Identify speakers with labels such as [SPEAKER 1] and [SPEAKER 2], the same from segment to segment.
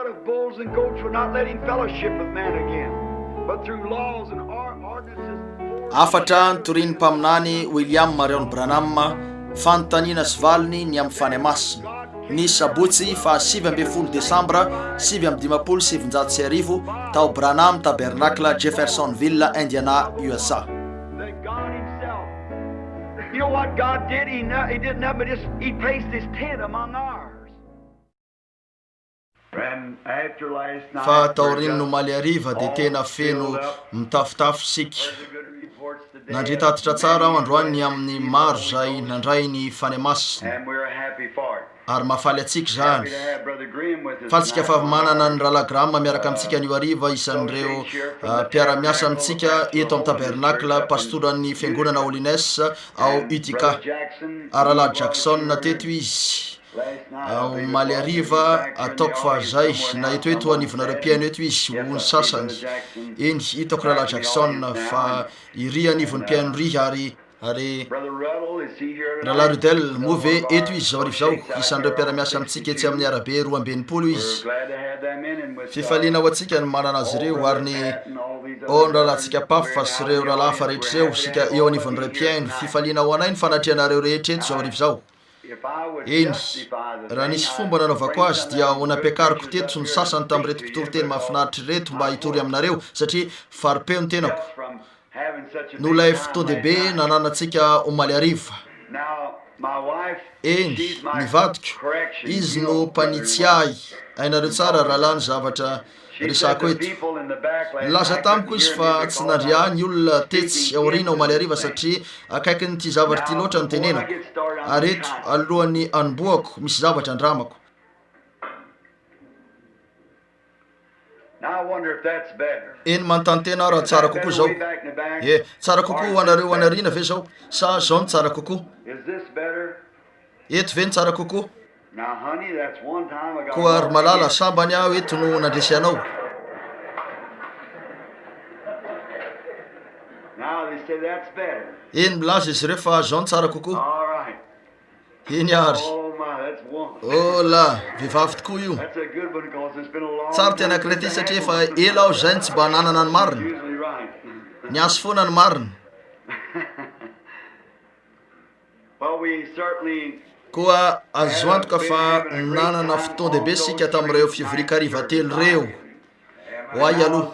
[SPEAKER 1] blood of bulls and goats would not let him fellowship with man again, but through laws and ordinances.
[SPEAKER 2] Hafatra notorian'ny mpaminany William Marion Branham, fanontaniana sy valiny ny amin'ny Fanahy Masina, ny sabotsy faha 19 desambra 1959 tao Branham Tabernacle, Jeffersonville, Indiana, USA.
[SPEAKER 1] That God himself. You know what God did? He, he did nothing but just, he placed his tent among ours.
[SPEAKER 2] Fa taorian'ny omaly hariva dia tena feno mitafotafo isika. Nandre tatitra tsara aho androany ny amin'ny maro izay nandray ny Fanahy Masina. Ary mahafaly antsika izany. Faly isika fa manana ny Rahalahy Graham miaraka amintsika anio hariva, isan'ireo mpiara-miasa amintsika eto amin'ny Tabernacle, pastoran'ny Fiangonana Holiness ao Utica. Ary Rahalahy Jackson teto izy omaly hariva, ataoko fa izay, na eto eto anivonareo mpihaino eto izy, ho ny sasany. Eny, hitako Rahalahy Jackson, fa iry anivon'ny mpihaino iry, ary Ary Rahalahy Ruddell, moa ve eto izy izao hariva izao? Isan'ireo mpiara-miasa amintsika etsy amin'ny arabe 62 izy. Fifaliana ho antsika ny manana azy ireo, ary ny, oh, ny rahalahintsika Paff sy ireo rahalahy hafa rehetra ireo, isika eo anivon'ireo mpihaino. Fifaliana ho anay ny fanatrehanareo rehetra eto izao hariva izao. Eny, raha nisy fomba nanaovako azy, dia ho nampiakariko teto ny sasany tamin'ireto mpitoriteny mahafinaritra ireto mba hitory aminareo, satria fari-peo ny tenako. Noho ilay fotoan-dehibe nananantsika omaly hariva. Eny, ny vadiko, izy no mpanitsy ahy. Hainareo tsara, rahalahy, ny zavatra resahako eto. Nilaza tamiko izy fa tsy nandre ahy ny olona tetsy aoriana omaly hariva satria akaikin'ity zavatra ity loatra ny tenenako. Ary eto, alohan'ny hanombohako, misy zavatra andramako. Eny, manontany tena aho raha tsara kokoa izao. Ie, tsara kokoa ho anareo any aoriana ve izao, sa izao no tsara kokoa? Eto ve no tsara kokoa? Koa ry malala, sambany aho eto no nandresy anao. Eny, milaza izy ireo fa izao no tsara kokoa. Eny ary. Oh la, vehivavy tokoa io. Tsara ity anankiray ity satria efa ela aho izay no tsy mba nanana ny marina. Ny azy foana ny marina. Koa azo antoka fa nanana fotoan-dehibe isika tamin'ireo fivorian-kariva telo ireo. Ho ahy aloha.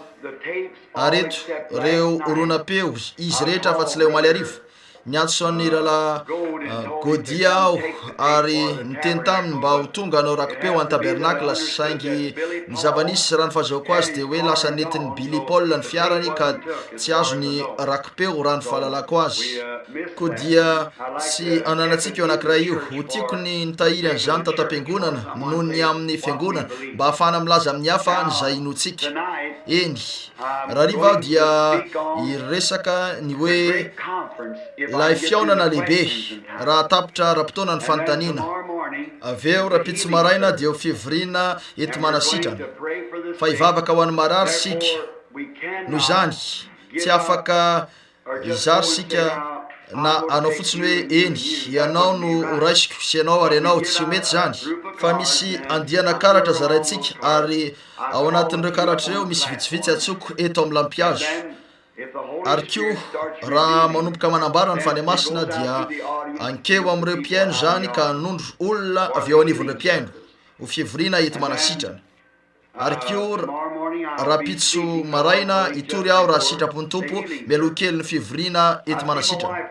[SPEAKER 2] Ary eto, ireo horonam-peo, izy rehetra afa-tsy ilay omaly hariva. Niantso an'i Rahalahy Gaudier aho ary niteny taminy mba ho tonga hanao raki-peo any Tabernacle, saingy ny zava-nisy, raha ny fahazahoako azy, dia hoe lasa nentin'i Billy Paul ny fiarany ka tsy azo ny raki-peo raha ny fahalalako azy. Koa dia tsy ananantsika io anankiray io. Ho tiako ny nitahiry an'izany tato am-piangonana noho ny amin'ny fiangonana, mba hahafahana milaza amin'ny hafa ny izay inoantsika. Eny, rahariva aho dia hiresaka ny hoe Ilay Fihaonana Lehibe, raha tapitra ara-potoana ny fanontaniana. Avy eo, rahampitso maraina dia ho fivoriana enti-manasitrana, fa hivavaka ho an'ny marary isika. Noho izany, tsy afaka Hizara isika na hanao fotsiny hoe, Eny, ianao no ho raisiko, sy ianao ary ianao. Tsy ho mety izany. Fa misy andiana karatra zaraintsika, ary ao anatin'ireo karatra ireo misy vitsivitsy antsoiko eto amin'ny lampihazo. Ary koa, raha manomboka manambara ny Fanahy Masina, dia hankeo amin'ireo mpihaino izany ka hanondro olona avy eo anivon'ireo mpihaino, ho fivoriana enti-manasitrana. Ary koa rahampitso maraina hitory aho raha sitrapon'ny Tompo, mialoha kelin'ny fivoriana eto Manasitrana.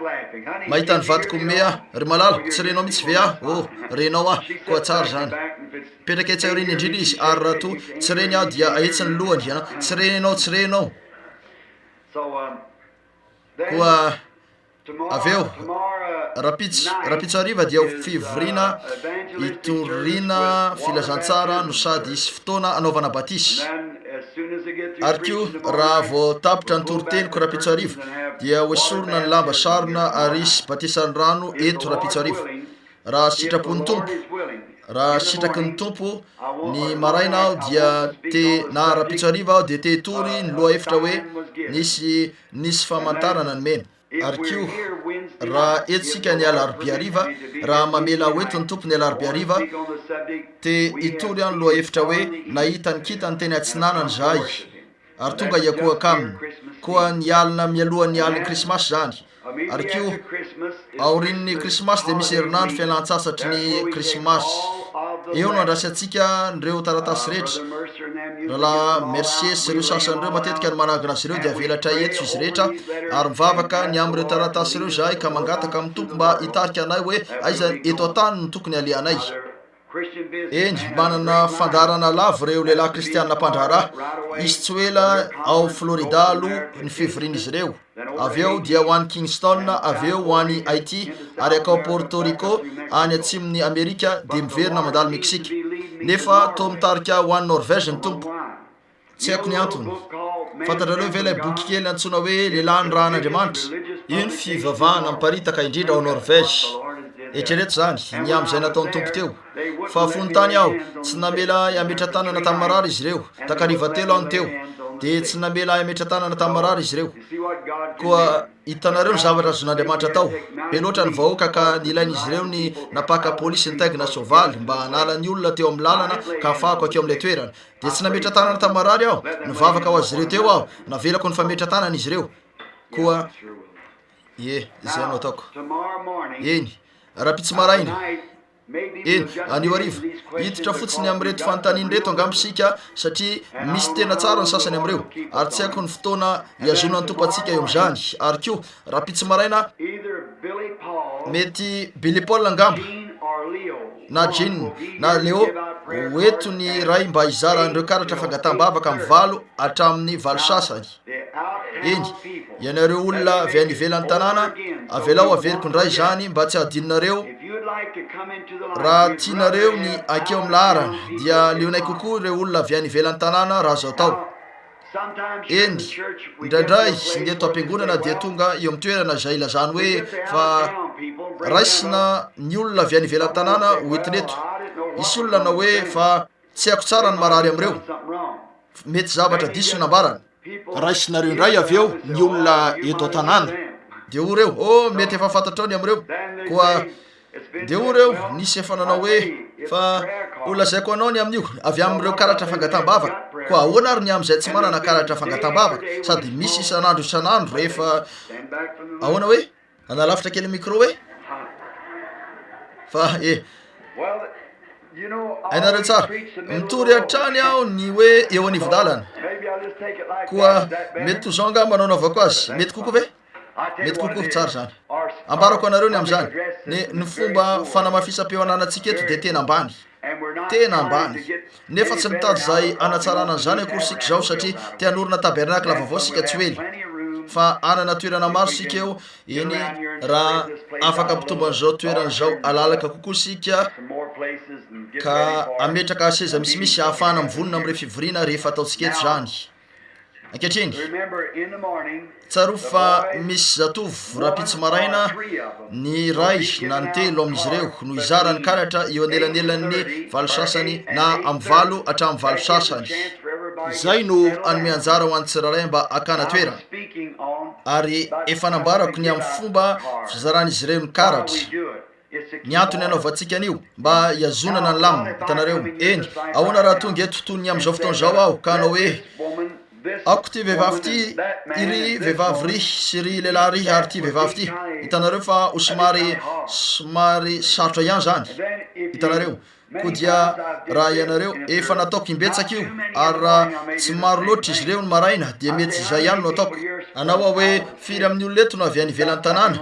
[SPEAKER 2] Mahita ny vadiko mihomehy aho. Ry malala, tsy renao mihitsy ve aho? Oh, renao aho, koa tsara izany. Mipetraka etsy aoriana indrindra izy, ary raha toa tsy reny aho dia ahetsiny ny lohany, an, tsy renao, tsy renao. Koa. Avy eo, rahampitso, rahampitso hariva dia ho fivoriana hitoriana filazantsara no sady hisy fotoana hanaovana batisa. Ary koa, raha vao tapitra ny toriteniko rahampitso hariva, dia hoesorina ny lamba sarona ary hisy batisan'ny rano eto rahampitso hariva. Raha sitrapon'ny Tompo, raha sitraky ny Tompo, ny maraina aho dia te, na rahampitso hariva aho dia te hitory ny lohahevitra hoe nisy Nisy famantarana nomena. Ary koa, raha eto isika ny alarobia hariva, raha mamela ho eto ny Tompo ny alarobia hariva, Te hitory aho ny lohahevitra hoe Nahita ny kintany teny atsinanana izahay ary tonga hiankohoka aminy. Koa ny alina mialohan'ny alin'ny Krismasy izany. Ary koa aorian'ny Krismasy dia misy herinandro fialan-tsasatry ny Krismasy. Eo no andraisantsika an'ireo taratasy rehetra. Rahalahy Mercier sy ireo sasany ireo matetika no manangona azy ireo dia avelatray eto izy rehetra ary mivavaka ny amin'ireo taratasy ireo izahay ka mangataka amin'ny Tompo mba hitarika anay hoe aiza eto an-tany no tokony halehanay. Eny, manana fandaharana lava ireo lehilahy kristiana mpandraharaha. Hisy tsy ho ela ao Florida aloha ny fivorian'izy ireo. Avy eo dia ho any Kingston, avy eo ho any Haiti, ary hankao Porto Rico, any atsimon'i Amerika, dia miverina mandalo Meksika. Nefa toa mitarika ho any Norvège ny Tompo. Tsy haiko ny antony. Fantatrareo ve ilay boky kely antsoina hoe Lehilahy Nirahan'Andriamanitra? Io ny fivavahana miparitaka indrindra ao Norvège. Eritrereto izany, ny amin'izay nataon'ny Tompo teo. Fa fony tany aho, tsy namela ahy hametra-tanana tamin'ny marary izy ireo. Takariva telo aho no teo, dia tsy namela ahy hametra-tanana tamin'ny marary izy ireo. Koa hitanareo ny zavatra azon'Andriamanitra atao. Be loatra ny vahoaka ka nilain'izy ireo ny nampaka polisy nitaingina soavaly mba hanala ny olona teo amin'ny lalana ka hahafahako hankeo amin'ilay toerana. Dia tsy nametra-tanana tamin'ny marary aho, nivavaka ho azy ireo teo aho, navelako nifametra-tanana izy ireo. Koa, ie, izay no ataoko. Eny, rahampitso maraina, eny, anio hariva, hiditra fotsiny amin'ireto fanontaniana ireto angamba isika, satria misy tena tsara ny sasany amin'ireo, ary tsy haiko ny fotoana hihazonan'ny Tompo antsika eo amin'izany. Ary koa, rahampitso maraina, mety Billy Paul angamba, na Gene, na Leo, ho eto ny iray mba hizara an'ireo karatra fangataham-bavaka amin'ny valo hatramin'ny valo sasany. Eny, ianareo olona avy any ivelan'ny tanàna, avelao averiko indray izany mba tsy hadinonareo, raha tianareo ny hankeo amin'ny laharana, dia aleonay kokoa ireo olona avy any ivelan'ny tanàna raha azo atao. Eny, indraindray ny eto am-piangonana dia tonga eo amin'ny toerana izay ilazany hoe fa raisina ny olona avy any ivelan'ny tanàna ho entina eto. Hisy olona hanao hoe fa tsy haiko tsara ny marary amin'ireo. Mety zavatra diso no nambarany. Raisinareo indray avy eo ny olona eto an-tanàna. Dia hoy ireo, Oh, mety efa fantatrao ny amin'ireo. Koa Dia hoy ireo, Nisy efa nanao hoe, Fa holazaiko anao ny amin'io, avy amin'ireo karatra fangataham-bavaka. Koa ahoana ary ny amin'izay tsy manana karatra fangataham-bavaka, sady misy isan'andro isan'andro rehefa, ahoana hoe? Hanalavitra kely ny micro hoe? Fa, e, hainareo tsara, mitory hatrany aho ny hoe eo anivon-dalana. Koa mety toy izao angamba no anaovako azy, mety kokoa ve? Mety kokoa, tsara izany. Ambarako anareo ny amin'izany, ny, ny fomba fanamafisam-peo ananantsika eto dia tena ambany. Tena ambany. Nefa tsy mitady izay hanatsarana an'izany akory isika izao, satria te hanorina tabernakla vaovao isika tsy ho ela. Fa hanana toerana maro isika eo, eny, raha afaka hampitombo an'izao toerana izao halalaka kokoa isika, ka hametraka seza misimisy hahafahana mivonona amin'ireo fivoriana rehefa ataontsika eto izany. Ankehitriny, tsarovy fa misy zatovo rahampitso maraina, ny iray na ny telo amin'izy ireo no hizara ny karatra eo anelanelan'ny valo sasany na amin'ny valo hatramin'ny valo sasany. Izay no hanome anjara ho an'ny tsirairay mba hakana toerana. Ary efa nambarako ny amin'ny fomba fizaran'izy ireo ny karatra. Ny antony anaovantsika an'io, mba hihazonana ny lamina. Hitanareo? Eny, ahoana raha tonga eto toy ny amin'izao fotoana izao aho ka hanao hoe, Aoka ity vehivavy ity, iry vehivavy ry, sy ry lehilahy ry, ary ity vehivavy ity. Hitanareo fa ho somary, somary sarotra ihany izany. Hitanareo? Koa dia raha ianareo, efa nataoko imbetsaka io, ary raha tsy maro loatra izy ireo ny maraina, dia mety izay ihany no ataoko. Hanao aho hoe, Firy amin'ny olona eto no avy any ivelan'ny tanàna?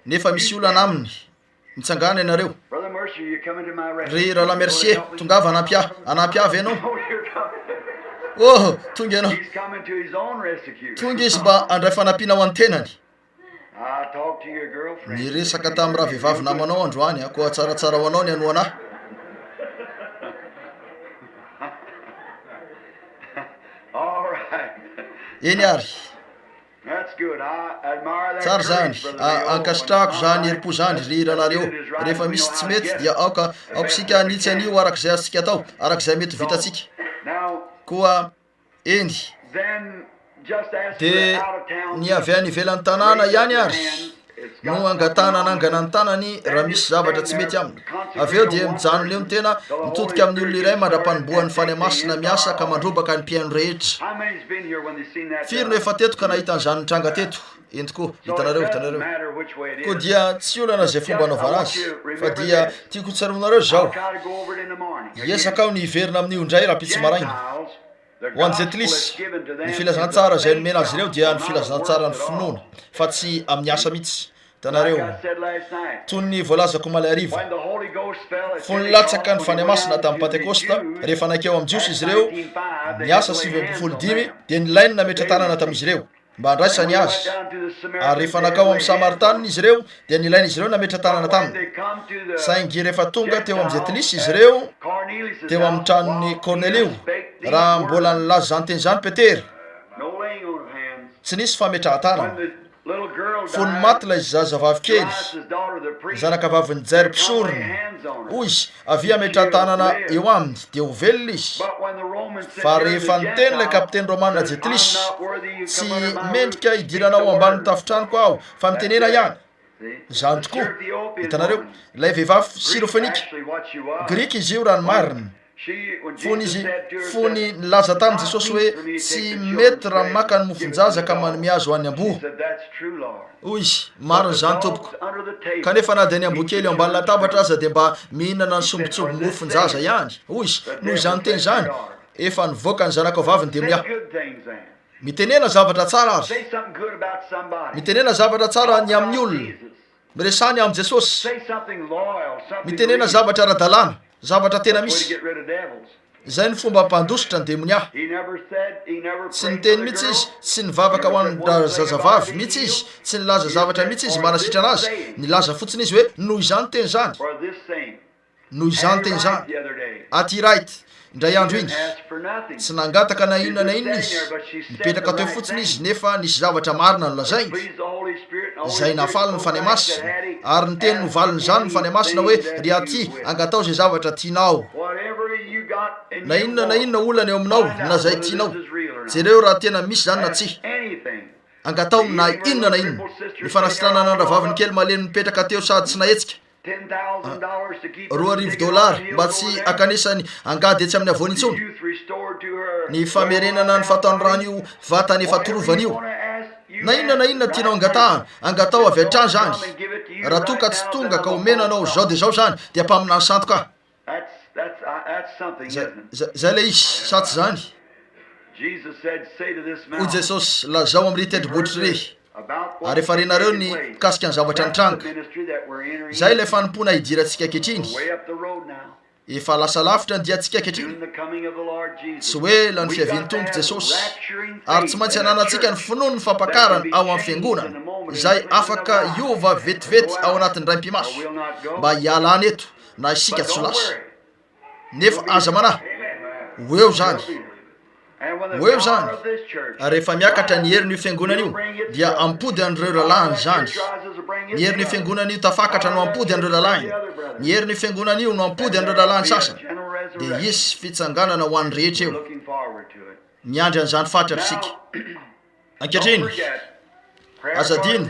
[SPEAKER 2] Nefa misy olana aminy. Mitsangàna ianareo. Ry Rahalahy Mercier, tongava hanampy ahy. Hanampy ahy ve ianao? Oh, tonga ianao. Tonga izy mba handray fanampiana ho an'ny tenany. Niresaka tamin'ny rahavehivavy namanao androany aho, koa tsaratsara ho anao ny hanohana ahy. Eny ary. Tsara izany, ankasitrahako izany herim-po izany ry rahalahy Leo. Rehefa misy tsy mety dia aoka, aoka isika hanitsy an'io arak'izay azontsika atao, arak'izay mety ho vitantsika. Koa, eny, dia ny avy any ivelan'ny tanàna ihany ary. No angatahana hanangana ny tanany raha misy zavatra tsy mety aminy. Avy eo dia mijanona eo ny tena, mitodika amin'ny olona iray mandra-panombohan'ny Fanahy Masina miasa ka mandrobaka ny mpihaino rehetra. Firy no efa teto ka nahita an'izany nitranga teto? Eny tokoa, hitanareo, hitanareo. Koa dia tsy olana izay fomba anaovana azy, fa dia tiako hotsaroanareo izao, hiezaka aho ny hiverina amin'io indray rahampitso maraina. Ho an'ny Jentilisa, ny filazantsara izay nomena azy ireo dia ny filazantsaran'ny finoana, fa tsy amin'ny asa mihitsy. Hitanareo, toy ny voalazako omaly hariva, fony latsaka ny Fanahy Masina tamin'ny Pantekosta, rehefa nankeo amin'ny Jiosy izy ireo, ny asa 95, dia nilainy nametra-tanana tamin'izy ireo. mba handraisany azy. Ary rehefa nankao amin'ny Samaritanina izy ireo, dia nilain'izy ireo nametra-tanana taminy. Saingy rehefa tonga teo amin'ny Jentilisa izy ireo, teo amin'ny tranon'i Kornelio, raha mbola nilaza izany teny izany Petera, tsy nisy fametrahan-tanana. Fony maty ilay zazavavy kely, ny zanakavavin'i Jairo mpisorona, hoy izy, Avia hametraha-tanana eo aminy, dia ho velona izy. Fa rehefa niteny ilay kapiteny romana Jetlisy, Tsy mendrika hidiranao ambanin'ny tafon-tranoko aho, fa mitenena ihany. Izany tokoa. Hitanareo? Ilay vehivavy Syrofenika. Grika izy io raha ny marina. Fony izy, fony nilaza tamin'i Jesosy hoe, Tsy mety raha maka ny mofon-jaza ka manome azy ho an'ny amboa. Hoy izy, Marina izany, tompoko. Kanefa na dia ny amboa kely eo ambany latabatra aza dia mba mihinana ny sombintsombin-mofon-jaza ihany. Hoy izy, Noho izany teny izany, efa nivoaka ny zanakao vavy ny demonia. Mitenena zavatra tsara ary. Mitenena zavatra tsara ny amin'ny olona. Miresaha ny amin'i Jesosy. Mitenena zavatra ara-dalàna, zavatra tena misy. Izay no fomba hampandositra ny demonia. Tsy niteny mihitsy izy, tsy nivavaka ho an-drazazavavy mihitsy izy, tsy nilaza zavatra mihitsy izy mba hanasitrana azy. Nilaza fotsiny izy hoe, Noho izany teny izany. Noho izany teny izany. Hattie Wright, indray andro iny, tsy nangataka na inona na inona izy. Nipetraka teo fotsiny izy, nefa nisy zavatra marina nolazainy, izay nahafaly ny Fanahy Masina. Ary niteny ho valin'izany ny Fanahy Masina hoe, Ry Hattie, angataho izay zavatra tianao. Na inona na inona olana eo aminao, na izay tianao. Jereo raha tena misy izany na tsia. Angataho na inona na inona. Ny fanasitranana ny rahavaviny kely malemy nipetraka teo sady tsy nahetsika. 2000 dollars mba tsy hankanesany angady etsy amin'ny havoana intsony. Ny famerenana ny fahatanorana io vatany efa torovana io. Na inona na inona tianao angatahana, angataho avy hatrany izany. Raha toa ka tsy tonga ka omena anao izao dia izao izany, dia mpaminany sandoka aho. Zay, zay ilay izy, sa tsy izany? Hoy Jesosy, Lazao amin'irey tendrombohitra irey, ary efa renareo ny mikasika ny zavatra nitranga. Izay ilay fanompoana hidirantsika ankehitriny. Efa lasa lavitra ny diantsika ankehitriny. Tsy ho ela ny fiavian'ny Tompo Jesosy, ary tsy maintsy ananantsika ny finoan'ny fampakarana ao amin'ny fiangonana, izay afaka hiova vetivety ao anatin'ny raim-pimaso, mba hialana eto na isika tsy ho lasa. Nefa aza manahy, ho eo izany. Ho eo izany. Ary rehefa miakatra ny herin'io fiangonana io, dia hampody an'ireo rahalahiny izany. Ny herin'io fiangonana io tafakatra no hampody an'ireo rahalahiny. Ny herin'io fiangonana io no hampody an'ireo rahalahiny sasany. Dia hisy fitsanganana ho an'ny rehetra eo. Miandry an'izany fatratra isika. Ankehitriny, aza adino,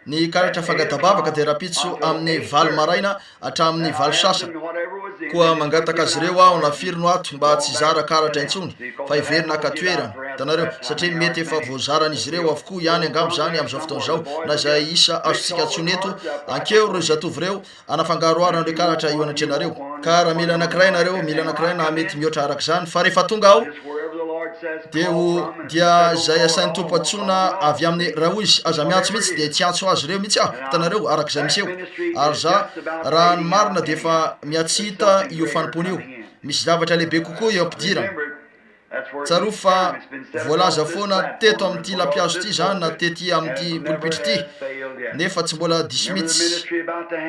[SPEAKER 2] ny karatra fangataham-bavaka dia rahampitso amin'ny valo maraina hatramin'ny valo sasany. Koa mangataka azy ireo aho na firy no ato mba tsy hizara karatra intsony fa hiverina haka toerana, hitanareo, satria mety efa voazaran'izy ireo avokoa ihany angamba izany amin'izao fotoana izao, na izay isa azontsika antsoina eto. Ankeo ireo zatovo ireo hanafangaroharo an'ireo karatra eo anatrehanareo. Ka raha mila anankiray ianareo, mila anankiray na mety mihoatra araka izany. Fa rehefa tonga aho, dia ho, dia izay asain'ny Tompo antsoina avy amin'ny, raha hoy Izy, aza miantso mihitsy, dia tsy hiantso azy ireo mihitsy aho, hitanareo, araka izay miseho. Ary za, raha ny marina dia efa miha-tsy hita io fanompoana io. Misy zavatra lehibe kokoa eo am-pidirana. Tsarovy fa voalaza foana teto amin'ity lampihazo ity izany na tety amin'ity polipitra ity, nefa tsy mbola diso mihitsy.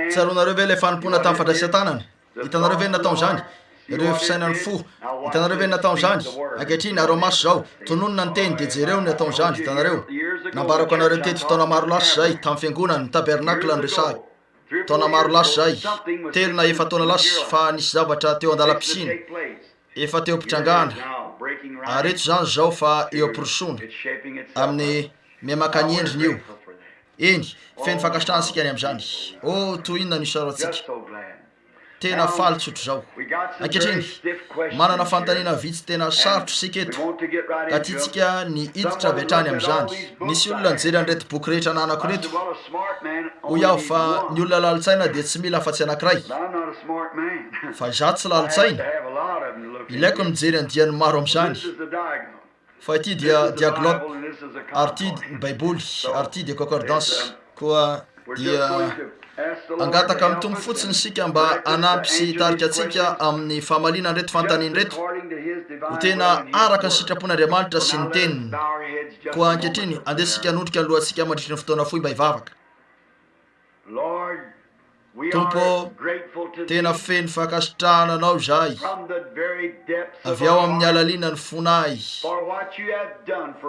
[SPEAKER 2] Tsaroanareo ve ilay fanompoana tamin'ny fandraisan-tanana? Hitanareo ve ny nataon'izany? Ireo fisainan'ny fo. Hitanareo ve ny nataon'izany? Ankehitriny, araho maso izao. Tononina ny teny, dia jereo ny nataon'izany. Hitanareo? Nambarako anareo teto taona maro lasa izay, tamin'ny fiangonana, ny tabernakla no resahiko. Taona maro lasa izay, telo na efa-taona lasa, fa nisy zavatra teo an-dalam-pisiana. Efa teo am-pitrangana, ary eto izany izao fa eo am-pirosoana, amin'ny miha-maka ny endriny io. Eny, feno fankasitrahana isika ny amin'izany. Oh, toy inona no isaorantsika! Tena faly tsotr'izao. Ankehitriny, manana fanontaniana vitsy tena sarotra isika eto, ka tiantsika ny hiditra avy hatrany amin'izany. Nisy olona nijery an'ireto boky rehetra ananako ireto. Hoy aho fa ny olona lalin-tsaina dia tsy mila afa-tsy anankiray. Fa izaho tsy lalin-tsaina. Ilaiko ny mijery andiany maro amin'izany. Fa ity dia Diaglotte, ary ity ny Baiboly, ary ity dia Concordance. Koa dia hangataka amin'ny Tompo fotsiny isika mba hanampy sy hitarika antsika amin'ny famaliana an'ireto fanontaniana ireto, ho tena araka ny sitrapon'Andriamanitra sy ny Teniny. Koa ankehitriny, andeha isika hanondrika ny lohantsika mandritry ny fotoana fohy mba hivavaka. Tompo ô, tena feno fankasitrahana Anao izahay, avy ao amin'ny halalinan'ny fonay,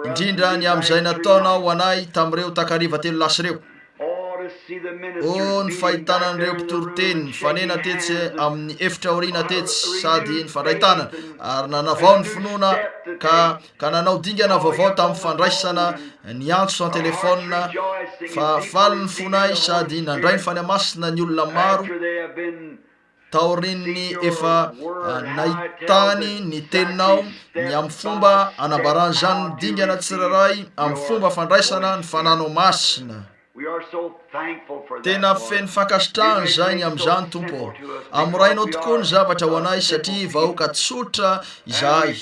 [SPEAKER 2] indrindra ny amin'izay nataonao ho anay tamin'ireo takariva telo lasa ireo. Ô, ny fahitana an'ireo mpitoriteny nifanena tetsy amin'ny efitra aoriana tetsy sady nifandray tanana ary nanavao ny finoana ka ka nanao dingana vaovao tamin'ny fandraisana ny antso an-telefaonina fa faly ny fonay sady nandray ny Fanahy Masina ny olona maro taorian'ny efa nahitany ny teninao ny amin'ny fomba anambaran'izany ny dingana tsirairay amin'ny fomba fandraisana ny Fananao Masina. Tena feno fankasitrahana izahay ny amin'izany, Tompo ô. Amorainao tokoa ny zavatra ho anay satria vahoaka tsotra izahay.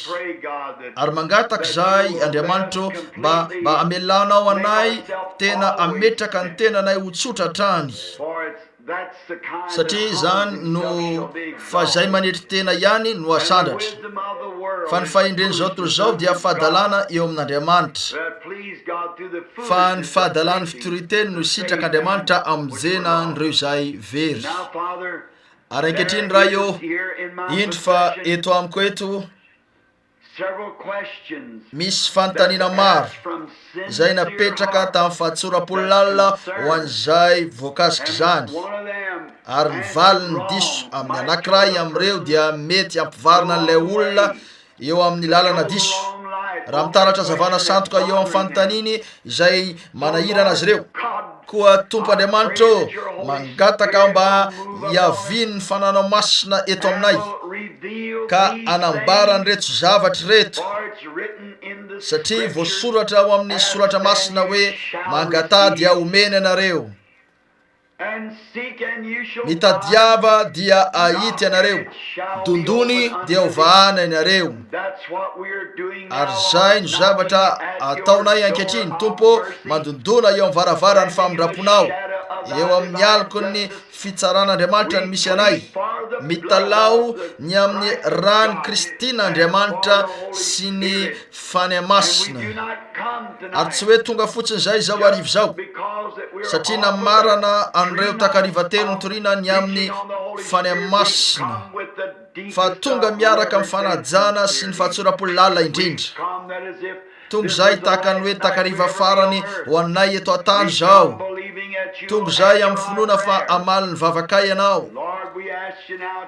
[SPEAKER 2] Ary mangataka izahay, Andriamanitra ô, mba, mba hamelanao anay tena hametraka ny tenanay ho tsotra hatrany. Satria izany no fa izay manetry tena ihany no asandratra. Fa ny fahendren'izao tontolo izao dia fahadalana eo amin'Andriamanitra. Fa ny fahadalan'ny fitorian-teny no sitrak'Andriamanitra hamonjena an'ireo izay very. Ary ankehitriny Ray ô, indro fa eto amiko eto, Misy fanontaniana maro izay napetraka tamin'ny fahatsoram-po lalina ho an'izay voakasik'izany, ary ny valiny diso amin'ny anankiray amin'ireo dia mety hampivarina an'ilay olona eo amin'ny lalana diso. Raha mitaratra hazavana sandoka eo amin'ny fanontaniany izay manahirana azy ireo. Koa Tompo Andriamanitra ô, mangataka aho mba hiavian'ny Fananao Masina eto aminay, ka hanambara an'ireto zavatra ireto, satria voasoratra ao amin'ny Soratra Masina hoe, Mangataha dia homena ianareo. Mitadiava dia hahita ianareo, dondony dia ho vahana ianareo. Ary izay no zavatra ataonay ankehitriny, Tompo ô, mandondona eo amin'ny varavaran'ny famindram-ponao, eo amin'ny aloky ny fitsaran'Andriamanitra no misy anay. Mitalaho ny amin'ny ran'i Kristin'Andriamanitra sy ny Fanahy Masina. Ary tsy hoe tonga fotsiny izay izao hariva izao, satria namarana an'ireo takariva telo nitoriana ny amin'ny Fanahy Masina, fa tonga miaraka amin'ny fanajana sy ny fahatsoram-po lalina indrindra. Tonga izahay tahaka ny hoe takariva farany ho anay eto an-tany izao. Tonga izahay amin'ny finoana fa hamaly ny vavakay Ianao.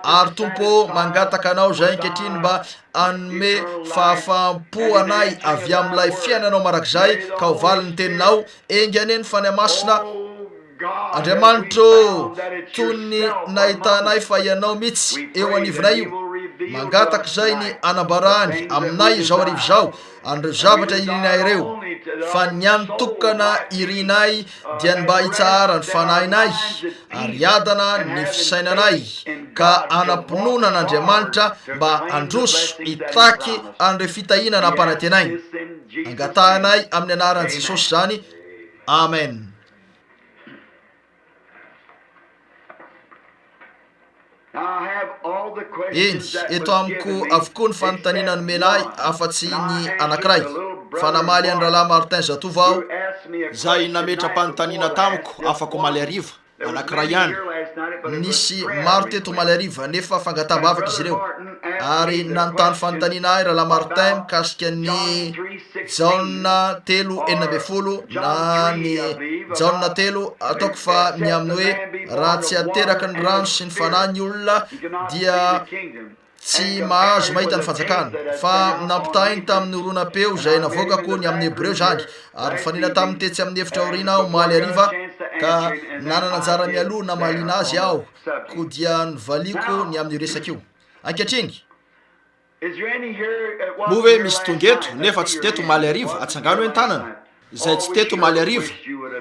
[SPEAKER 2] Ary Tompo ô, mangataka Anao izahay ankehitriny mba hanome fahafaham-po anay avy amin'ilay fiainanao mandrakizay ka ho valin'ny teninao. Enga anie ny Fanahy Masina, Andriamanitra ô, toy ny nahitanay fa Ianao mihitsy eo anivonay io. Mangataka izay ny hanambarany aminay izao hariva izao an'ireo zavatra irinay ireo, fa ny hany tokana irinay dia ny mba hitsaharan'ny fanahinay ary hiadana ny fisainanay ka hanam-pinoana an'Andriamanitra mba handroso hitaky an'ireo fitahiana nampanantenainy. Angatahanay amin'ny anaran'i Jesosy izany. Amen. Eny, eto amiko avokoa ny fanontaniana nomena ahy afa-tsy ny anankiray. Fa namaly an'i Rahalahy Martin zatovo aho, izay nametra-panontaniana tamiko afak'omaly hariva, anankiray ihany. Nisy maro teto omaly hariva, nefa fangataham-bavaka izy ireo. Ary nanontany fanontaniana ahy Rahalahy Martin mikasika ny Jaona telo 16 na ny Jaona telo, ataoko fa ny amin'ny hoe raha tsy ateraky ny rano sy ny fanahy ny olona dia. Tsy mahazo mahita ny fanjakana. Fa nampitahainy tamin'ny horonam-peo izay navoakako ny amin'ny Hebreo izany, ary nifanena taminy tetsy amin'ny efitra aoriana aho omaly hariva, ka nanana anjara mialoha namaliana azy aho, koa dia novaliako ny amin'io resaka io. Ankehitriny.
[SPEAKER 3] Moa ve misy tonga eto nefa tsy teto omaly hariva? Atsangano hoe ny tanana.
[SPEAKER 2] Izay tsy teto omaly hariva.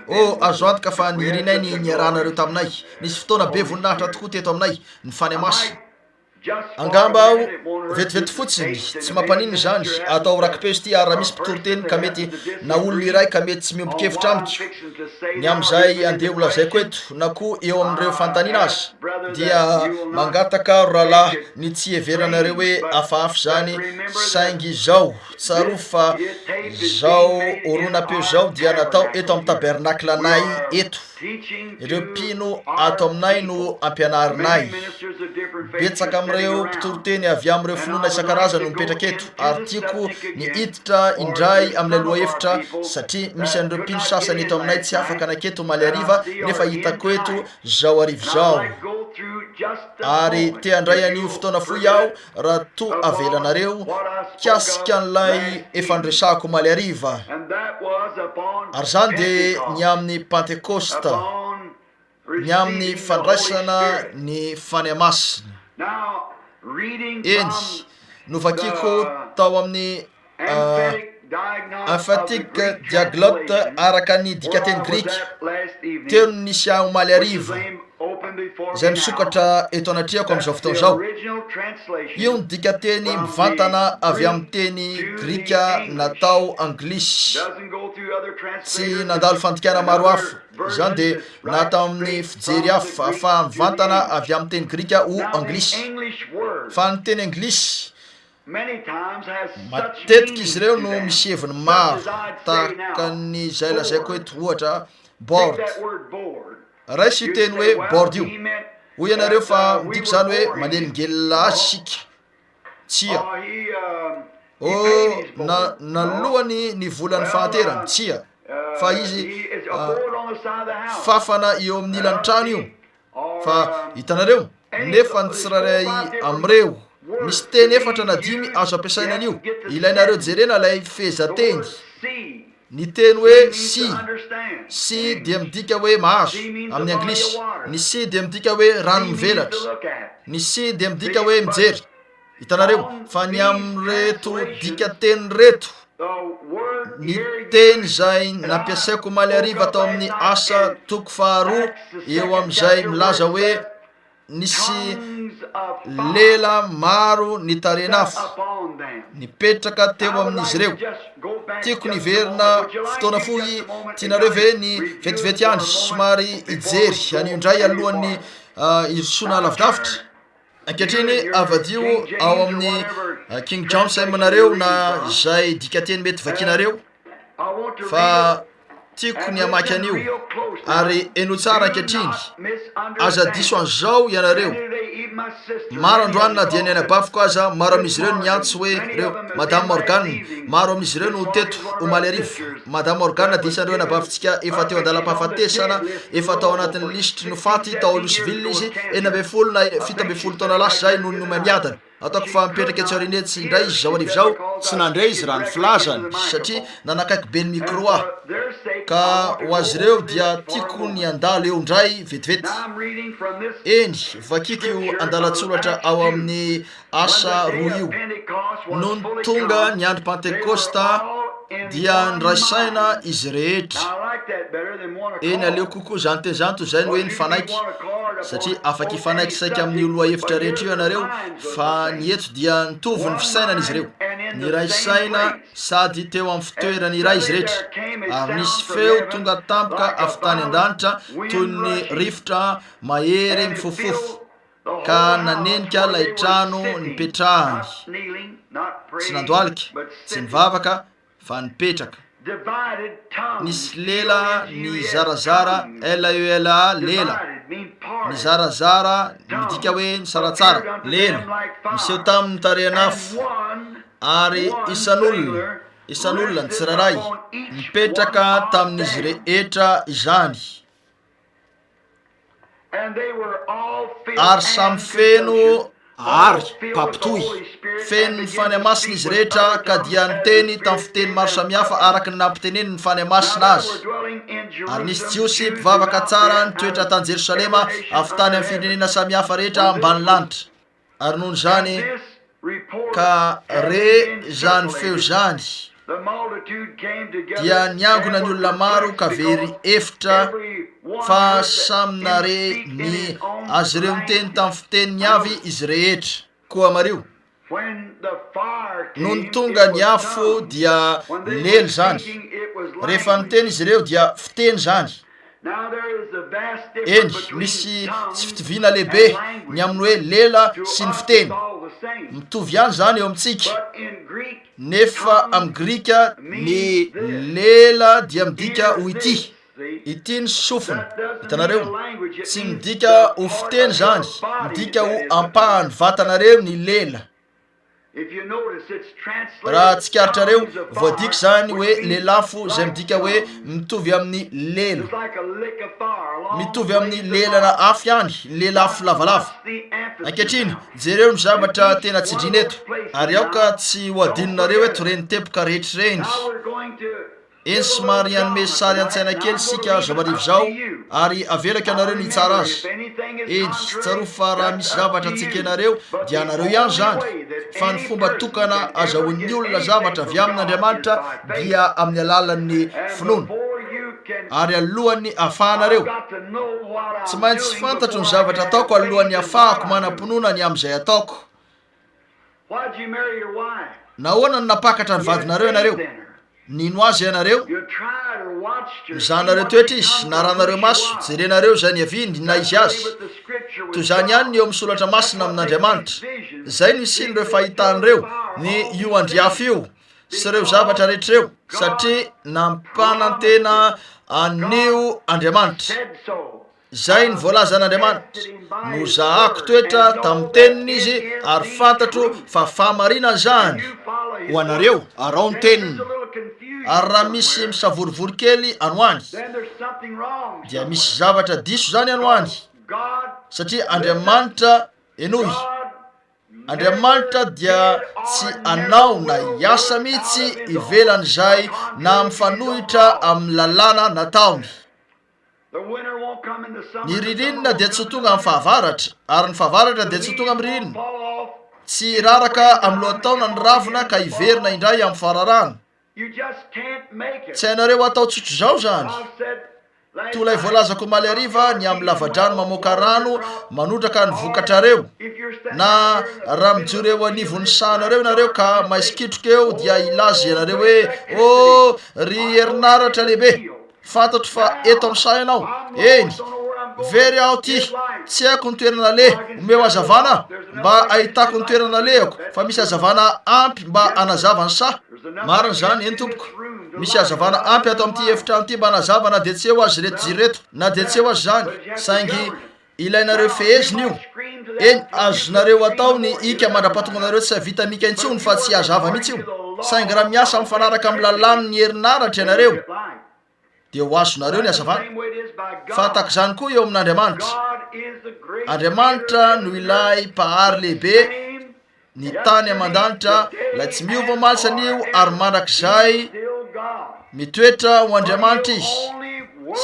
[SPEAKER 2] Oh, azo antoka fa nirinay ny niarahanareo taminay. Nisy fotoana be voninahitra tokoa teto aminay, ny Fanahy Masina. Angamba aho, vetivety fotsiny, tsy mampaninona izany, atao raki-peo izy ity ary raha misy mpitoriteny ka mety, na olona iray ka mety tsy miombon-kevitra amiko ny amin'izay andeha holazaiko eto, na koa eo amin'ireo fanontaniana aza, dia mangataka aho ry rahalahy ny tsy hiheveranareo hoe hafahafa izany, saingy izao, tsarovy fa izao horonam-peo izao dia natao eto amin'ny tabernaklanay eto. Ireo mpino ato aminay no ampianarinay. Betsaka amin'ireo mpitoriteny avy amin'ireo finoana isan-karazany no mipetraka eto, ary tiako ny hiditra indray amin'ilay lohahevitra satria misy an'ireo mpino sasany eto aminay tsy afaka nanketo omaly hariva nefa hitako eto izao hariva izao. Ary te handray an'io fotoana fohy aho raha toa avelanareo mikasika an'ilay efa noresahako omaly hariva, ary izany dia ny amin'ny Pantekosta, ny amin'ny fandraisana ny Fanahy Masina. Eny, novakiko tao amin'ny Emphatic Diaglott araka ny dikanteny grika, teo no nisy ahy omaly hariva, izay misokatra eto anatrehako amin'izao fotoana izao. Io ny dikanteny mivantana avy amin'ny teny grika natao anglisy. Tsy nandalo fandikana maro hafa izany dia na tamin'ny fijery hafa fa mivantana avy amin'ny teny grika ho anglisy. Fa ny teny anglisy Matetika izy ireo no misy heviny maro, tahaka ny izay lazaiko eto, ohatra, board. Raiso io teny hoe board io. Hoy ianareo fa midika izany hoe manelingelina azy isika. Tsia. Oh, na, nalohany ny volan'ny fahanterany. Tsia. Fa izy, fafana eo amin'ny ilan'ny trano io. Fa hitanareo? Nefa ny tsirairay amin'ireo, misy teny efatra na dimy azo ampiasaina an'io. Ilainareo jerena ilay fehezanteny. Ny teny hoe see, see dia midika hoe mahazo, amin'ny anglisy. Ny see dia midika hoe rano mivelatra. Ny see dia midika hoe mijery. Hitanareo? Fa ny amin'ireto dikanteny ireto, ny teny izay nampiasaiko omaly hariva tao amin'ny Asa toko faharoa, eo amin'izay milaza hoe nisy lela maro nitaren'afo nipetraka teo amin'izy ireo. Tiako ny hiverina fotoana fohy, tianareo ve ny vetivety ihany somary hijery an'io indray alohan'ny hirosoana lavidavitra? Ankehitriny avadiho ao amin'ny King James M nareo na izay dikanteny mety vakinareo fa tiako ny hamaky an'io ary henoy tsara ankehitriny, aza diso an'izao ianareo. Maro androany na dia ny anabaviko aza, maro amin'izy ireo niantso hoe ireo Madame Morgan, maro amin'izy ireo no teto omaly hariva. Madame Morgan dia isan'ireo anabavintsika efa teo an-dalam-pahafatesana, efa tao anatin'ny lisitry ny faty tao Louisville izy, 16 na 17 taona lasa izay noho ny homamiadana. Ataoko fa mipetraka etsy aoriana etsy indray izy izao hariva izao. Tsy nandre izy raha ny filazany, satria nanakaiky be ny micro aho. Ka ho azy ireo dia tiako ny handalo eo indray vetivety. Eny, vakiko io andalan-tsoratra ao amin'ny Asa roa io. Nony tonga ny andro Pantekosta dia niray saina izy rehetra. Eny, aleo kokoa izany teny izany toy izay ny hoe nifanaiky, satria afaka hifanaiky saika amin'io lohahevitra rehetra io ianareo, fa ny eto dia nitovy ny fisainana izy ireo. Niray saina sady teo amin'ny fitoerany iray izy rehetra, ary nisy feo tonga tampoka avy tany an-danitra toy ny rivotra mahery mifofofofo. ka nanenika ilay trano nipetrahany, tsy nandohalika, tsy nivavaka, fa nipetraka. Nisy lela nizarazara, L-E-L-A, lela, nizarazara, midika hoe nisaratsara, lela, niseho taminy tarehin'afo, ary isan'olona, isan'olona, ny tsirairay, nipetraka tamin'izy rehetra izany. Ary samy feno
[SPEAKER 3] Ary mpampitohy.
[SPEAKER 2] Feno ny Fanahy Masina izy rehetra ka dia niteny tamin'ny fiteny maro samihafa araka ny nampiteneniny ny Fanahy Masina azy. Ary nisy Jiosy mpivavaka tsara nitoetra tany Jerosalema avy tany amin'ny firenena samihafa rehetra ambany lanitra. Ary noho izany ka re izany feo izany, dia niangona ny olona maro ka very efitra fa samy nare ny azy ireo niteny tamin'ny fiteniny avy izy rehetra. Koa mariho, nony tonga ny afo dia lela izany, rehefa niteny izy ireo dia fiteny izany. Eny, misy tsy fitoviana lehibe ny amin'ny hoe lela sy ny fiteny. Mitovy ihany izany eo amintsika. Nefa amin'ny grika ny lela dia midika ho ity, ity ny sofina, hitanareo? Tsy midika ho fiteny izany, midika ho ampahan'ny vatanareo ny lela. Raha tsikaritrareo, voadika izany hoe lelafo izay midika hoe mitovy amin'ny lela. Mitovy amin'ny lelana afo ihany, lelafo lavalava. Ankehitriny, Jereo ny zavatra tena tsindriana eto, ary aoka tsy ho adinonareo eto ireny teboka rehetra ireny. Eny, somary hanome sary an-tsaina kely isika izao hariva izao, ary avelako ianareo ny hitsara azy. Eny, tsarovy fa raha misy zavatra tsy ekenareo, dia anareo ihany izany, fa ny fomba tokana azahoan'ny olona zavatra avy amin'Andriamanitra dia amin'ny alalan'ny finoana. Ary alohan'ny ahafahanareo. Tsy maintsy fantatro ny zavatra ataoko alohan'ny ahafahako manam-pinoana ny amin'izay ataoko. Nahoana no nampakatra ny vadinareo ianareo? Nino azy ianareo? Nizahanareo toetra izy, narahanareo maso, jerenareo izay niaviany na izy azy. Toy izany ihany ny eo amin'ny soratra masina amin'Andriamanitra. Izay no hisian'ireo fahitana ireo, ny io andriafo io. sy ireo zavatra rehetra ireo, satria nampanantena an'io Andriamanitra. Izay ny voalazan'Andriamanitra. Nozahako toetra tamin'ny teniny izy ary fantatro fa fahamarinana izany.
[SPEAKER 3] Ho anareo, araho ny teniny.
[SPEAKER 2] Ary raha misy misavorovoro kely any ho any, dia misy zavatra diso izany any ho any, satria Andriamanitra, henoy, Andriamanitra dia tsy hanao na hiasa mihitsy ivelan'izay na mifanohitra amin'ny lalàna nataony. Ny ririnina dia tsy ho tonga amin'ny fahavaratra, ary ny fahavaratra dia tsy ho tonga amin'ny ririnina. Tsy hiraraka amin'ny lohataona ny ravina ka hiverina indray amin'ny fararano. Tsy hainareo atao tsotr'izao izany. Toa ilay voalazako omaly hariva ny amin'ny lavadrano mamoaka rano manondraka ny vokatrareo. Na raha mijoro eo anivon'ny sahanareo ianareo ka maisikitroka eo dia hilaza ianareo hoe, Oh, ry herinaratra lehibe! Fantatro fa eto amin'ny saha ianao. Eny, very aho ity. Tsy haiko ny toerana aleha. Omeo hazavana aho mba hahitako ny toerana alehako, fa misy hazavana ampy mba hanazava ny saha. Marina izany, eny tompoko. Misy hazavana ampy ato amin'ity efitrano ity mba hanazava na dia tsy eo aza ireto jiro ireto, na dia tsy eo aza izany. Saingy ilainareo fehezina io. Eny, azonareo atao ny hika mandra-pahatonganareo tsy hahavita mika intsony fa tsy hazava mihitsy io. Saingy raha miasa mifanaraka amin'ny lalàn'ny herinaratra ianareo, dia ho azonareo ny hazavana. Fa tahaka izany koa eo amin'Andriamanitra. Andriamanitra no ilay Mpahary lehibe ny tany aman-danitra, ilay tsy miova omaly sy anio ary mandrakizay, mitoetra ho Andriamanitra Izy,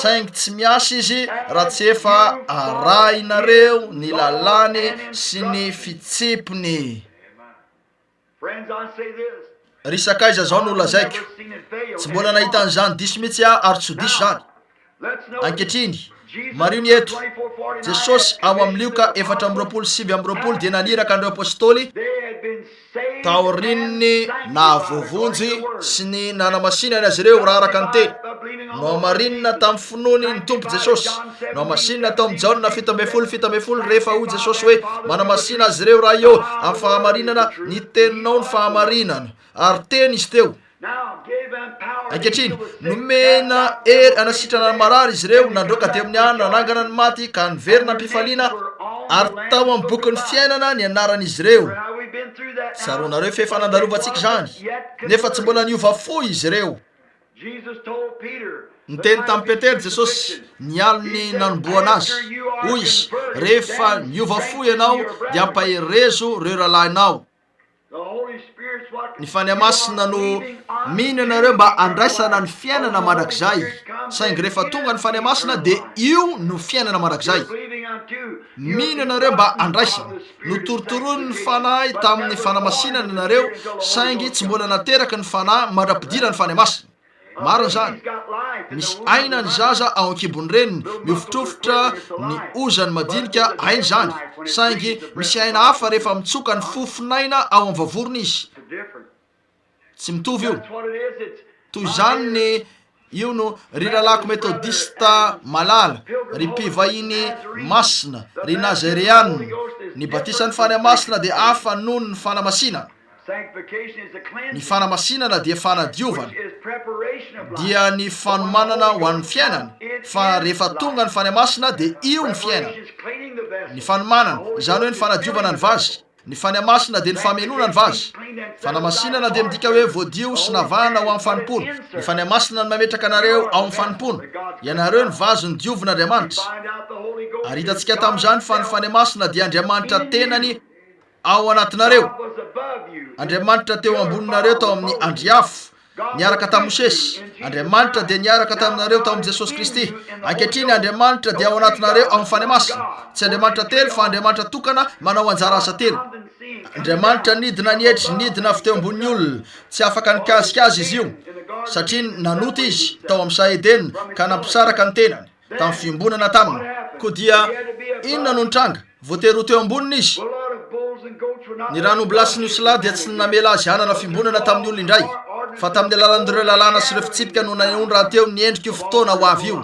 [SPEAKER 2] saingy tsy miasa Izy raha tsy efa arahinareo ny lalàny sy ny fitsipiny. Ry sakaiza, izao no lazaiko, tsy mbola nahita an'izany diso mihitsy aho ary tsy ho diso izany. Ankehitriny, mariho ny eto, Jesosy ao amin'ny Lioka 24:29 dia naniraka an'ireo apostoly taorian'ny nahavoavonjy sy ny nanamasinany azy ireo raha araka ny teny. Nohamarinina tamin'ny finoany ny Tompo Jesosy. Nohamasinina tao amin'ny Jaona 17:17 rehefa hoy Jesosy hoe, Manamasina azy ireo Ray ô, amin'ny fahamarinana, ny teninao ny fahamarinana. Ary teny izy teo. Ankehitriny, nomena hery hanasitrana ny marary izy ireo, nandroaka demoniana, nanangana ny maty, ka niverina am-pifaliana, ary tao amin'ny bokin'ny fiainana ny anaran'izy ireo. Tsaroanareo fa efa nandalovantsika izany, nefa tsy mbola niova fo izy ireo. Niteny tamin'i Petera Jesosy ny alin'ny nanombohana azy. Hoy izy, Rehefa niova fo ianao, dia ampaherezo ireo rahalahinao. Ny Fanahy Masina no mino ianareo mba handraisana ny fiainana mandrakizay. Saingy rehefa tonga ny Fanahy Masina dia io no fiainana mandrakizay. Mino ianareo mba handraisana. Notorotoroin'ny Fanahy tamin'ny fanamasinana ianareo, saingy tsy mbola nateraky ny Fanahy mandra-pidiran'ny Fanahy Masina. Marina izany. Misy aina ny zaza ao an-kibon'ny reniny, mihofotrofotra ny ozany madinika, aina izany. Saingy misy aina hafa rehefa mitsoka ny fofon'aina ao amin'ny vavorony izy. Tsy mitovy io. Toy izany ny, io no, ry rahalahiko Metodista malala, ry mpivahiny masina, ry Nazareana, ny batisan'ny Fanahy Masina dia hafa noho ny fanamasinana. Ny fanamasinana dia fanadiovana, dia ny fanomanana ho an'ny fiainana, fa rehefa tonga ny Fanahy Masina dia io ny fiainana. Ny fanomanana, izany hoe ny fanadiovana ny vazy. Ny Fanahy Masina dia ny famenoana ny vazy. Fanamasinana dia midika hoe voadio sy navahana ho amin'ny fanompoana. Ny Fanahy Masina no mametraka anareo ao amin'ny fanompoana. Ianareo ny vazy nodiovin'Andriamanitra. Ary hitantsika tamin'izany fa ny Fanahy Masina dia Andriamanitra tenany ao anatinareo. Andriamanitra teo amboninareo tao amin'ny andry afo, niaraka tamin'i Mosesy. Andriamanitra dia niaraka taminareo tao amin'i Jesosy Kristy. Ankehitriny Andriamanitra dia ao anatinareo ao amin'ny Fanahy Masina. Tsy Andriamanitra telo fa Andriamanitra tokana manao anjara asa telo. Andriamanitra nidina nietry, nidina avy teo ambonin'ny olona. Tsy afaka nikasika azy izy io, satria nanota izy tao amin'ny saha Edena ka nampisaraka ny tenany. tamin'ny fiombonana taminy. Koa dia inona no nitranga? Voatery ho teo amboniny izy. Ny ran'ombilahy sy ny osilahy dia tsy namela azy hanana fiombonana tamin'ny olona indray, fa tamin'ny alalan'ireo lalàna sy ireo fitsipika no nanehoany rahateo ny endrik'io fotoana ho avy io,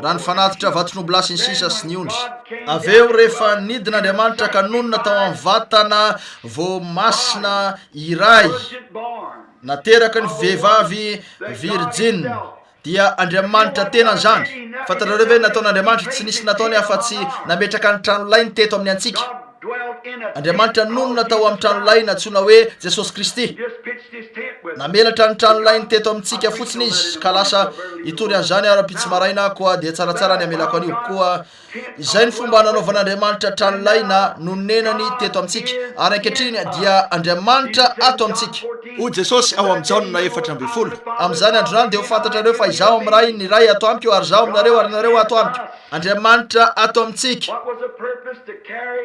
[SPEAKER 2] raha ny fanatitra vaton'ombilahy sy ny sisa sy ny ondry. Avy eo, rehefa nidina Andriamanitra ka nonina tao amin'ny vatana voamasina iray, nateraky ny vehivavy virijina, Dia Andriamanitra tenany izany. Fantatrareo ve ny nataon'Andriamanitra? Tsy nisy nataony afa-tsy nametraka ny tranolainy teto amin'ny antsika. Andriamanitra nonina tao amin'ny tranolay nantsoina hoe Jesosy Kristy. Namelatra ny tranolainy teto amintsika fotsiny Izy, ka lasa hitory an'izany aho rahampitso maraina, koa dia tsaratsara ny hamelako an'io. Koa Izay ny fomba nanaovan'Andriamanitra tranolay na nonenany teto amintsika, ary ankehitriny dia Andriamanitra ato amintsika.
[SPEAKER 3] Hoy Jesosy ao amin'ny Jaona 14.
[SPEAKER 2] Amin'izany andro izany dia ho fantatrareo fa Izaho amin'ny Ray, ny Ray ato amiko, ary Izaho aminareo, ary nareo ato amiko. Andriamanitra ato amintsika.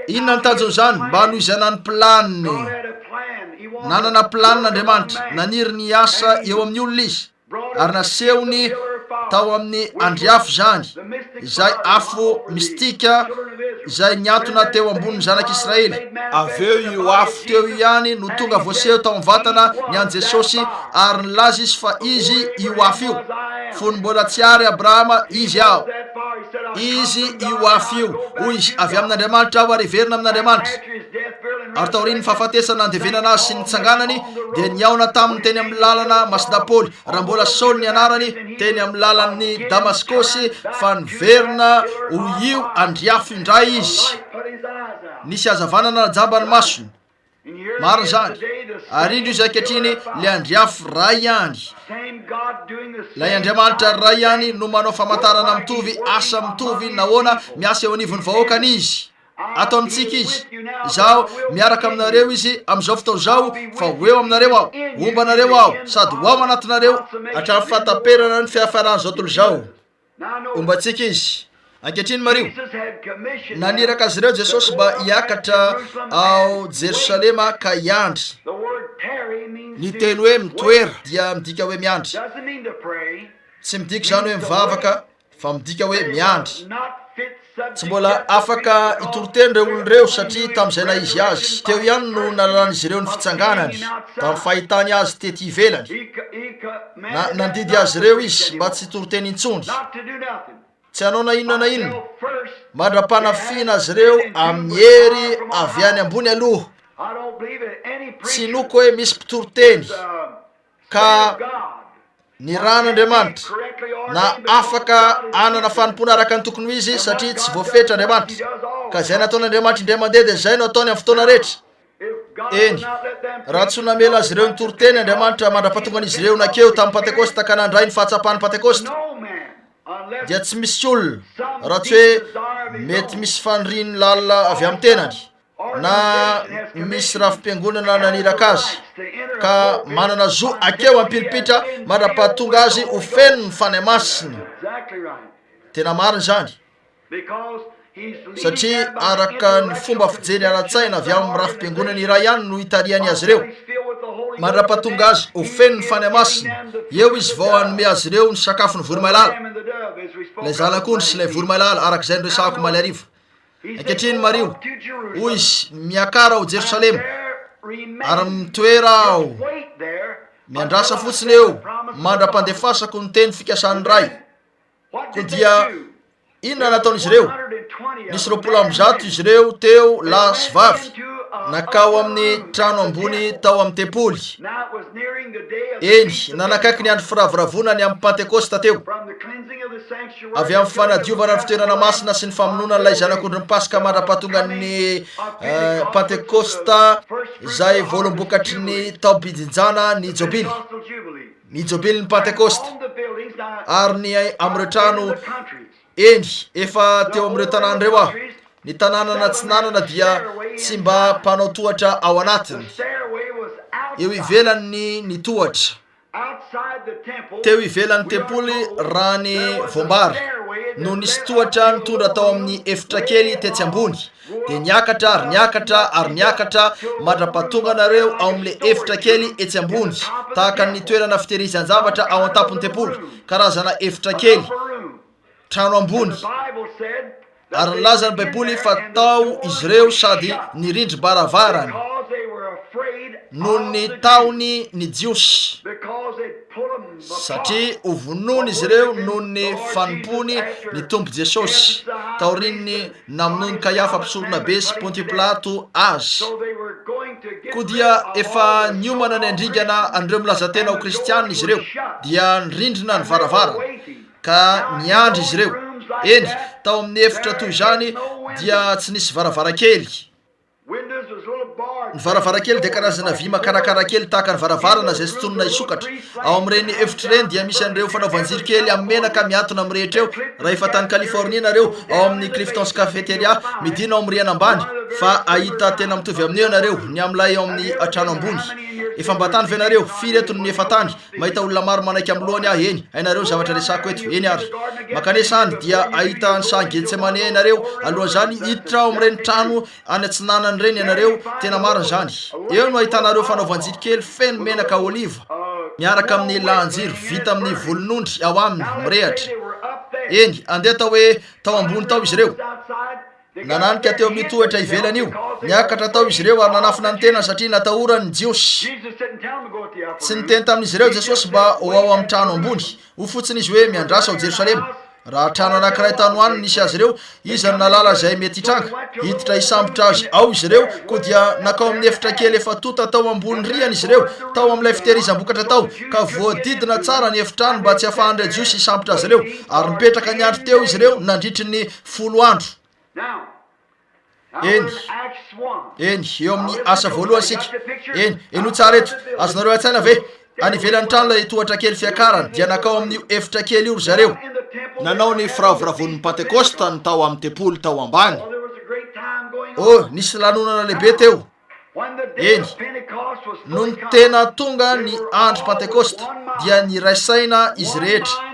[SPEAKER 2] Inona ny tanjon'izany? Mba hanohizana ny planiny. Nanana planina Andriamanitra. Naniry ny hiasa eo amin'ny olona Izy. Ary nasehony tao amin'ny andry afo izany, izay afo mistika izay niantona teo ambonin'ny zanak'Israely.
[SPEAKER 3] Avy eo io afo
[SPEAKER 2] teo io ihany no tonga voaseho tao amin'ny vatana ny an'i Jesosy, ary nilaza izy fa izy io afo io. Fony mbola tsy ary Abrahama, izy aho. Izy io afo io. Hoy izy, Avy amin'Andriamanitra aho ary hiverina amin'Andriamanitra. Ary taorian'ny fahafatesana nandevenana azy sy nitsanganany, dia nihaona taminy teny amin'ny lalana Masindahy Paoly, raha mbola Saoly ny anarany, teny amin'ny lalan'i Damaskosy, fa niverina ho io andriafo indray izy. Nisy hazavana nanajamba ny masony. Marina izany. Ary indro izy ankehitriny, ilay andriafo iray ihany. Ilay Andriamanitra iray ihany no manao famantarana mitovy, asa mitovy, nahoana, miasa eo anivon'ny vahoakany Izy. Ato amintsika Izy. Izaho, miaraka aminareo Izy amin'izao fotoana izao, fa ho eo aminareo Aho. Homba anareo Aho, sady ho ao anatinareo, hatramin'ny fahataperana ny fiafaran'izao tontolo izao. Homba antsika Izy. Ankehitriny mariho, naniraka azy ireo Jesosy mba hiakatra ao Jerosalema ka hiandry.
[SPEAKER 3] Ny teny hoe mitoera
[SPEAKER 2] dia midika hoe miandry. Tsy midika izany hoe mivavaka fa midika hoe miandry. Tsy mbola afaka hitoriteny ireo olona ireo satria tamin'izay naha izy azy teo ihany no nalalan'izy ireo ny fitsanganany, tamin'ny fahitany azy tety ivelany. Na, nandidy azy ireo izy mba tsy hitoriteny intsony, tsy hanao na inona na inona, mandra-panafihina azy ireo amin'ny hery avy any ambony aloha. Tsy inoako hoe misy mpitoriteny ka ny ran'Andriamanitra na afaka hanana fanompoana araka ny tokony ho izy satria tsy voafetra Andriamanitra. Ka izay nataon'Andriamanitra indray mandeha dia izay no ataony amin'ny fotoana rehetra. Eny, raha tsy ho namela azy ireo nitory teny Andriamanitra mandra-pahatongan'izy ireo nankeo tamin'ny Pantekosta ka nandray ny fahatsapan'ny Pantekosta, dia tsy misy olona, raha tsy hoe mety misy faniriany lalina avy amin'ny tenany, na misy rafi-piangonana naniraka azy, ka manana zo hankeo am-pilipitra mandra-pahatonga azy ho feno ny Fanahy Masina. Tena marina izany. Satria araka ny fomba fijery ara-tsaina avy amin'ny rafi-piangonana iray ihany no itarihany azy ireo, mandra-pahatonga azy ho feno ny Fanahy Masina, eo izy vao hanome azy ireo ny sakafon'ny voromailala, ilay zanak'ondry sy ilay voromailala, araka izay noresahako omaly hariva. Ankehitriny mariho, hoy izy, Miakara ao Jerosalema, ary mitoera ao, miandrasa fotsiny eo, mandra-pandefasako ny teny fikasan'ny Ray. Koa dia inona nataon'izy ireo? Nisy 120 izy ireo teo, lahy sy vavy, nankao amin'ny trano ambony tao amin'ny tempoly. Eny, nanakaiky ny andro firavoravoana ny amin'ny Pantekosta teo. Avy amin'ny fanadiovana ny fitoerana masina sy ny famonoana an'ilay zanak'ondrin'ny Paska mandra-pahatongan'ny eh, Pantekosta izay voalombokatry ny taom-pijinjana ny Jobily. Ny Jobilin'ny Pantekosta, ary ny amin'ireo trano, eny, efa teo amin'ireo tanàna ireo aho. Ny tanànan'Atsinanana dia tsy mba mpanao tohatra ao anatiny. Eo ivelany ny tohatra. Teo ivelan'ny tempoly raha ny voambara no nisy tohatra nitondra tao amin'ny efitra kely tetsy ambony. Dia niakatra ary niakatra ary niakatra mandra-pahatonga anareo ao amin'ilay efitra kely etsy ambony, tahaka ny toerana fitehirizan-javatra ao an-tampon'ny tempoly, karazana efitra kely, trano ambony. Ary nilaza ny Baiboly fa tao izy ireo sady nirindrim-baravarana noho ny tahony ny Jiosy, satria hovonoina izy ireo noho ny fanompoany ny Tompo Jesosy, taorian'ny namonoan'i Kaiafa mpisoronabe sy Pontio Pilato azy. Koa dia efa niomana ny handringana an'ireo milaza tena ho kristiana izy ireo, dia nirindrina ny varavarana, ka niandry izy ireo. Eny, tao amin'ny efitra toy izany dia tsy nisy varavarankely. Ny varavarankely dia karazana vy makarakara kely tahaka ny varavarana izay sintonina hisokatra. Ao amin'ireny efitra ireny dia misy an'ireo fanaovan-jiro kely amin'ny menaka mihantona mirehitra eo. Raha efa tany Californie ianareo, ao amin'ny Clifton's Cafeteria, midina ao amin'ny rihana ambany, fa hahita tena mitovy amin'io ianareo, ny amin'ilay ao amin'ny trano ambony. Efa mba tany ve ianareo? Firy eto no efa tany? Mahita olona maro manaiky amin'ny lohany aho, eny, hainareo ny zavatra resahako eto. Eny ary. Mankanesa any, dia hahita ny sahan'i Getsemane ianareo. Alohan'izany, hiditra ao amin'ireny trano any atsinanana ireny ianareo, tena marina izany. Eo no ahitanareo fanaovan-jiro kely feno menaka oliva, miaraka amin'ny lahan-jiro vita amin'ny volon'ondry ao aminy, mirehatra. Eny, andeha atao hoe tao ambony tao izy ireo. Nananika teo amin'io tohatra ivelany io. Niakatra tao izy ireo ary nanafina ny tenany satria natahorany ny Jiosy. Tsy niteny tamin'izy ireo Jesosy mba ho ao amin'ny trano ambony. Hoy fotsiny izy hoe, Miandrasa ao Jerosalema. Raha trano anankiray tany ho any no nisy azy ireo, iza no nahalala izay mety hitranga? Hiditra hisambotra azy ao izy ireo, koa dia nankao amin'ny efitra kely efa tonta tao ambony rihana izy ireo, tao amin'ilay fitehirizam-bokatra tao, ka voadidina tsara ny efitrano mba tsy hahafahan'ireo Jiosy hisambotra azy ireo, ary nipetraka niandry teo izy ireo nandritry ny folo andro. Eny, eny, eo amin'ny asa voalohany isika. Eny, henoy tsara eto. Azonareo an-tsaina ve? Any ivelan'ny trano ilay tohatra kely fiakarana, dia nankao amin'io efitra kely io ry zareo.
[SPEAKER 3] Nanao ny firavoravoan'ny Pantekosta ny tao amin'ny tempoly tao ambany.
[SPEAKER 2] Oh, nisy lanonana lehibe teo. Eny, nony tena tonga ny andro Pantekosta, dia niray saina izy rehetra.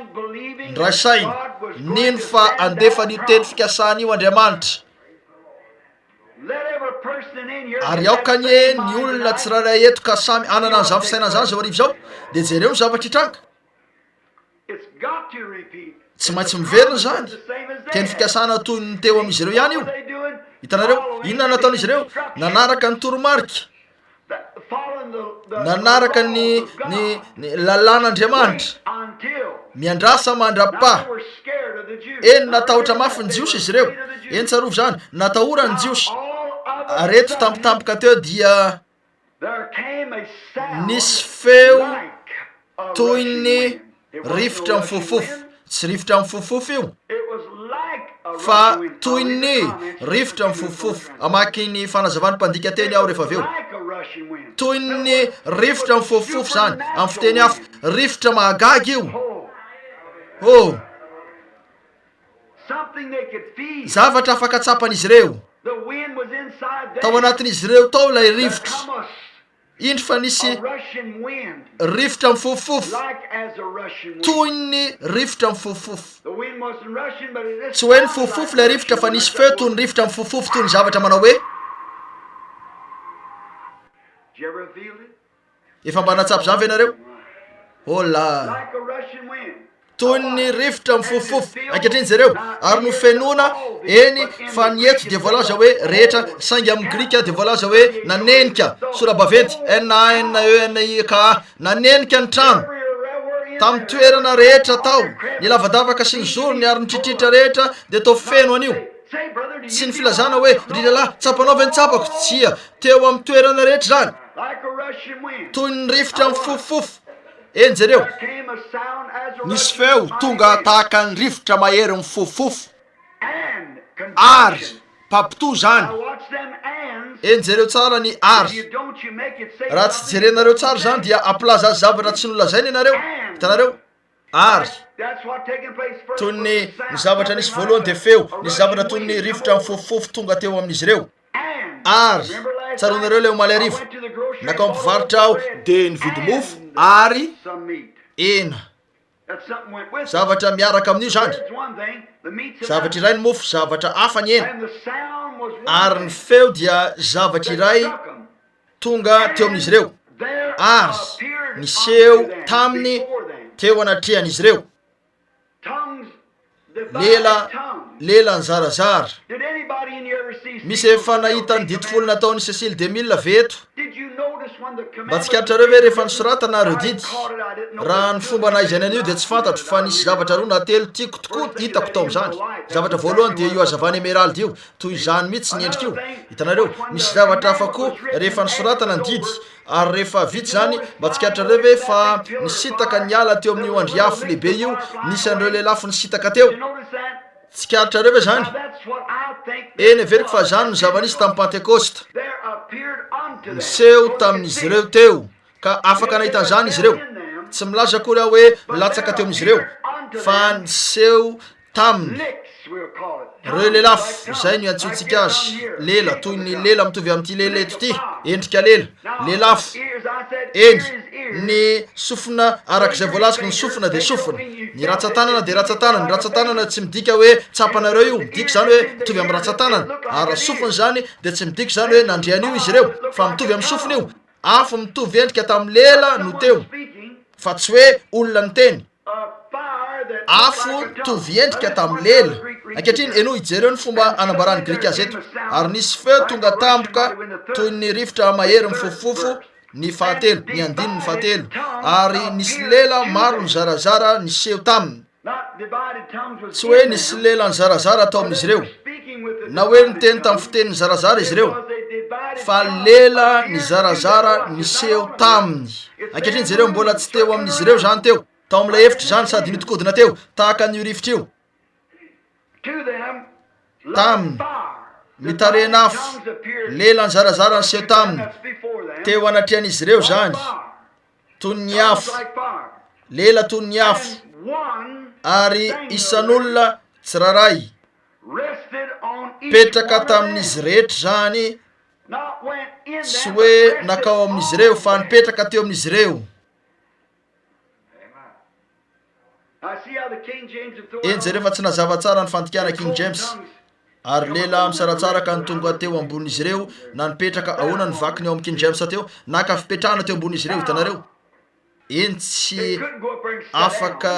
[SPEAKER 2] Niray saina, nino fa handefa an'io teny fikasana io Andriamanitra. Ary aoka anie ny olona tsirairay eto ka samy hanana an'izany fisainana izany izao hariva izao, dia jereo ny zavatra hitranga. Tsy maintsy miverina izany. Teny fikasana toy ny teo amin'izy ireo ihany io. Hitanareo? Inona no nataon'izy ireo? Nanaraka ny toromarika. Nanaraka ny, ny, ny lalàn'Andriamanitra. Miandrasa mandra-pa. Eny, natahotra mafy ny Jiosy izy ireo. Eny, tsarovy izany. Natahorany ny Jiosy. Ary eto tampotampoka teo dia Nisy feo toy ny rivotra mifofofofo, tsy rivotra mifofofofo io fa toy ny rivotra mifofofofo. Hamaky ny fanazavan'ny mpandika teny aho rehefa avy eo. Toy ny rivotra mifofofofo izany, amin'ny fiteny hafa, rivotra mahagaga io. Oh! Zavatra afaka tsapan'izy ireo. Tao anatin'izy ireo tao ilay rivotra. Indro fa nisy rivotra mifofofofo, toy ny rivotra mifofofofo. Tsy hoe nifofofofo ilay rivotra fa nisy feo toy ny rivotra mifofofofo toy ny zavatra manao hoe. Efa mba nahatsapa izany ve ianareo? Hola! Toy ny rivotra mifofofofo. Ankehitriny jereo, ary nofenoina, eny, fa ny eto dia voalaza hoe rehetra, saingy amin'ny grika dia voalaza hoe nanenika, sora-baventy, N-A-N-E-N-I-K-A, nanenika ny trano, tamin'ny toerana rehetra tao, ny lavadavaka sy ny zorony ary ny tritritra rehetra dia toa feno an'io. Tsy ny filazana hoe, Ry rahalahy, tsapanao ve ny tsapako? Tsia, teo amin'ny toerana rehetra izany, toy ny rivotra mifofofofo. Eny, jereo!
[SPEAKER 3] Nisy feo tonga tahaka ny rivotra mahery mifofofofo, ary mpampitoa izany.
[SPEAKER 2] Eny, jereo tsara ny ary. Raha tsy jerenareo tsara izany dia hampilaza azy zavatra tsy nolazainy ianareo. Hitanareo? Ary, toy ny, ny zavatra nisy voalohany dia feo, nisy zavatra toy ny rivotra mifofofofo tonga teo amin'izy ireo. Ary, tsaroanareo ilay omaly hariva, nankao amin'ny mpivarotra aho,
[SPEAKER 3] Dia nividy mofo ary
[SPEAKER 2] hena. Zavatra miaraka amin'io izany. Zavatra iray ny mofo, zavatra hafa ny hena. Ary ny feo dia zavatra iray tonga teo amin'izy ireo, ary niseho taminy teo anatrehan'izy ireo. Lela, lela nizarazara. Misy efa nahita ny didy folo nataon'i Cecil DeMille ve eto? Mba tsikaritrareo ve rehefa nosoratana ireo didy? Raha ny fomba nahaizany an'io dia tsy fantatro, fa nisy zavatra roa na telo tiako tokoa hitako tao amin'izany. Zavatra voalohany dia io hazavana emeralda io, toy izany mihitsy ny endrik'io. Hitanareo? Misy zavatra hafa koa rehefa nosoratana ny didy. Ary rehefa vita izany, mba tsikaritrareo ve fa nisintaka niala teo amin'io andriafo lehibe io, nisy an'ireo lelafo nisintaka teo? Tsikaritrareo ve izany? Eny, heveriko fa izany no zava-nisy tamin'ny Pantekosta. Niseho tamin'izy ireo teo, ka afaka nahita an'izany izy ireo. Tsy milaza akory aho hoe nilatsaka teo amin'izy ireo, fa niseho taminy. Ireo lelafo, izay no iantsoantsika azy, lela, toy ny lela mitovy amin'ity lela eto ity, endrika lela, lelafo. Eny, ny sofina, araka izay voalazako, ny sofina dia sofina, ny ratsan-tanana dia ratsan-tanana, ny ratsan-tanana tsy midika hoe tsapanareo io, midika izany hoe mitovy amin'ny ratsan-tanana, ary raha sofina izany dia tsy midika izany hoe nandre an'io izy ireo, fa mitovy amin'ny sofina io, afo mitovy endrika tamin'ny lela no teo, fa tsy hoe olona niteny. Afo mitovy endrika tamin'ny lela. Ankehitriny, henoy, jereo ny fomba anambaran'ny Grika azy eto. Ary nisy feo tonga tampoka toy ny rivotra mahery mifofofofo, ny fahatelo, ny andininy fahatelo. Ary nisy lela maro nizarazara niseho taminy. Tsy hoe nisy lela nizarazara tao amin'izy ireo, na hoe niteny tamin'ny fiteny nizarazara izy ireo, fa lela nizarazara niseho taminy. Ankehitriny jereo, mbola tsy teo amin'izy ireo izany teo, tao amin'ilay efitra izany, sady nihodikodina teo, tahaka an'io rivotra io. Taminy, mitarehin'afo, lela nizarazara niseho taminy, teo anatrehan'izy ireo izany. toy ny afo, lela toy ny afo, ary isan'olona tsirairay. Petraka tamin'izy rehetra izany, tsy hoe nankao amin'izy ireo, fa nipetraka teo amin'izy ireo. Eny, jereo fa tsy nazava tsara ny fandikana King James. Ary lela misaratsaraka no tonga teo ambonin'izy ireo, na nipetraka, ahoana ny vakiny ao amin'ny King James teo? Naka fipetrahana teo ambonin'izy ireo, hitanareo? Eny, tsy afaka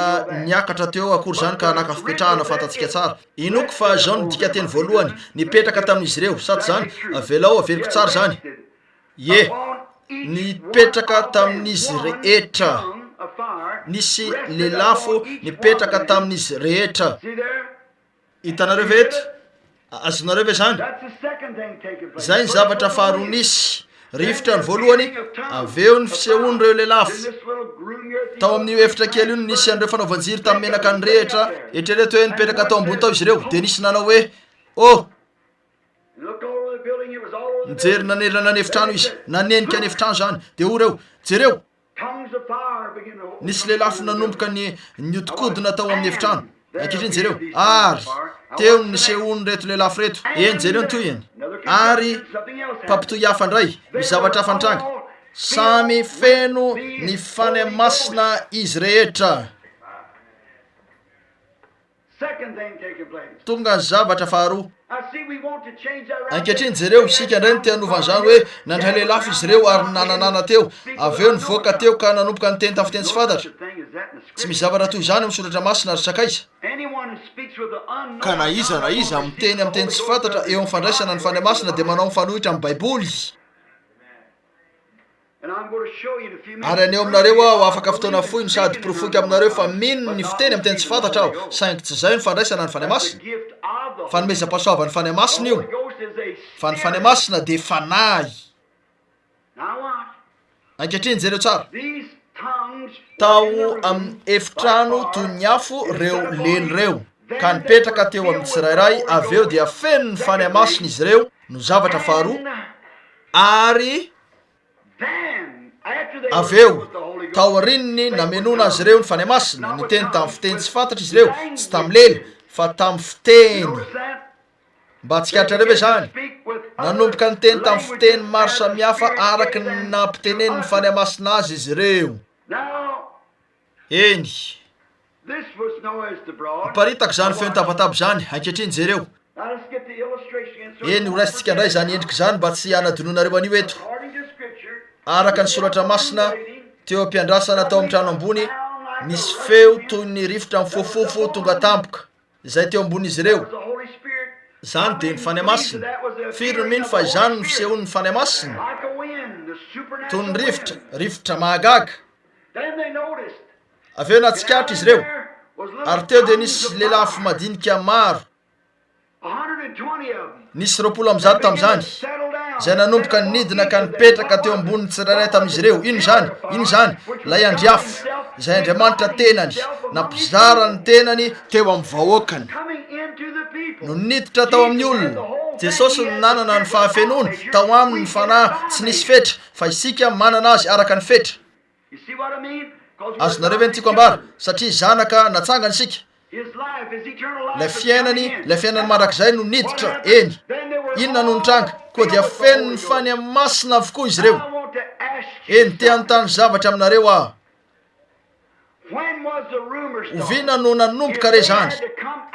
[SPEAKER 2] niakatra teo akory izany ka naka fipetrahana, fantatsika tsara. Inoako fa izao no dikanteny voalohany, nipetraka tamin'izy ireo, sa tsy izany? Avelao averiko tsara izany. Ie, nipetraka tamin'izy rehetra. Nisy lelafo nipetraka tamin'izy rehetra. Hitanareo ve eto? Azonareo ve izany? Izay ny zavatra faharoa nisy. Rivotra ny voalohany, avy eo ny fisehoan'ireo lelafo. Tao amin'io efitra kely io no nisy an'ireo fanaovan-jiro tamin'ny menaka nirehitra. Eritrereto hoe nipetraka tao ambony tao izy ireo, dia nisy nanao hoe, Oh! Nijery nanerana ny efitrano izy, nanenika ny efitrano izany. Dia hoy ireo, Jereo! Nisy lelafo nanomboka ny nihodinkodina tao amin'ny efitrano. Ankehitriny jereo. Ary teo no nisehoan'ireto lelafo ireto. Eny, jereo ny tohiny. Ary mpampitohy hafa indray, misy zavatra hafa nitranga. Samy feno ny Fanahy Masina izy rehetra. Tonga ny zavatra faharoa. Ankehitriny jereo, isika indray no te hanova an'izany hoe nandray lelafo izy ireo ary nananana teo, avy eo nivoaka teo ka nanomboka niteny tamin'ny fiteny tsy fantatra. Tsy misy zavatra toy izany ao amin'ny Soratra Masina, ry sakaiza. Ka na iza na iza miteny amin'ny teny tsy fantatra eo amin'ny fandraisana ny Fanahy Masina dia manao mifanohitra amin'ny Baiboly. Ary haneho aminareo aho afaka fotoana fohy no sady porofoiko aminareo fa mino ny fiteny amin'ny teny tsy fantatra aho, saingy tsy izay no fandraisana ny Fanahy Masina. Fanomezam-pahasoavan'ny Fanahy Masina io. Fa ny Fanahy Masina dia Fanahy. Ankehitriny jereo tsara. Tao amin'ny efitrano toy ny afo ireo lelo ireo, ka nipetraka teo amin'ny tsirairay, avy eo dia feno ny Fanahy Masina izy ireo, no zavatra faharoa, ary Avy eo, taorian'ny namenoana azy ireo ny Fanahy Masina, niteny tamin'ny fiteny tsy fantatra izy ireo, tsy tamin'ny lela, fa tamin'ny fiteny. Mba tsikaritrareo ve izany? Nanomboka niteny tamin'ny fiteny maro samihafa araka ny nampitenenin'ny Fanahy Masina azy izy ireo. Eny. Miparitaka izany feon-tabataba izany. Ankehitriny jereo. Eny, horaisintsika indray izany endrika izany mba tsy hanadinoanareo an'io eto. Araka ny Soratra Masina, teo am-piandrasana tao amin'ny trano ambony, nisy feo toy ny rivotra mifofofofo tonga tampoka. Izay teo ambonin'izy ireo. Izany dia ny Fanahy Masina. Firy no mino fa izany no fisehoan'ny Fanahy Masina? Toy ny rivotra, rivotra mahagaga. Avy eo nahatsikaritra izy ireo, ary teo dia nisy lelafo madinika maro. Nisy 120 tamin'izany, izay nanomboka nidina ka nipetraka teo ambonin'ny tsirairay tamin'izy ireo. Inona izany? Inona izany? Ilay Andry Afo, izay Andriamanitra tenany, nampizara ny tenany teo amin'ny vahoakany, no niditra tao amin'ny olona. Jesosy no nanana ny fahafenoana, tao aminy ny Fanahy tsy nisy fetra, fa isika manana azy araka ny fetra. Azonareo ve ny tiako ambara? Satria zanaka natsangana isika. Ilay fiainany, ilay fiainany mandrakizay no niditra, eny. Inona no nitranga? Koa dia feno ny Fanahy Masina avokoa izy ireo. Eny, te hanontany zavatra aminareo aho. Oviana no nanomboka re izany?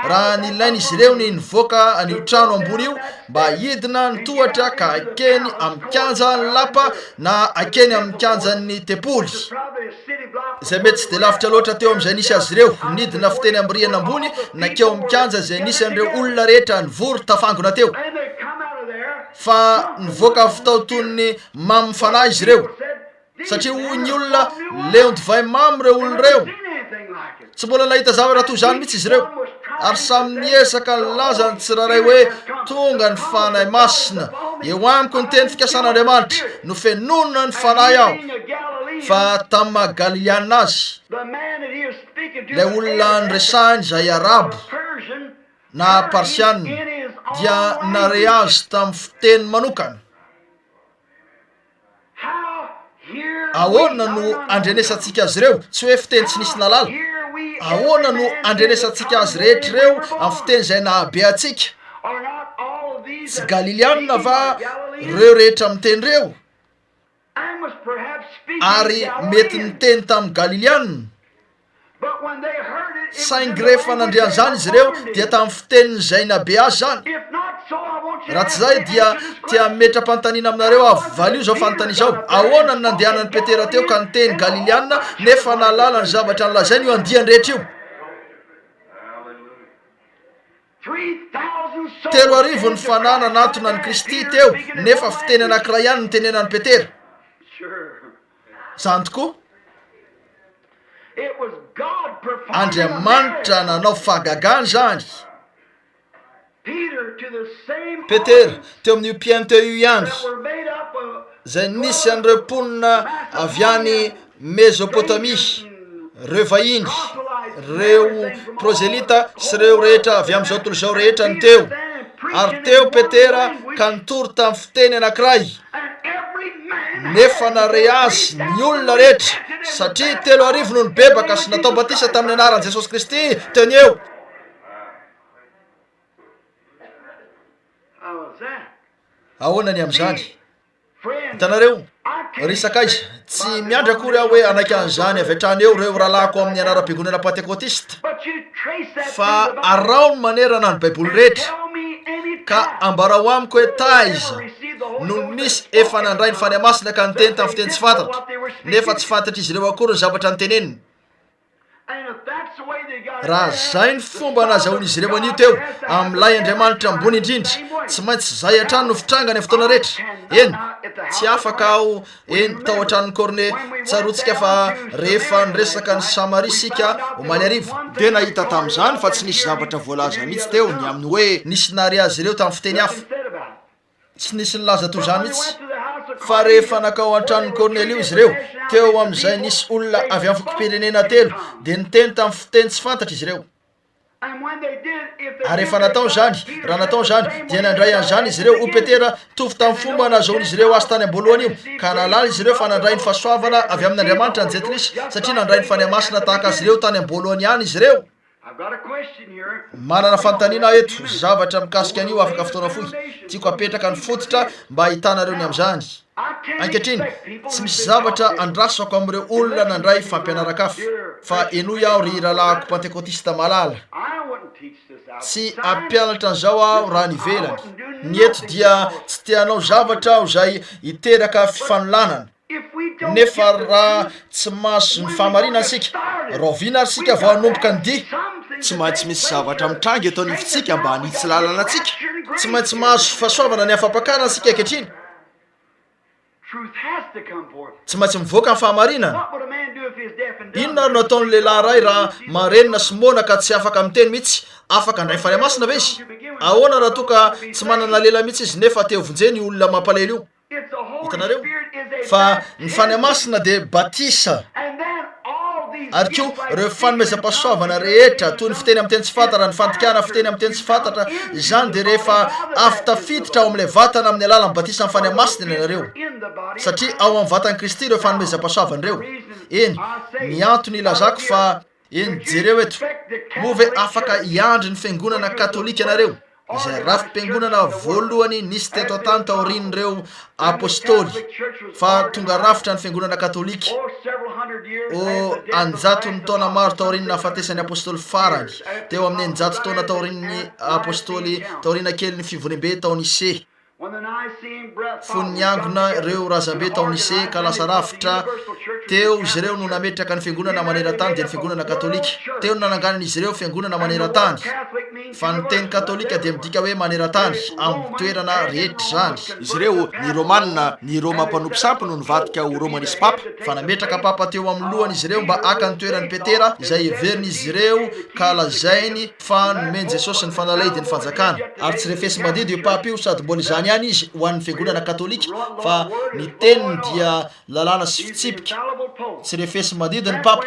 [SPEAKER 2] Raha nilain'izy ireo ny nivoaka an'io trano ambony io mba hidina ny tohatra ka hakeny amin'ny kianjan'ny lapa na hakeny amin'ny kianjan'ny tempoly, izay mety tsy dia lavitra loatra teo amin'izay nisy azy ireo, nidina avy teny amin'ny rihana ambony nankeo amin'ny kianja izay nisy an'ireo olona rehetra nivory tafangona teo. Fa nivoaka avy tao toy ny mamin'ny fanahy izy ireo. Satria hoy ny olona, Leon-divay mamy ireo olona ireo. Tsy mbola nahita zavatra toy izany mihitsy izy ireo. Ary samy niezaka nilaza ny tsirairay hoe, Tonga ny Fanahy Masina. Eo amiko ny teny fikasan'Andriamanitra. Nofenoina ny Fanahy aho. Fa tamin'ny maha Galiliana azy, ilay olona niresahiny izay Arabo na Parsiana, dia nare azy tamin'ny fiteny manokana. Ahoana no andrenesantsika azy ireo? Tsy hoe fiteny tsy nisy nahalala. Ahoana no andrenesantsika azy rehetra ireo amin'ny fiteny izay nahabe antsika? Tsy Galilianina va ireo rehetra miteny ireo? Ary mety niteny tamin'ny Galilianina. Saingy rehefa nandre an'izany izy ireo, dia tamin'ny fitenin'izay nabe azy izany. Raha tsy izay, dia te hametra-panontaniana aminareo aho. Valio izao fanontaniana izao, Ahoana no nandehanan'i Petera teo ka niteny Galiliana, nefa nahalala ny zavatra nolazainy io andiany rehetra io? 3000 ny fanahy nanatona an'i Kristy teo, nefa fiteny anankiray ihany nitenenan'i Petera. Izany tokoa. Andriamanitra nanao fahagagana izany. Petera, teo amin'io mpihaino teo io ihany, izay nisy an'ireo mponina avy any Mezopotamia, ireo vahiny, ireo prozelita sy ireo rehetra avy amin'izao tontolo izao rehetra no teo. Ary teo Petera ka nitory tamin'ny fiteny anankiray, nefa nare azy ny olona rehetra, satria 3000 no nibebaka sy natao batisa tamin'ny anaran'i Jesosy Kristy teo no eo. Ahoana ny amin'izany? Hitanareo? Ry sakaiza, tsy miandry akory aho hoe hanaiky an'izany avy hatrany eo ireo rahalahiko amin'ny anaram-piangonana Pentekotista, fa araho ny manerana ny Baiboly rehetra, ka ambarao amiko hoe taiza no nisy efa nandray ny Fanahy Masina ka niteny tamin'ny fiteny tsy fantatra, nefa tsy fantatr'izy ireo akory ny zavatra noteneniny. Raha izay ny fomba nazahoan'izy ireo an'io teo amin'ilay Andriamanitra ambony indrindra, tsy maintsy izay hatrany no fitrangany amin'ny fotoana rehetra. Eny, tsy afaka aho, eny, tao an-tranon'i Corne, tsaroantsika fa rehefa niresaka an'i Samaria isika omaly hariva,
[SPEAKER 3] dia nahita tamin'izany fa tsy nisy zavatra voalaza mihitsy teo ny amin'ny hoe.
[SPEAKER 2] Nisy nahare azy ireo tamin'ny fiteny hafa. Tsy nisy nilaza toy izany mihitsy. Fa rehefa nankao an-tranon'i Kornelio izy ireo, teo amin'izay nisy olona avy amin'ny fokom-pirenena telo, dia niteny tamin'ny fiteny tsy fantatra izy ireo. Ary rehefa natao izany, raha natao izany, dia nandray an'izany izy ireo, hoy Petera, mitovy tamin'ny fomba nahazoan'izy ireo azy tany am-boalohany io, ka nahalala izy ireo fa nandray ny fahasoavana avy amin'Andriamanitra ny Jentilisa, satria nandray ny Fanahy Masina tahaka azy ireo tany am-boalohany ihany izy ireo. Manana fanontaniana aho eto, zavatra mikasika an'io afaka fotoana fohy. Tiako hapetraka ny fototra mba hahitanareo ny amin'izany. Ankehitriny, tsy misy zavatra andrasako amin'ireo olona nandray fampianaran-kafa. Fa henoy aho ry rahalahiko Pentekotista malala. Tsy hampianatra an'izao aho raha any ivelany. Ny eto dia tsy te hanao zavatra aho izay hiteraka fifanolanana. Nefa raha tsy mahazo ny fahamarinana isika, rahoviana ary isika vao hanomboka ny dia?
[SPEAKER 3] Tsy maintsy misy zavatra mitranga eto anivontsika mba hanitsy lalana antsika.
[SPEAKER 2] Tsy maintsy mahazo fahasoavana ny afa-pakana isika ankehitriny. Tsy maintsy mivoaka ny fahamarinana. Inona ary no ataon'ny lehilahy iray raha marenina sy moana ka tsy afaka miteny mihitsy? Afaka handray ny Fanahy Masina ve izy? Ahoana raha toa ka tsy manana lela mihitsy izy nefa te hovonjena io olona mampalahelo io? Hitanareo? Fa ny Fanahy Masina dia batisa, ary koa ireo fanomezam-pahasoavana rehetra, toy ny fiteny amin'ny teny tsy fantatra, ny fandikana fiteny amin'ny teny tsy fantatra, izany dia rehefa avy tafiditra ao amin'ilay vatana amin'ny alalan'ny batisan'ny Fanahy Masina ianareo, satria ao amin'ny vatan'i Kristy ireo fanomezam-pahasoavana ireo. Eny, ny antony ilazako fa Eny, jereo eto. Moa ve afaka hiandry ny fiangonana katolika ianareo, izay rafi-piangonana voalohany nisy teto an-tany taorian'ireo apostoly, fa tonga rafitra ny fiangonana katolika, oh, an-jatony taona maro taorian'ny nahafatesan'ny apostoly farany, teo amin'ny 600 taona taorian'ny apostoly, taoriana kelin'ny fivoriambe tao Nicée. Fony niangona ireo razambe tao Nicée ka lasa rafitra, teo izy ireo no nametraka ny fiangonana maneran-tany dia ny fiangonana katolika. Teo no nananganan'izy ireo fiangonana maneran-tany. Fa ny teny katolika dia midika hoe maneran-tany, amin'ny toerana rehetra izany.
[SPEAKER 3] Izy ireo, ny Romana, ny Roma mpanompo sampy no nivadika ho Roma nisy papa.
[SPEAKER 2] Fa nametraka papa teo amin'ny lohany izy ireo mba haka ny toeran'i Petera, izay heverin'izy ireo ka lazainy fa nomen'i Jesosy ny fanalahidin'ny fanjakana. Ary tsy refesi-mandidy io Papa io sady mbola izany ihany izy ho an'ny fiangonana katolika fa ny teniny dia lalàna sy fitsipika. Tsy refesi-mandidy ny Papa.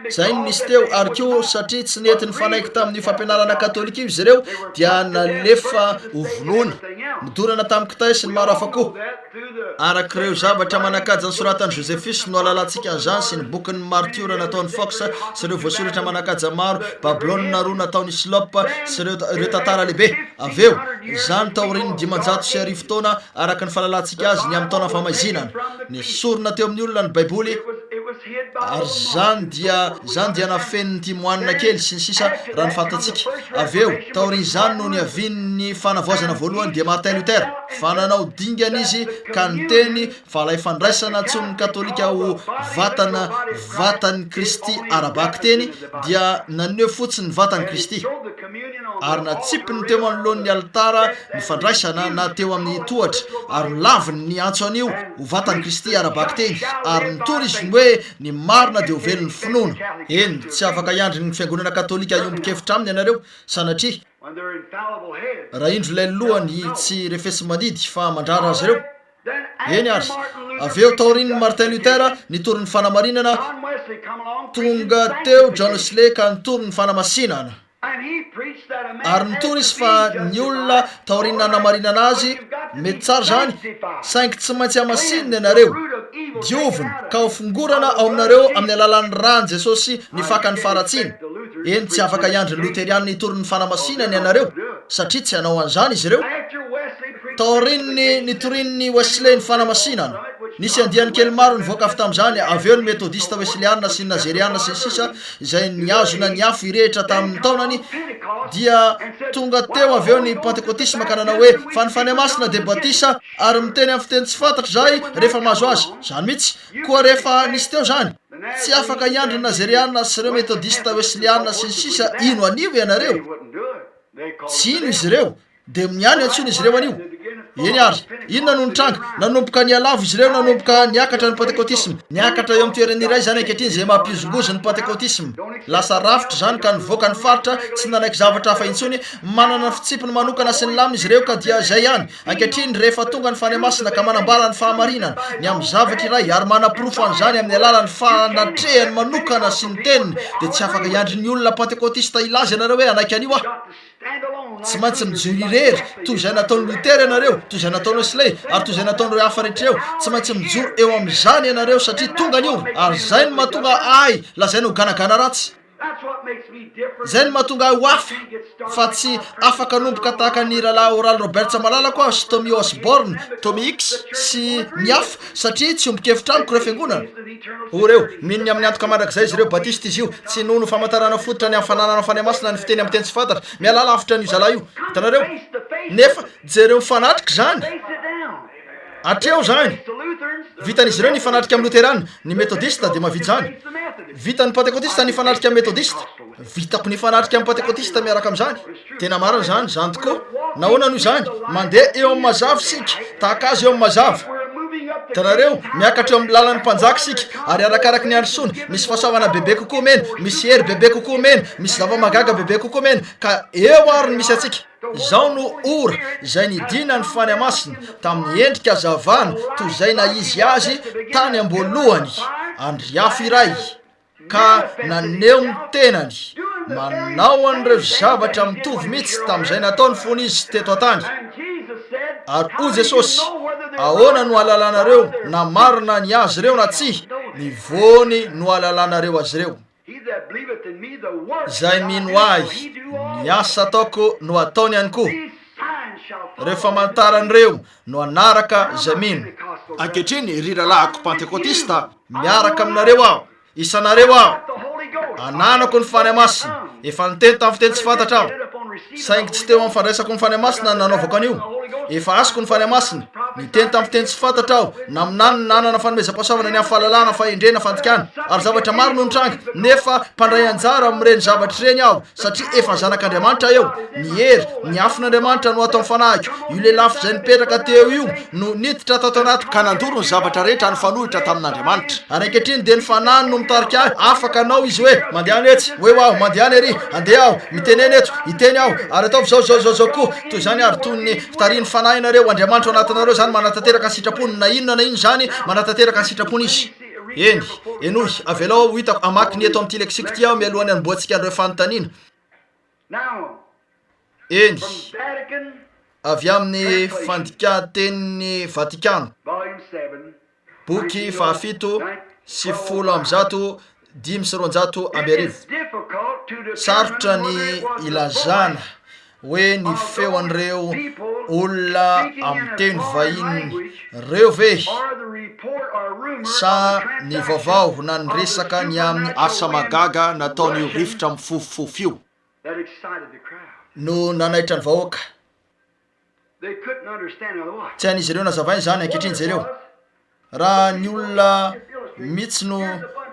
[SPEAKER 2] Izay no nisy teo ary koa satria tsy nety nifanaiky tamin'io fampianarana katolika io izy ireo dia nalefa ho vonoina. Nodorana tamin'ny kitay sy ny maro hafa koa. Araka ireo zavatra manan-kaja nosoratan'i Josephus no ahalalantsika an'izany sy ny bokin'ny martiora nataon'i Fox sy ireo voasoratra manan-kaja maro, Babylona roa nataon'i Hislop sy ireo ireo tantara lehibe. Avy eo, izany taorian'ny 1500 taona araka ny fahalalantsika azy ny amin'ny taona fahamaizinana. Nesorina teo amin'ny olona ny Baiboly ary izany dia izany dia nafenin'ity moanina kely sy ny sisa raha ny fantatsika. Avy eo, taorian'izany no niavian'ny fanavaozana voalohany dia Martin Luther. Fa nanao dingana izy ka niteny fa ilay fandraisana antsoin'ny katolika ho vatana vatan'i Kristy ara-bakiteny dia naneho fotsiny ny vatan'i Kristy. Ary natsipiny teo anoloan'ny alitara ny fandraisana na teo amin'ny tohatra, ary nolaviny ny antso an'io ho vatan'i Kristy ara-bakiteny, ary nitory izy ny hoe ny marina dia ho velon'ny finoana. Eny, tsy afaka hiandry ny fiangonana katolika hiombon-kevitra aminy ianareo, sanatria. Raha indro ilay lohany tsy refesi-mandidy fa mandrara azy ireo. Eny ary, avy eo taorian'i Martin Luther nitory ny fanamarinana, tonga teo John Wesley ka nitory ny fanamasinana. Ary nitory izy fa ny olona taorian'ny nanamarinana azy, mety tsara izany, saingy tsy maintsy hamasinina ianareo, diovina, ka hofongorana ao aminareo amin'ny alalan'ny Ràn'i Jesosy ny fakan'ny faharatsiana. Eny, tsy afaka hiandry ny Loterianina hitory ny fanamasinana ianareo, satria tsy hanao an'izany izy ireo. Taorian'ny nitorian'ny Wesley ny fanamasinana, nisy andiany kely maro nivoaka avy tamin'izany, avy eo ny Metodista Wesleyanina sy ny Nazereana sy ny sisa izay nihazona ny afo hirehitra tamin'ny taonany, dia tonga teo avy eo ny Pantekotisma ka nanao hoe, Fa ny Fanahy Masina dia batisa ary miteny amin'ny fiteny tsy fantatra izahay rehefa mahazo azy. Izany mihitsy. Koa rehefa nisy teo izany, tsy afaka hiandry ny Nazereana sy ireo Metodista Wesleyanina sy ny sisa hino an'io ianareo. Tsy hino izy ireo. Demoniany antsoina izy ireo anio. Eny ary, inona no nitranga? Nanomboka nihalavo izy ireo, nanomboka niakatra ny Pantekotisma. Niakatra eo amin'ny toerana iray izany ankehitriny izay mampihozongozona ny Pantekotisma. Lasa rafitra izany ka nivoaka ny faritra, tsy nanaiky zavatra hafa intsony. Manana ny fitsipiny manokana sy ny lamina izy ireo ka dia izay ihany. Ankehitriny, rehefa tonga ny Fanahy Masina ka manambara ny fahamarinana ny amin'ny zavatra iray ary manaporofo an'izany amin'ny alalan'ny fanatrehany manokana sy ny Teniny, dia tsy afaka hiandry ny olona Pantekotista hilaza ianareo hoe hanaiky an'io aho. Tsy maintsy mijoro irery, toy izay nataon'i Luther ianareo, toy izay nataon'i Wesley, ary toy izay nataon'ireo hafa rehetra ireo. Tsy maintsy mijoro eo amin'izany ianareo, satria tonga ny ora, ary izay no mahatonga ahy lazaina ho ganagana ratsy. Izay no mahatonga ahy ho hafa, fa tsy afaka hanomboka tahaka ny Rahalahy Oral Roberts malalako aho sy Tommy Osborn, Tommy Hicks, sy ny hafa, satria tsy ombon-kevitra amiko ireo fiangonana. Ho ireo, mino ny amin'ny antoka mandrakizay izy ireo, Batista izy io, tsy inoany ho famantarana fototra ny amin'ny fananana Fanahy Masina ny fiteny amin'ny teny tsy fantatra. Mialà lavitra an'io zalahy io. Hitanareo? Nefa, jereo mifanatrika izany. Hatreo izany. Vitan'izy ireo ny hifanatrika amin'ny Loterana. Ny Metodista dia mahavita izany. Vitan'ny Pantekotista ny hifanatrika amin'ny Metodista. Vitako ny hifanatrika amin'ny Pantekotista miaraka amin'izany. Tena marina izany, izany tokoa. Nahoana no izany? Mandeha eo amin'ny mazava isika, tahaka azy eo amin'ny mazava. Hitanareo, miakatra eo amin'ny lalan'ny mpanjaka isika, ary arakaraky ny androsoana, misy fahasoavana bebe kokoa omena, misy hery bebe kokoa omena, misy zava-mahagaga bebe kokoa omena, ka eo ary no misy antsika. Izao no ora izay nidinan'ny Fanahy Masina tamin'ny endrika hazavana toy izay naha-izy azy tany am-boalohany, andriafo iray, ka naneho ny tenany, manao an'ireo zavatra mitovy mihitsy tamin'izay nataony fony izy teto an-tany. Ary hoy Jesosy, Ahoana no ahalalanareo na marina ny azy ireo na tsia? Ny voany no ahalalanareo azy ireo. Izay mino Ahy, ny asa ataoko no hataony ihany koa. Ireo famantarana ireo no hanaraka izay mino. Ankehitriny, ry rahalahiko Pantekotista, miaraka aminareo aho. Isanareo aho. Ananako ny Fanahy Masina. Efa niteny tamin'ny fiteny tsy fantatra aho. Saingy tsy teo amin'ny fandraisako ny Fanahy Masina no nanaovako an'io. Efa azoko ny Fanahy Masina. Niteny tamin'ny fiteny tsy fantatra aho, naminany, nanana fanomezam-pahasoavana ny amin'ny fahalalana, fahendrena, fandikana, ary zavatra maro no nitranga, nefa mpandray anjara amin'ireny zavatra ireny aho, satria efa zanak'Andriamanitra eo. Ny hery, ny afon'Andriamanitra no ato amin'ny fanahiko. Io lelafo izay nipetraka teo io no niditra tato anatiko ka nandoro ny zavatra rehetra nifanohitra tamin'Andriamanitra. Ary ankehitriny dia ny Fanahiny no mitarika ahy. Afaka hanao Izy hoe, Mandehana etsy, ho eo aho, mandehana ery, handeha aho, mitenena eto, hiteny aho, ary ataovy izao, izao, izao, izao koa. Toy izany ary toy ny fitarihin'ny Fanahinareo, Andriamanitra ao anatinareo izany manatanteraka ny sitrapony, na inona na inona izany, manatanteraka ny sitrapony Izy. Eny, henoy, avelao aho ho hitako, hamaky ny eto amin'ity lexique ity aho mialohan'ny hanombohantsika an'ireo fanontaniana. Eny, avy amin'ny fandikan-tenin'ny Vatikano, boky fahafito, 290. Sarotra ny ilazana hoe ny feon'ireo olona amin'ny teny vahiny ireo ve sa ny vaovao na ny resaka ny amin'ny
[SPEAKER 3] asa mahagaga nataon'io rivotra mifofofofo io.
[SPEAKER 2] No nanaitra ny vahoaka. Tsy hain'izy ireo nazavaina izany ankehitriny jereo. Raha ny olona mihitsy no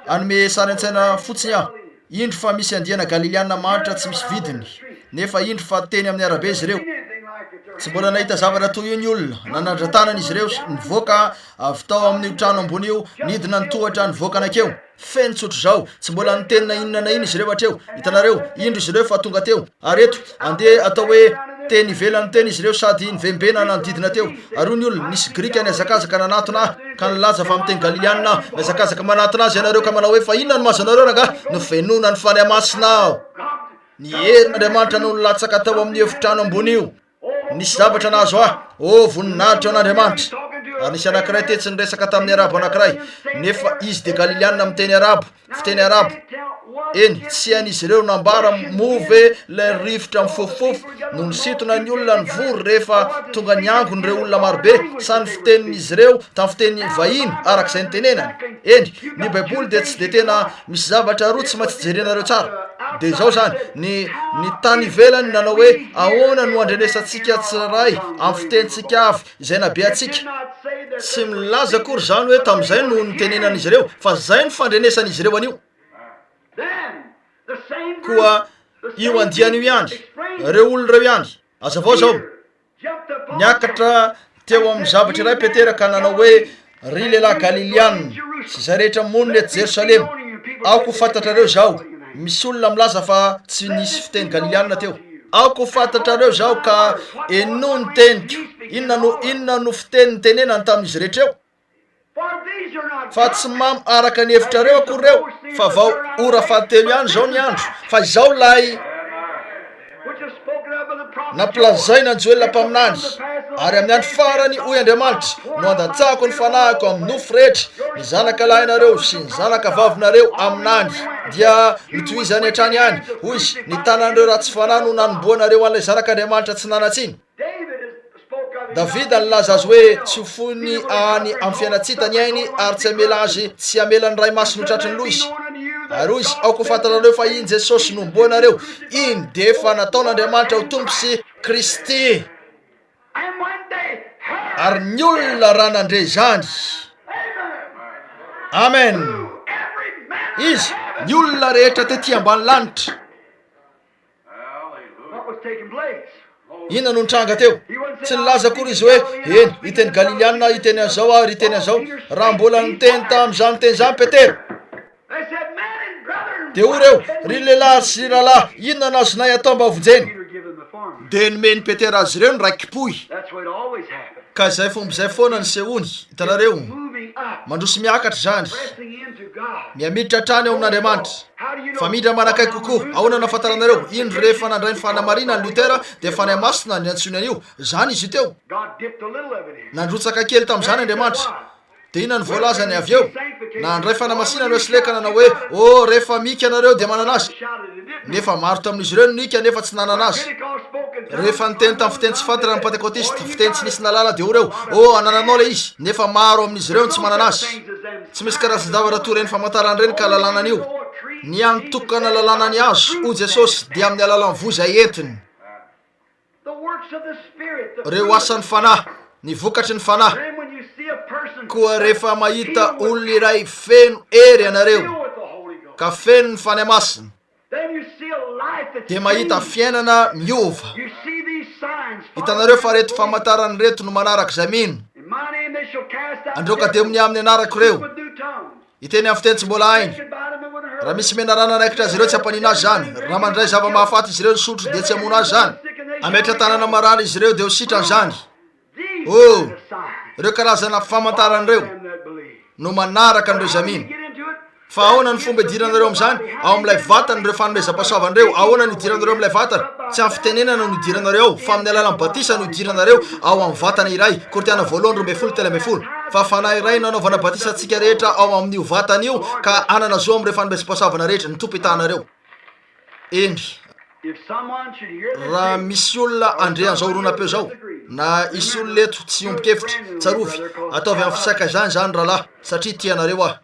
[SPEAKER 2] hanome sary an-tsaina fotsiny aho, indro fa misy andiana Galiliana mahantra tsy misy vidiny, nefa indro fa teny amin'ny arabe izy ireo. Tsy mbola nahita zavatra toy io ny olona. Nanandra-tanana izy ireo, nivoaka avy tao amin'io trano ambony io, nidina ny tohatra, nivoaka nankeo. Feno tsotr'izao. Tsy mbola niteny na inona na inona izy ireo hatreo. Hitanareo? Indro izy ireo fa tonga teo. Ary eto, andeha atao hoe teny ivelany teny izy ireo sady nivembena nanodidina teo. Ary hoy ny olona, Nisy Grika nihazakazaka nanatona ahy, ka nilaza fa miteny Galilianina aho. Mihazakazaka manatona azy ianareo ka manao hoe, 'Fa inona no mahazo anareo, rangahy? Nofenoina ny Fanahy Masina aho. Ny herin'Andriamanitra no nilatsaka tao amin'io efitrano ambony io. Nisy zavatra nahazo ahy. Oh, voninahitra ho an'Andriamanitra! Ary nisy anankiray tetsy niresaka tamin'ny Arabo anankiray, nefa izy dia Galiliana miteny Arabo, fiteny Arabo. Eny, tsy hain'izy ireo nambara moa ve ilay rivotra mifofofofo no nisintona ny olona nivory rehefa tonga niangona ireo olona marobe, sa ny fitenin'izy ireo tamin'ny fiteny vahiny araka izay nitenenany? Eny, ny Baiboly dia tsy dia tena misy zavatra roa tsy maintsy jerenareo tsara. Dia izao izany, ny, ny tany ivelany nanao hoe, Ahoana no andrenesantsika tsirairay amin'ny fitenintsika avy izay nabe antsika? Tsy milaza akory izany hoe tamin'izay no nitenenan'izy ireo, fa izay no fandrenesan'izy ireo an'io. Koa io andiany io ihany, ireo olona ireo ihany. Hazavao izao. Niakatra teo amin'ny zavatra iray Petera ka nanao hoe, Ry lehilahy Galiliana sy izay rehetra monina eto Jerosalema, aoka ho fantatrareo izao, misy olona milaza fa tsy nisy fiteny Galiliana teo. Aoka ho fantatrareo izao ka henoy ny teniko. Inona no, inona no fiteny nitenenany tamin'izy rehetra eo? Fa tsy mamo araka ny hevitrareo akory ireo, fa vao ora fahatelo ihany izao ny andro, fa izao ilay nampilazaina an'i Joela mpaminany, ary amin'ny andro farany, hoy Andriamanitra, no handatsahako ny fanahiko amin'ny nofo rehetra, ny zanaka lahinareo sy ny zanaka vavinareo haminany. Dia notohizany hatrany ihany, hoy izy, ny tanan'ireo ratsy fanahy no nanombohanareo an'ilay Zanak'Andriamanitra tsy nanan-tsiny. Davida nilaza azy hoe tsy ho foiny any amin'ny fiainan-tsita ny ainy ary tsy hamela azy tsy hamela ny Ray Masina ho tratry ny loha izy. Ary hoy izy, Aoka ho fantatrareo fa iny Jesosy nohomboanareo iny dia efa nataon'Andriamanitra ho Tompo sy Kristy. Ary ny olona raha nandre izany, Amen! Izy, ny olona rehetra tety ambany lanitra. Inona no nitranga teo? Tsy nilaza akory izy hoe, Eny, hiteny Galiliana aho, hiteny an'izao aho, ary hiteny an'izao. Raha mbola niteny tamin'izany teny izany Petera, dia hoy ireo, Ry lehilahy sy ry rahalahy, inona no azonay atao mba hovonjena? Dia nomen'i Petera azy ireo ny raikipohy. Ka izay fomba izay foana nisehoany. Hitanareo? Mandroso miakatra izany. Mihamiditra hatrany ao amin'Andriamanitra. Famindra manakaiky kokoa. Ahoana no ahafantaranareo? Indro rehefa nandray ny fanamarinany Luther, dia Fanahy Masina niantsoiny an'io. Izany izy io teo. Nandrotsaka kely tamin'izany Andriamanitra. Dia inona no voalazany avy eo? Nandray fanamasinana Wesley ka nanao hoe, Oh, rehefa mika ianareo dia manana azy. Nefa maro tamin'izy ireo no nika nefa tsy nanana azy. Rehefa niteny tamin'ny fiteny tsy fantatra ny Pentekotista, fiteny tsy nisy nahalala, dia hoy ireo, Oh, anananao ilay izy. Nefa maro amin'izy ireo no tsy manana azy. Tsy misy karazan-javatra toy ireny famantarana ireny ka lalàna an'io. Ny hany tokana lalàna ny hazo, hoy Jesosy, dia amin'ny alalan'ny voa izay entiny. Ireo asan'ny Fanahy, ny vokatry ny Fanahy. Koa rehefa mahita olona iray feno hery ianareo, ka feno ny Fanahy Masina, dia mahita fiainana miova. Hitanareo fa ireto famantarana ireto no manaraka izay mino. Androaka demonia amin'ny anarako ireo. Hiteny amin'ny fiteny tsy mbola hainy. Raha misy menarana hanaikitra azy ireo, tsy hampanina azy izany. Raha mandray zava-mahafaty izy ireo nisotro, dia tsy hamono azy izany. Hametra-tanana marary izy ireo, dia ho sitrana izany. Oh, ireo karazana famantarana ireo no manaraka an'ireo izay mino. Fa ahoana ny fomba idiranareo amin'izany? Ao amin'ilay vatana ireo fanomezam-pahasoavana ireo. Ahoana no idiranareo amin'ilay vatana? Tsy amin'ny fitenenana no idiranareo ao, fa amin'ny alalan'ny batisa no idiranareo ao amin'ny vatana iray. Korintiana voalohany 12 13. Fa Fanahy iray no anaovana batisa antsika rehetra ao amin'io vatana io, ka hanana zo amin'ireo fanomezam-pahasoavana rehetra. Ny Tompo hitaha anareo. Eny, raha misy olona handre an'izao horonam-peo izao, na hisy olona eto tsy hiombon-kevitra, tsarovy, ataovy amin'ny fisakaizana izany, rahalahy, satria tia anareo aho.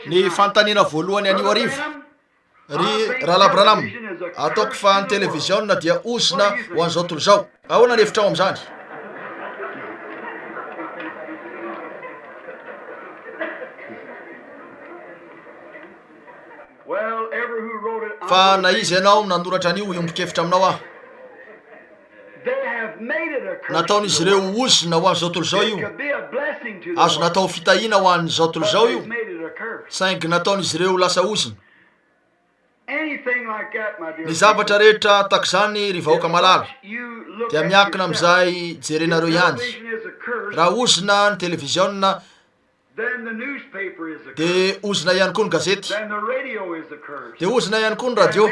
[SPEAKER 2] Ny fanontaniana voalohany anio hariva, ry Rahalahy Branham, ataoko fa ny televiziona dia ozona ho an'izao tontolo izao. Ahoana ny hevitrao amin'izany? Fa na iza ianao nanoratra an'io, hiombon-kevitra aminao aho. Nataon'izy ireo ho ozona ho an'izao tontolo izao io. Azo natao ho fitahiana ho an'izao tontolo izao io, saingy nataon'izy ireo ho lasa ozona. Ny zavatra rehetra tahak'izany, ry vahoaka malala, dia miankina amin'izay jerenareo ihany. Raha ozona ny televiziona. Dia ozona ihany koa ny gazety. Dia ozona ihany koa ny radio.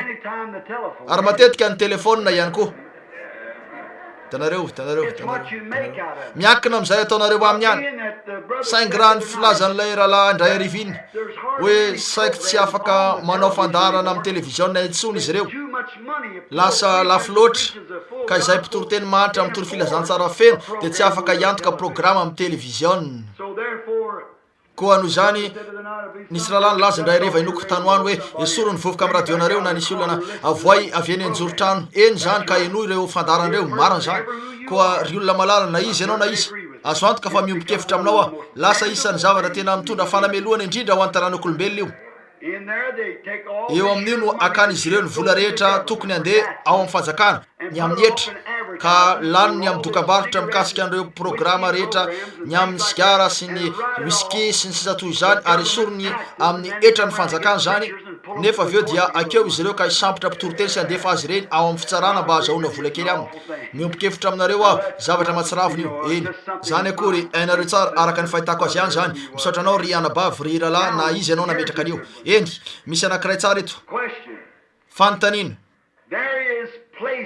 [SPEAKER 2] Ary matetika ny telefaonina ihany koa. Hitanareo, hitanareo, hitanareo. Miankina amin'izay ataonareo aminy ihany. Saingy raha ny filazan'ilay rahalahy indray hariva iny, hoe saiky tsy afaka manao fandaharana amin'ny televiziona intsony izy ireo. Lasa lafo loatra, ka izay mpitoriteny mahantra mitory filazantsara feno dia tsy afaka hiantoka programa amin'ny televiziona. Koa noho izany, nisy rahalahy nilaza indray hariva inoako tany ho any hoe, Esory ny vovoka amin'ny radio-nareo na nisy olona avoay avy eny an-joron-trano eny izany ka henoy ireo fandaharana ireo. Marina izany. Koa ry olona malala, na iza ianao na iza, azo antoka fa miombon-kevitra aminao aho. Lasa isan'ny zavatra tena mitondra fanamelohana indrindra ho an'ny taranak'olombelona io. Eo amin'io no hakan'izy ireo ny vola rehetra tokony handeha ao amin'ny fanjakana, ny amin'ny hetra, ka laniny amin'ny dokambarotra mikasika an'ireo programa rehetra ny amin'ny sigara sy ny whisky sy ny sisa toy izany, ary esoriny amin'ny hetran'ny fanjakana izany, nefa avy eo dia akeo izy ireo ka hisambotra mpitoriteny sy handefa azy ireny ao amin'ny fitsarana mba hahazahoana vola kely aminy. Miombon-kevitra aminareo aho, zavatra mahatsiravina io. Eny. Izany akory, hainareo tsara, araka ny fahitako azy ihany izany. Misaotra anao ry anabavy, ry rahalahy, na iza ianao nametraka an'io. Eny, misy anankiray tsara eto. Fanontaniana.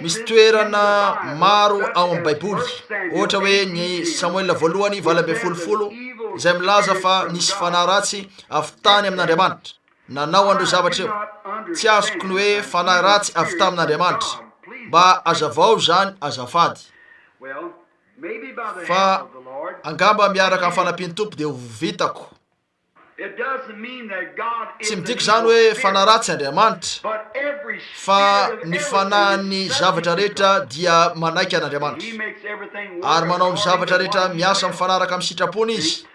[SPEAKER 2] Misy toerana maro ao amin'ny Baiboly, ohatra hoe ny Samoela voalohany 18 folo, izay milaza fa nisy fanahy ratsy avy tany amin'Andriamanitra nanao an'ireo zavatra ireo. Tsy azoko ny hoe fanahy ratsy avy tamin'Andriamanitra. Mba azavao izany azafady. Fa angamba miaraka amin'ny fanampian'ny Tompo dia ho vitako. Tsy midika izany hoe fanahy ratsy Andriamanitra, fa ny fanahin'ny zavatra rehetra dia manaiky an'Andriamanitra, ary manao ny zavatra rehetra miasa mifanaraka amin'ny sitrapony Izy.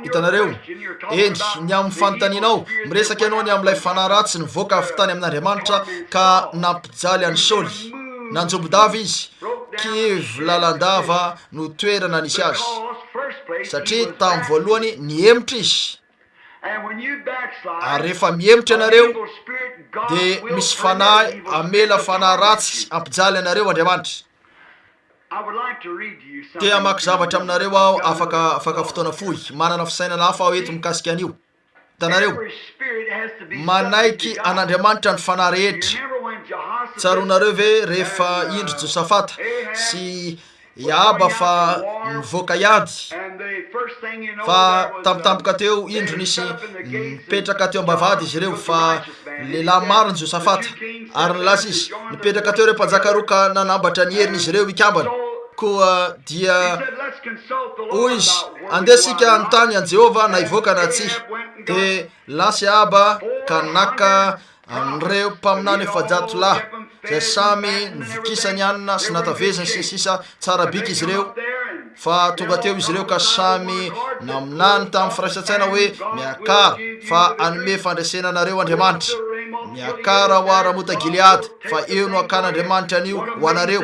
[SPEAKER 2] Hitanareo? Eny, ny amin'ny fanontanianao, miresaka ianao ny amin'ilay fanahy ratsy nivoaka avy tany amin'Andriamanitra ka nampijaly an'i Saoly. Nanjombon-dava izy, kivy lalandava no toerana nisy azy, satria tamin'ny voalohany nihemotra izy. Ary rehefa mihemotra ianareo, dia misy fanahy hamela fanahy ratsy hampijaly anareo Andriamanitra. Te hamaky zavatra aminareo aho afaka afaka fotoana fohy. Manana fisainana hafa aho eto mikasika an'io. Hitanareo? Manaiky an'Andriamanitra ny fanahy rehetra. Tsaroanareo ve rehefa indro Josafata sy i Ahaba fa nivoaka hiady, fa tampotampoka teo indro nisy nipetraka teo am-bavahady izy ireo, fa lehilahy maro ny Josafata, ary nilaza izy, nipetraka teo ireo mpanjaka roa ka nanambatra ny herin'izy ireo hikambana. Koa dia hoy izy, Andeha isika hanontany an'i Jehovah na hivoaka na tsia. Dia lasa i Ahaba ka naka an'ireo mpaminany 400 lahy, izay samy novokisany hanina sy nataveziny sy ny sisa, tsara bika izy ireo, fa tonga teo izy ireo ka samy naminany tamin'ny firaisan-tsaina hoe, Miakara, fa hanome fandresena anareo Andriamanitra. Miakara ho a Ramota-Gileada, fa eo no hakan'Andriamanitra an'io ho anareo.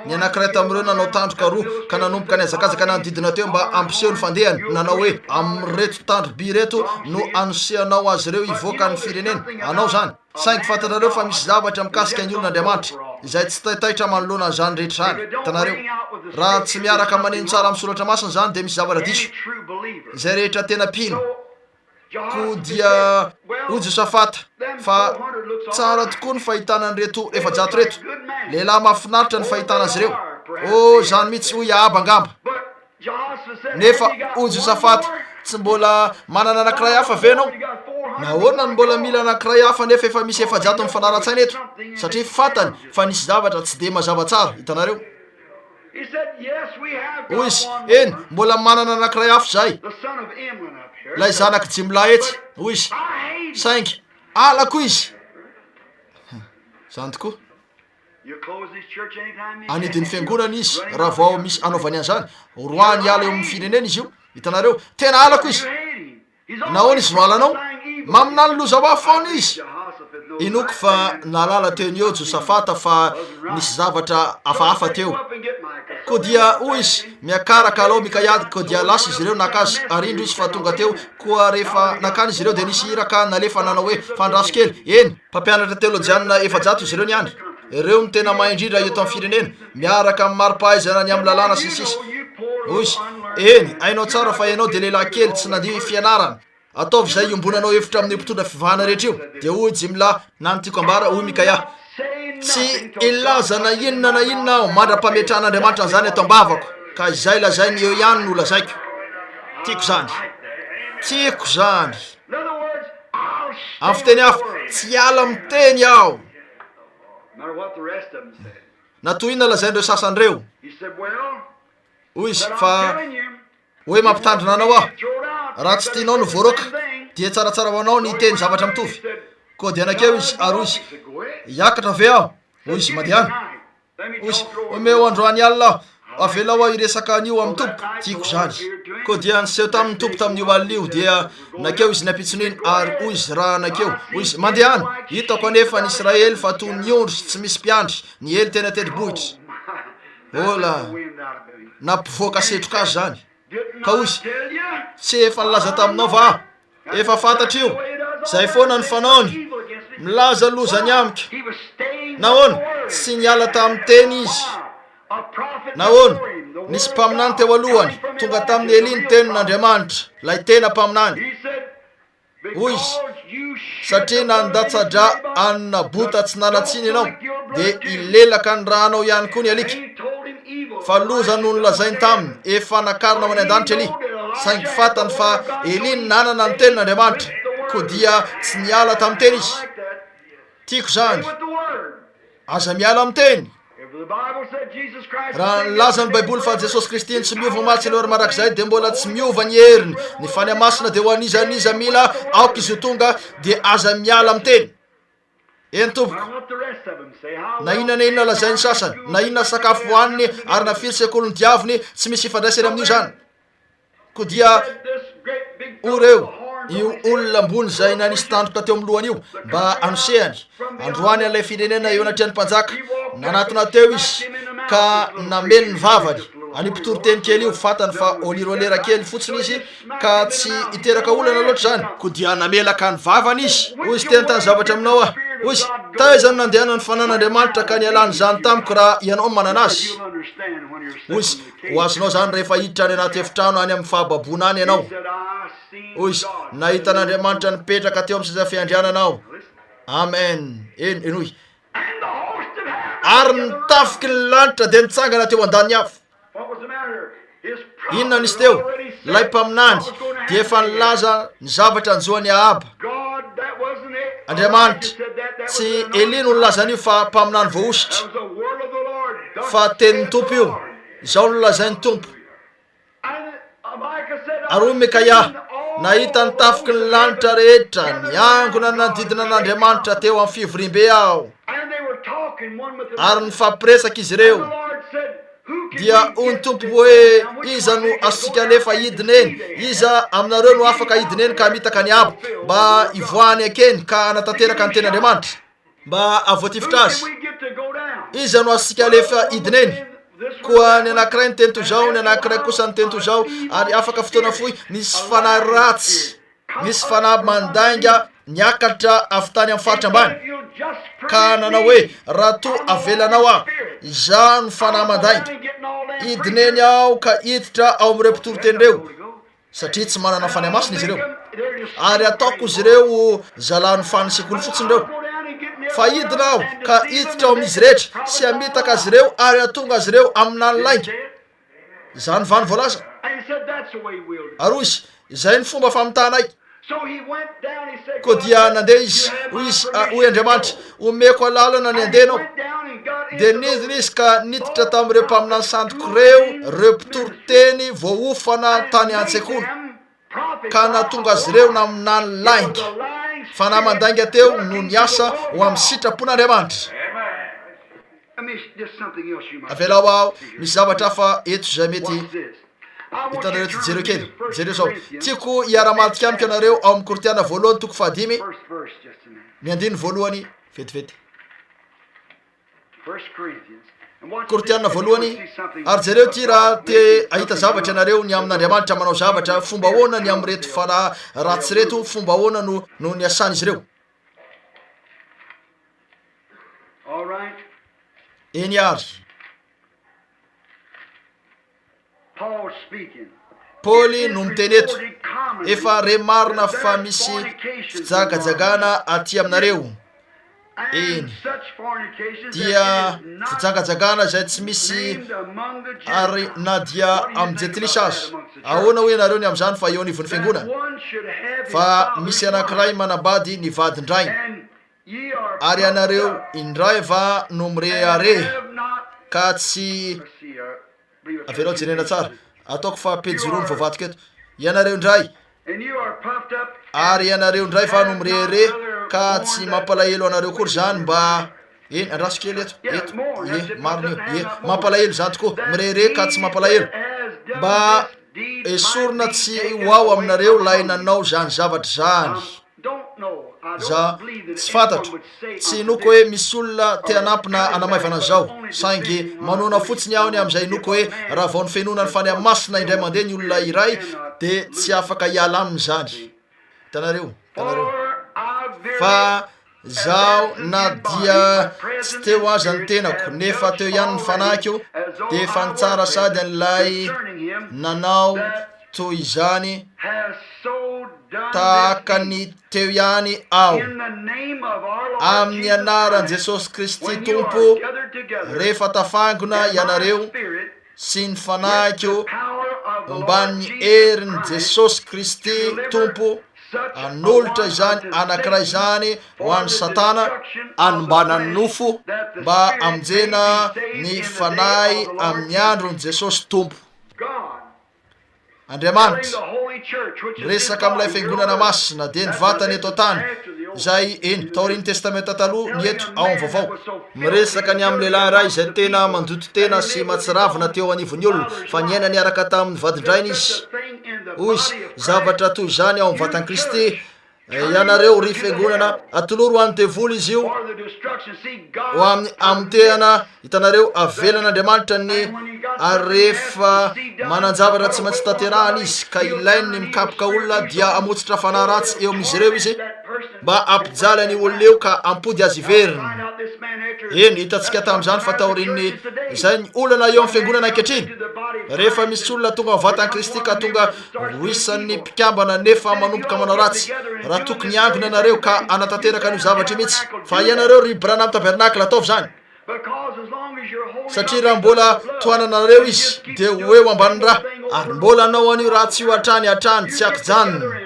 [SPEAKER 2] Ny anankiray tamin'ireo nanao tandroka roa ka nanomboka nihazakazaka nanodidina teo mba hampiseho ny fandehany, nanao hoe, Amin'ireto tandro-by ireto no hanosehanao azy ireo hivoaka ny firenena. Anao izany. Saingy fantatrareo fa misy zavatra mikasika ny olon'Andriamanitra, izay tsy taitaitra manoloana an'izany rehetra izany. Hitanareo? Raha tsy miaraka maneno tsara amin'ny Soratra Masina izany, dia misy zavatra diso. Izay rehetra tena mpino. Koa dia hoy Josafata, Fa tsara tokoa ny fahitana an'ireto 400 ireto. Lehilahy mahafinaritra ny fahitana azy ireo. Oh, izany mihitsy, hoy Ahaba angamba. Nefa hoy Josafata, Tsy mbola manana anankiray hafa ve ianao? Nahoana no mbola mila anankiray hafa nefa efa misy 400 mifanara-tsaina eto? Satria fantany fa nisy zavatra tsy dia mazava tsara, hitanareo. Hoy izy, Eny, mbola manana anankiray hafa izahay, ilay zanak'i Jimla etsy, hoy izy, saingy halako izy. Izany tokoa. Hanidy ny fiangonana izy raha vao misy anaovany an'izany. Horoahiny hiala eo amin'ny firenena izy io. Hitanareo? Tena halako izy. Nahoana izy no halanao? Maminany loza ho ahy foana izy. Inoako fa nahalala teo no eo Josafata fa nisy zavatra hafahafa teo. Koa dia hoy izy, Miakara ka alao Mikaia. Koa dia lasa izy ireo naka azy, ary indro izy fa tonga teo. Koa rehefa nankany izy ireo dia nisy iraka nalefa nanao hoe, Fandraso kely. Eny, mpampianatra teolojianina 400 izy ireo niandry. Ireo no tena mahay indrindra eto amin'ny firenena, miaraka amin'ny mari-pahaizana ny amin'ny lalàna sy ny sisa. Hoy izy, Eny, hainao tsara fa ianao dia lehilahy kely tsy nandia fianarana. Ataovy izay iombonanao hevitra amin'io mpitondra fivavahana rehetra io. Dia hoy Jimla, Na ny tiako ambara, hoy Mikaia, Tsy hilaza na inona na inona aho mandra-pametrahan'Andriamanitra an'izany ato am-bavako, ka izay lazainy eo ihany no lazaiko. Tiako izany. Tiako izany. Amin'ny fiteny hafa, tsy hiala amin'ny teny aho. Na toy inona lazain'ireo sasany ireo. Hoy izy, fa hoe mampitandrina anao aho, raha tsy tianao ny voaroaka, dia tsaratsara ho anao ny hiteny zavatra mitovy. Koa dia nankeo izy, ary hoy izy, Hiakatra ve aho? Hoy izy, Mandehana. Hoy izy, Omeo androany alina aho, avelao aho hiresaka an'io amin'ny Tompo, tiako izany. Koa dia niseho taminy ny Tompo tamin'io alina io, dia nankeo izy ny ampitson'iny, ary hoy izy raha nankeo, hoy izy, Mandehana! Hitako anefa ny Israely fa toy ny ondry tsy misy mpiandry, niely teny an-tendrombohitra. Hola! Nampivoaka setroka azy izany. Ka hoy izy, Tsy efa nilaza taminao va aho? Efa fantatro io. Izay foana ny fanaony. Milaza loza ny amiko. Nahoana? Tsy niala tamin'ny teny izy. Nahoana? Nisy mpaminany teo alohany. Tonga tamin'i Elia ny tenin'Andriamanitra, ilay tena mpaminany. Hoy izy, Satria nandatsa-drà an'i Nabota tsy nanan-tsiny ianao, dia hilelaka ny rànao ihany koa ny alika. Fa loza no nolazainy taminy, efa nakarina ho any an-danitra Elia. Saingy fantany fa Elia nanana ny tenin'Andriamanitra, koa dia tsy niala tamin'ny teny izy. Tiako izany. Aza miala amin'ny teny. Raha nilaza ny Baiboly fa Jesosy Kristy no tsy miova omaly sy aloha ary mandrakizay dia mbola tsy miova ny heriny. Ny Fanahy Masina dia ho an'iza n'iza mila aoka izy ho tonga dia aza miala amin'ny teny. Eny tompoko. Na inona na inona lazain'ny sasany, na inona sakafo hohaniny ary na firy sekoly nodiaviny, tsy misy ifandraisany amin'io izany. Koa dia hoy ireo, io olona ambony izay nanisy tandroka teo amin'ny lohany io, mba hanosehany, androany an'ilay firenena eo anatrehan'ny mpanjaka. Nanatona teo izy ka namely ny vavany. An'io mpitoriteny kely io, fantany fa olirolera kely fotsiny izy ka tsy hiteraka olana loatra izany. Koa dia namelaka ny vavany izy. Hoy izy, Te-hanontany zavatra aminao aho. Hoy izy, Taiza no nandehanan'ny fanan'Andriamanitra ka nialan'izany tamiko raha ianao no manana azy? Hoy izy, Ho azonao izany rehefa hiditra any anaty efitrano any amin'ny fahababoana any ianao. Hoy izy, Nahita an'Andriamanitra nipetraka teo amin'ny seza fiandrianana aho. Amen. Eny, henoy. Ary ny tafiky ny lanitra dia nitsangana teo an-daniny avy. Inona nisy teo? Ilay mpaminany dia efa nilaza ny zavatra hanjo an'i Ahaba. Andriamanitra, tsy Elia no nilaza an'io fa mpaminany voahosotra. Fa tenin'ny Tompo io. Izao no lazain'ny Tompo. Ary hoy Mikaia, nahita ny tafiky ny lanitra rehetra niangona nanodidina an'Andriamanitra teo amin'ny fivoriambe aho. Ary nifampiresaka izy ireo. Dia hoy ny Tompo hoe, Iza no azontsika alefa hidina eny? Iza aminareo no afaka hidina eny ka hamitaka ny abo, mba hivoahany hankeny ka hanatanteraka ny tenin'Andriamanitra? Mba hahavoatifitra azy. Iza no azontsika alefa hidina eny? Koa ny anankiray niteny toy izao, ny anankiray kosa niteny toy izao, ary afaka fotoana fohy, nisy fanahy ratsy, nisy fanahy mandainga niakatra avy tany amin'ny faritra ambany, ka nanao hoe, Raha toa avelanao aho, izaho no fanahy mandainga, hidina eny aho ka hiditra ao amin'ireo mpitoriteny ireo, satria tsy manana Fanahy Masina izy ireo, ary ataoko izy ireo ho zalahy nofanin'ny sekoly fotsiny ireo. Fa hidina aho ka hiditra ao amin'izy rehetra sy hamitaka azy ireo ary hahatonga azy ireo haminany lainga. Izany va no voalaza? Ary hoy izy, Izay no fomba famitahanay. Koa dia nandeha izy, hoy izy, hoy Andriamanitra, omeko alalana ny handeha ianao. Dia nidina izy ka niditra tamin'ireo mpaminany sandoka ireo, ireo mpitory teny voaofana tany an-tsekoly, ka nahatonga azy ireo naminany lainga. Fanahy mandainga teo no niasa ho amin'ny sitrapon'Andriamanitra. Avelao aho, misy zavatra hafa eto izay mety hitanareo eto. Jereo kely, jereo izao. Tiako hiara-maltika amiko ianareo ao amin'ny Korintiana voalohany toko fahadimy, ny andininy voalohany, vetivety. Korintiana voalohany, ary jereo ity raha te hahita zavatra ianareo ny amin'Andriamanitra manao zavatra, fomba ahoana ny amin'ireto fanahy ratsy ireto, fomba ahoana no no niasan'izy ireo. Eny ary. Paoly no miteny eto, Efa re marina fa misy fijangajangana aty aminareo. Eny, dia fijangajangana izay tsy misy ary na dia amin'ny jentilisa aza. Ahoana hoy ianareo ny amin'izany fa eo anivon'ny fiangonana? Fa misy anankiray manambady ny vadin-drainy. Ary ianareo indray va no mirehareha ka tsy Avelao jerena tsara. Ataoko fa pejy roa no voavadika eto. Ianareo indray. Ary ianareo indray va no mirehareha ka tsy mampalahelo anareo akory izany mba Eny, andraso kely eto, eto, ie, marina io, ie, mampalahelo izany tokoa, mirehareha ka tsy mampalahelo. Mba esorina tsy ho ao aminareo ilay nanao izany zavatra izany. Za, tsy fantatro, tsy inoako hoe misy olona te hanampy na hanamaivana an'izao, saingy manoana fotsiny aho ny amin'izay inoako hoe raha vao nofenoina ny Fanahy Masina indray mandeha ny olona iray dia tsy afaka hiala aminy izany. Hitanareo? Hitanareo? Fa zaho na dia tsy teo aza ny tenako, nefa teo ihany ny fanahiko, dia efa nitsara sady an'ilay nanao toy izany tahaka ny teo ihany aho. Amin'ny anaran'i Jesosy Kristy Tompo, rehefa tafangona ianareo sy ny fanahiko omban'ny herin'i Jesosy Kristy Tompo, hanolotra izany anankiray izany ho an'i Satana, hanombana ny nofo, mba hamonjena ny fanahy amin'ny andron'i Jesosy Tompo. Andriamanitra, miresaka amin'ilay Fiangonana Masina, dia ny Vatany eto an-tany, izay, eny, taorian'ny Testamenta Taloha, ny eto, ao amin'ny Vaovao. Miresaka ny amin'ny lehilahy iray izay tena mandoto tena sy mahatsiravina teo anivon'ny olona, fa niaina niaraka tamin'ny vadin-drainy izy. Hoy izy, Zavatra toy izany ao amin'ny Vatan'i Kristy. Ianareo, ry fiangonana, atolory ho an'ny devoly izy io, ho amin'ny hamotehana, hitanareo, avelan'Andriamanitra ny, ary rehefa manan-javatra tsy maintsy tanterahana izy, ka ilainy ny mikapoka olona, dia hamotsitra fanahy ratsy eo amin'izy ireo izy, mba hampijaly an'io olona io ka hampody azy hiverina. Eny, hitantsika tamin'izany fa taorian'ny, izay ny olana eo amin'ny fiangonana ankehitriny, rehefa misy olona tonga ao vatan'i Kristy ka tonga Ho isan'ny mpikambana nefa manomboka manao ratsy, raha tokony hiangona ianareo ka hanatanteraka an'io zavatra io mihitsy. Fa ianareo ry Branham Tabernacle, ataovy izany. Satria raha mbola tohananareo izy, dia ho eo ambanin'ny ra, ary mbola hanao an'io ratsy io hatrany hatrany, tsy ankijanona.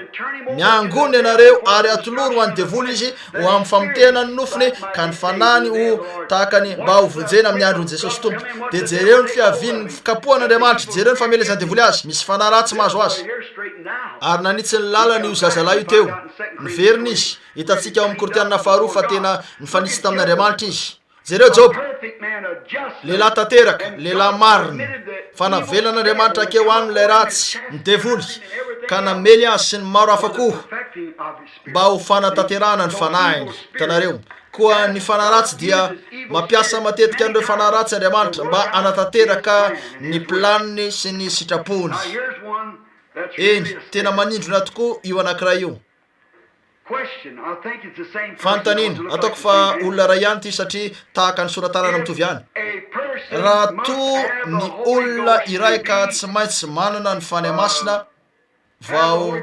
[SPEAKER 2] Miangona ianareo ary atolory ho an'ny devoly izy, ho amin'ny famotehana ny nofony ka ny fanahiny ho tahaka ny mba ho vonjena amin'ny andron'i Jesosy Tompo. Dia jereo ny fiavian'ny fikapohan'Andriamanitra, jereo ny famelezan'ny devoly azy, misy fanahy ratsy mahazo azy. Ary nanitsy ny lalany io zazalahy io teo. Niverina izy. Hitantsika ao amin'ny Korintiana faharoa fa tena nifanitsy tamin'Andriamanitra izy. Jereo Joba, lehilahy tanteraka, lehilahy marina, fa navelan'Andriamanitra hankeo aminy ilay ratsy, ny devoly, ka namely azy sy ny maro hafa koa, mba ho fanatanterahana ny fanahiny. Hitanareo? Koa ny fanahy ratsy dia mampiasa matetika an'ireo fanahy ratsy Andriamanitra mba hanatanteraka ny planiny sy ny sitrapony. Eny, tena manindrona tokoa io anankiray io. Fanontaniana, Ataoko fa olona iray ihany ity satria tahaka ny sora-tanana mitovy ihany. Raha toa ny olona iray ka tsy maintsy manana ny Fanahy Masina vao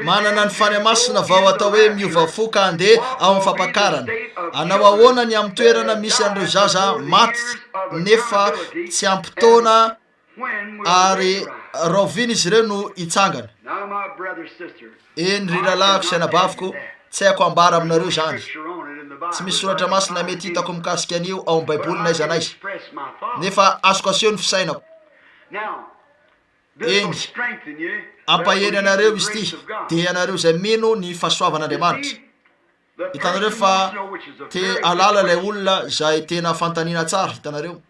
[SPEAKER 2] manana ny Fanahy Masina vao atao hoe miova fo ka handeha ao amin'ny fampakarana, hanao ahoana ny amin'ny toerana misy an'ireo zaza maty nefa tsy ampy taona Ary rahoviana izy ireo no hitsangana? Eny, ry rahalahiko sy anabaviko, tsy haiko ambara aminareo izany. Tsy misy soratra masina mety hitako mikasika an'io ao amin'ny Baiboly n'aiza n'aiza. Nefa azoko aseho ny fisainako. Eny, hampahery anareo izy ity, dia ianareo izay mino ny fahasoavan'Andriamanitra. Hitanareo fa te hahalala ilay olona izay tena fanontaniana tsara, hitanareo.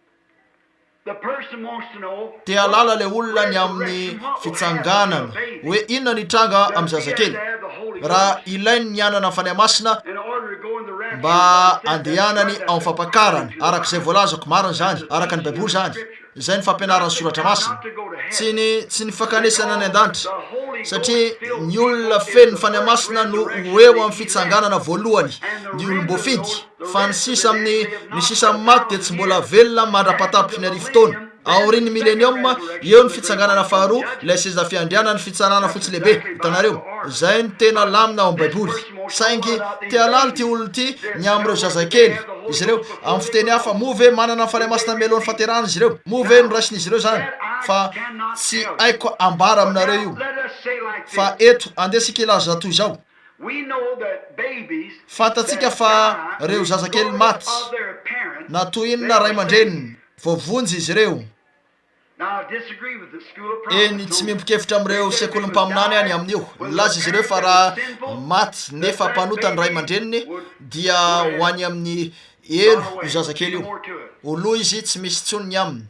[SPEAKER 2] Te hahalala ilay olona ny amin'ny fitsanganana, hoe inona ny hitranga amin'ny zazakely, raha ilainy ny hanana ny Fanahy Masina mba handehanany ao amin'ny fampakarana, araka izay voalazako, marina izany, araka ny Baiboly izany. Izay ny fampianaran'ny Soratra Masina. Tsy ny, tsy ny fankanesana any an-danitra, satria ny olona feno ny Fanahy Masina no ho eo amin'ny fitsanganana voalohany, ny olom-boafidy, fa ny sisa amin'ny, ny sisa amin'ny maty dia tsy mbola velona mandra-pahatapitry ny arivotaona. Aorian'ny Milenioma, eo ny fitsanganana faharoa, ilay seza fiandrianan'ny fitsarana fotsy lehibe. Hitanareo? Izay no tena lamina ao amin'ny Baiboly. Saingy te hahalala ity olona ity ny amin'ireo zazakely izy ireo. Amin'ny fiteny hafa, moa ve manana ny Fanahy Masina mialohan'ny fahaterahana izy ireo? Moa ve noraisin'izy ireo izany? Fa tsy haiko ambara aminareo io. Fa eto, andeha isika hilaza toy izao. Fantatsika fa ireo zazakely maty, na toy inona ray aman-dreniny, voavonjy izy ireo. Eny, tsy miombon-kevitra amin'ireo sekolin'ny mpaminany aho ny amin'io. Nilaza izy ireo fa raha maty nefa mpanota ny ray aman-dreniny, dia ho any amin'ny helo io zazakely io. Ho lo izy, tsy misy intsony ny aminy.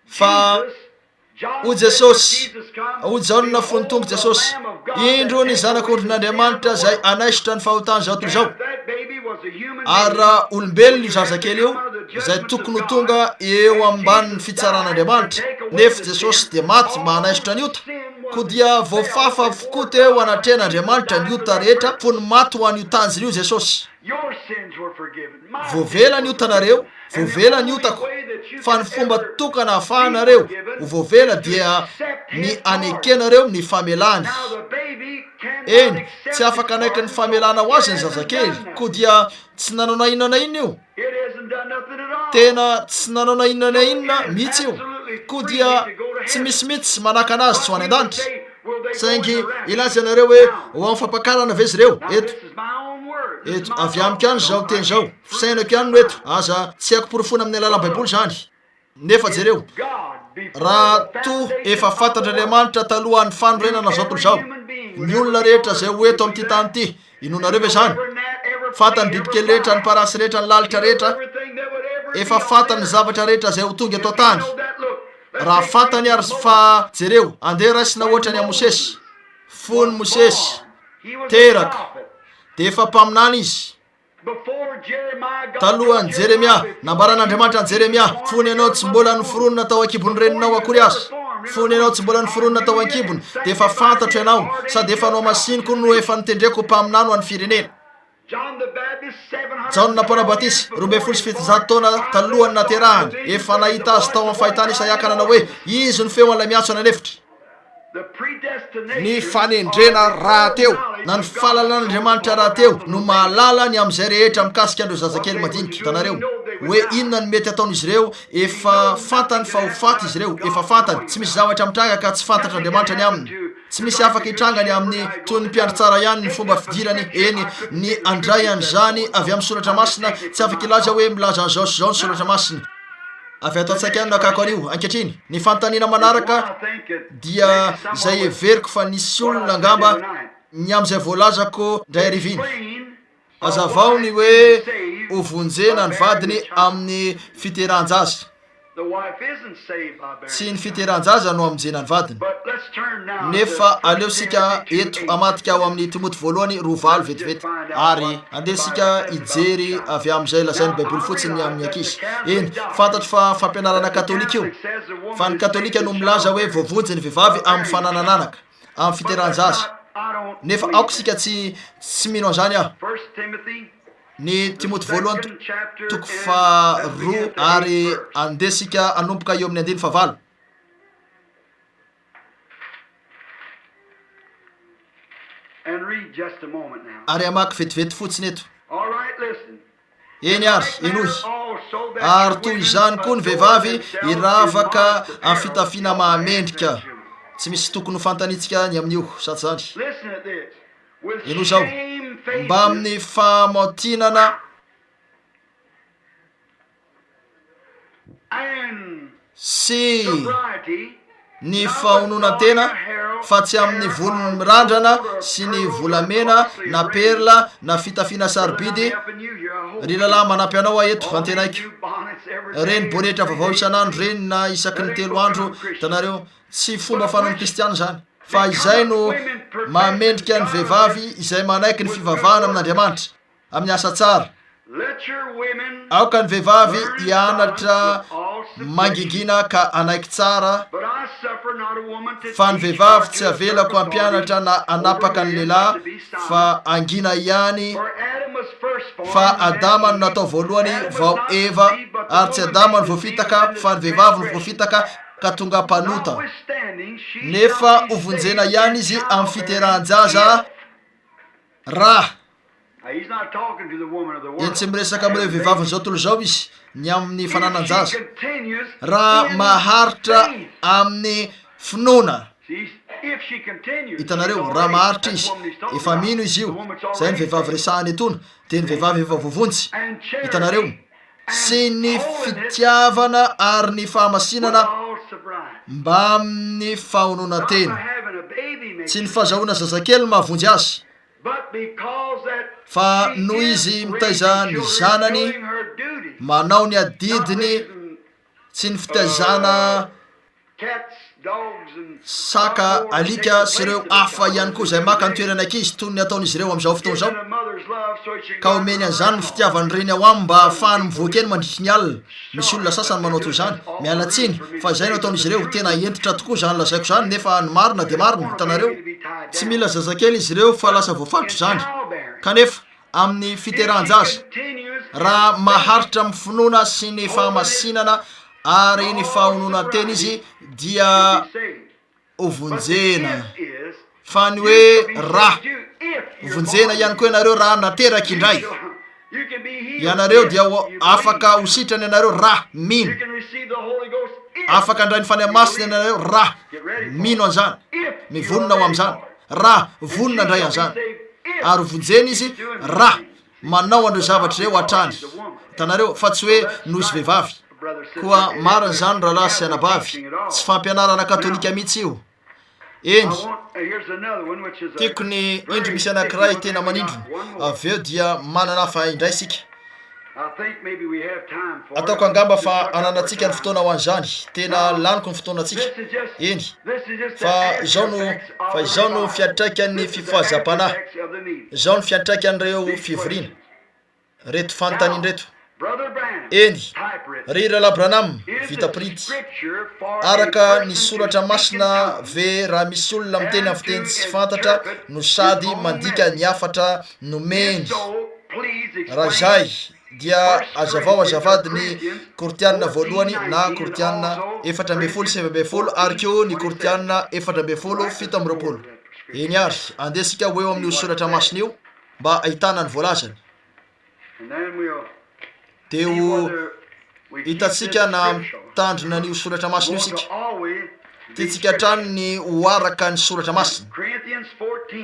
[SPEAKER 2] Fa hoy Jesosy, hoy Jaona fony tonga Jesosy, Indro ny Zanak'ondrin'Andriamanitra izay hanaisotra ny fahotan'izao tontolo izao. Ary raha olombelona io zazakely io, izay tokony ho tonga eo ambanin'ny fitsaran'Andriamanitra, nefa Jesosy dia maty mba hanaisotra ny ota, koa dia voafafa avokoa teo anatrehan'Andriamanitra ny ota rehetra fony maty ho an'io tanjona io Jesosy. Voavela ny otanareo, voavela ny otako, fa ny fomba tokana ahafahanareo ho voavela dia ny anekenareo ny famelany. Eny, tsy afaka hanaiky ny famelana ho azy ny zazakely, koa dia tsy nanao na inona na inona io. Tena tsy nanao na inona na inona mihitsy io. Koa dia tsy misy mihitsy manakana azy tsy ho any an-danitra. Saingy hilaza ianareo hoe, Ho amin'ny fampakarana ve izy ireo? Eto. Eto, avy amiko ihany izao teny izao. Fisainako ihany no eto. Aza, tsy haiko porofoina amin'ny alalan'ny Baiboly izany. Nefa jereo, raha toa efa fantatr'Andriamanitra talohan'ny fanorenana izao tontolo izao, ny olona rehetra izay ho eto amin'ity tany ity, inoanareo ve izany? Fantany ny bibikely rehetra, ny parasy rehetra, ny lalitra rehetra, efa fantany ny zavatra rehetra izay ho tonga eto an-tany. Raha fantany ary fa, jereo, andeha raisina ohatra ny an'i Mosesy. Fony Mosesy teraka, dia efa mpaminany izy. Talohan'i Jeremia, nambaran'Andriamanitra an'i Jeremia, fony ianao tsy mbola noforonina tao an-kibon'ny reninao akory aza, fony ianao tsy mbola noforonina tao an-kibony, dia efa fantatro ianao, sady efa nohamasiniko no efa notendreko ho mpaminany ho an'ny firenena. Jaona Mpanao Batisa, 712 taona talohan'ny nahaterahany, efa nahita azy tao amin'ny fahitana Isaia ka nanao hoe, Izy no feo an'ilay miantso any an'efitra. Ny fanendrena rahateo, na ny fahalalan'Andriamanitra rahateo, no mahalala ny amin'izay rehetra mikasika an'ireo zazakely madinika. Hitanareo? Hoe inona no mety hataon'izy ireo, efa fantany fa ho faty izy ireo, efa fantany. Tsy misy zavatra mitranga ka tsy fantatr'Andriamanitra ny aminy. Tsy misy afaka hitranga ny amin'ny, toy ny mpiandry tsara ihany ny fomba fidirany, eny, ny handray an'izany avy amin'ny Soratra Masina, tsy afaka hilaza hoe milaza an'izao sy izao ny Soratra Masina. Avy ato an-tsaiko ihany no hakako an'io. Ankehitriny, ny fanontaniana manaraka dia izay heveriko fa nisy olona angamba ny amin'izay voalazako indray hariva iny. Hazavao ny hoe hovonjena ny vadiny amin'ny fiterahan-jaza. Tsy ny fiterahan-jaza no hamonjena ny vadiny. Nefa aleo isika eto hamadika ao amin'ny Timoty voalohany 2 8 vetivety. Ary andeha isika hijery avy amin'izay lazain'ny Baiboly fotsiny ny amin'ny ankizy. Eny, fantatro fa fampianarana katolika io. Fa ny katolika no milaza hoe voavonjy ny vehivavy amin'ny fananan'anaka, amin'ny fiterahan-jaza. Nefa aoka isika tsy, tsy mino an'izany aho. Ny Timoty voalohany toko faharoa ary andeha isika hanomboka eo amin'ny andininy fahavalo. Ary hamaky vetivety fotsiny eto. Eny ary, henoy. Ary toy izany koa ny vehivavy hiravaka amin'ny fitafiana mahamendrika. Tsy misy tokony ho fantanintsika ny amin'io, sa tsy izany? Henoy izao, mbamin'ny fahamaotinana sy ny fahononan-tena, fa tsy amin'ny volony mirandrana sy ny volamena na perla na fitafiana sarobidy, Ry rahalahy, manampy anao aho eto, antenaiko. Ireny bonetra vaovao isan'andro ireny na isaky ny telo andro, hitanareo, tsy fomba fanaon'ny kristiana izany. Fa izay no mahamendrika ny vehivavy izay manaiky ny fivavahana amin'Andriamanitra. Amin'ny asa tsara. Aoka ny vehivavy hianatra mangingina ka hanaiky tsara fa ny vehivavy tsy avelako hampianatra na hanapaka ny lehilahy fa hangina ihany fa Adama no natao voalohany vao Eva. Ary tsy Adama no voafitaka, fa ny vehivavy no voafitaka ka tonga mpanota. Nefa hovonjena ihany izy amin'ny fiterahan-jaza raha. Eny, tsy miresaka amin'ireo vehivavin'izao tontolo izao izy ny amin'ny fananan-jaza. Raha maharitra amin'ny finoana. Hitanareo, raha maharitra izy, efa mino izy io, izay ny vehivavy resahana etoana, dia ny vehivavy efa voavonjy. Hitanareo? Sy ny fitiavana ary ny fahamasinana mbamin'ny fahononan-tena. Tsy ny fahazahoana zazakely no mahavonjy azy, fa noho izy mitaiza ny zanany, manao ny adidiny, tsy ny fitaizana saka, alika sy ireo hafa ihany koa izay maka ny toeran'ny ankizy toy ny ataon'izy ireo amin'izao fotoana izao, ka omeny an'izany ny fitiavan'ny reny ao aminy mba hahafahany mivoaka eny mandritry ny alina. Misy olona sasany manao toy izany. Miala tsiny, fa izay no ataon'izy ireo. Tena hentitra tokoa izany lazaiko izany, nefa ny marina dia marina, hitanareo. Tsy mila zazakely izy ireo fa lasa voafaritra izany. Kanefa, amin'ny fiterahan-jaza, raha maharitra amin'ny finoana sy ny fahamasinana ary ny fahononan-tena izy dia hovonjena. Fa ny hoe raha, hovonjena ihany koa ianareo raha nateraka indray. Ianareo dia ho afaka ho sitrana ianareo raha mino. Afaka handray ny Fanahy Masina ianareo raha mino an'izany, mivonona ho amin'izany, raha vonona handray an'izany. Ary hovonjena izy raha manao an'ireo zavatra ireo hatrany. Hitanareo, fa tsy hoe noho izy vehivavy. Koa marina izany rahalahy sy anabavy, tsy fampianarana katolika mihitsy io. Eny, tiako ny indro misy anankiray tena manindrona, avy eo dia manana hafa indray isika. Ataoko angamba fa ananantsika ny fotoana ho an'izany, tena laniko ny fotoanantsika. Eny, fa izao no, fa izao no fiantraikan'ny fifohazam-panahy, izao no fiantraikan'ireo fivoriana. Reto fanontaniana ireto. Eny, ry Rahalahy Branham, vita printy. Araka ny Soratra Masina ve raha misy olona miteny amin'ny fiteny tsy fantatra no sady mandika ny hafatra nomeny? Raha izay, dia azavao azafady ny Korintiana voalohany na Korintiana 14:19 ary koa ny Korintiana 14:27. Eny àry, andeha isika ho eo amin'io Soratra Masina io. mba hahitana ny voalazany. Dia ho hitantsika na mitandrina an'io soratra masina io isika. Tiantsika hatrany ny ho araka ny soratra masina.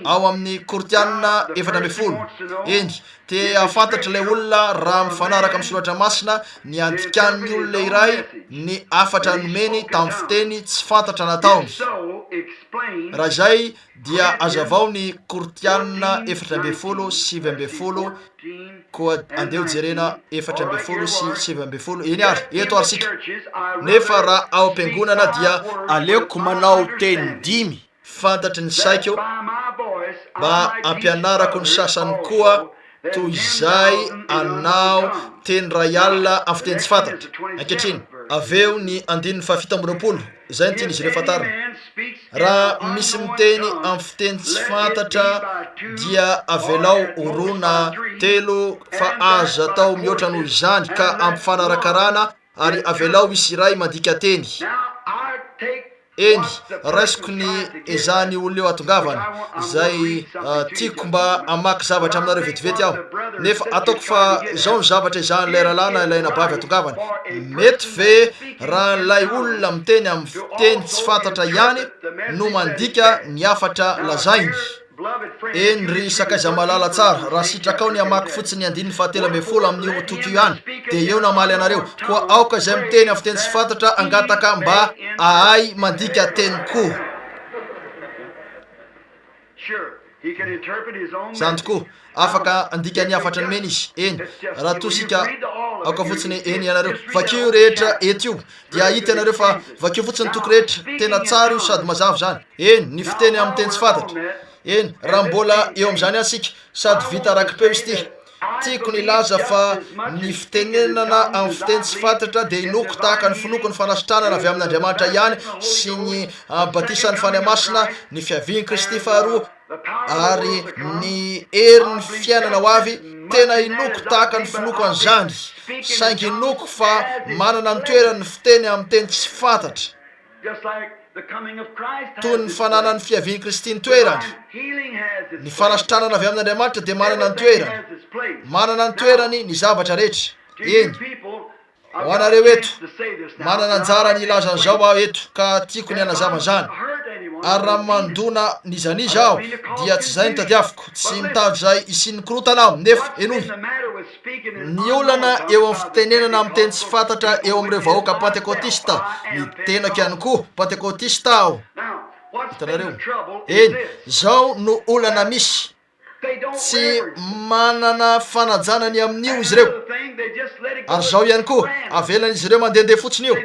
[SPEAKER 2] Ao amin'ny Korintiana 14. Eny, te hahafantatra ilay olona raha mifanaraka amin'ny soratra masina ny andikan'ny olona iray ny hafatra nomeny tamin'ny fiteny tsy fantatra nataony. Raha izay Dia azavao ny Korintiana 14 19, koa andeha ho jerena 14 sy 19, eny ary, eto ary isika. Nefa raha ao am-piangonana dia aleoko manao teny dimy fantatry ny saiko mba hampianarako ny sasany koa toy izay anao teny ray alina amin'ny fiteny tsy fantatra. Ankehitriny, avy eo ny andininy fahafito amby 20, izay no tian'izy ireo fantarina. Raha misy miteny amin'ny fiteny tsy fantatra dia avelao ho roa na telo fa aza atao mihoatra noho izany ka ampifanarakarana ary avelao hisy iray mandika teny. Eny, raisiko ny ezahan'io olona io hahatongavana, izay tiako mba hamaky zavatra aminareo vetivety aho. Nefa ataoko fa izao no zavatra ezahan'ilay rahalahy na ilay anabavy hatongavana, Mety ve raha ilay olona miteny amin'ny fiteny tsy fantatra ihany no mandika ny hafatra lazainy? Eny, ry sakaiza malala tsara, raha sitrakao ny hamaky fotsiny ny andininy fahatelo 13 amin'io toko io ihany, dia eo namaly anareo. Koa aoka izay miteny amin'ny fiteny tsy fantatra hangataka mba hahay mandika teny koa. Izany tokoa. Afaka handika ny hafatra nomeny izy. Eny, raha toa isika aoka fotsiny, eny ianareo, vakio io rehetra eto io, dia hahita ianareo fa vakio fotsiny ny toko rehetra. Tena tsara io sady mazava izany. Eny, ny fiteny amin'ny teny tsy fantatra. Eny, raha mbola eo amin'izany ihany isika, sady vita raki-peo izy ity. Tiako ny hilaza fa ny fitenenana amin'ny fiteny tsy fantatra dia inoako tahaka ny finoako ny fanasitranana avy amin'Andriamanitra ihany sy ny batisan'ny Fanahy Masina, ny fiavian'i Kristy faharoa, ary ny herin'ny fiainana ho avy. Tena inoako tahaka ny finoako an'izany, saingy inoako fa manana ny toerany ny fiteny amin'ny teny tsy fantatra, toy ny fananan'ny fiavian'i Kristy ny toerany. Ny fanasitranana avy amin'Andriamanitra dia manana ny toerany. Manana ny toerany ny zavatra rehetra. Eny. Ho anareo eto, manana anjara ny hilaza an'izao aho eto, ka tiako ny hanazava an'izany. Ary raha mandona n'iza n'iza aho, dia tsy izay no tadiaviko. Tsy mitady izay hisian'ny korontana aho, nefa, henoy. Ny olana eo amin'ny fitenenana amin'ny teny tsy fantatra eo amin'ireo vahoaka Pentekotista, ny tenako ihany koa, Pentekotista aho. Hitanareo? Eny, izao no olana misy. Tsy manana fanajana ny amin'io izy ireo. Ary izao ihany koa, avelan'izy ireo mandehandeha fotsiny io.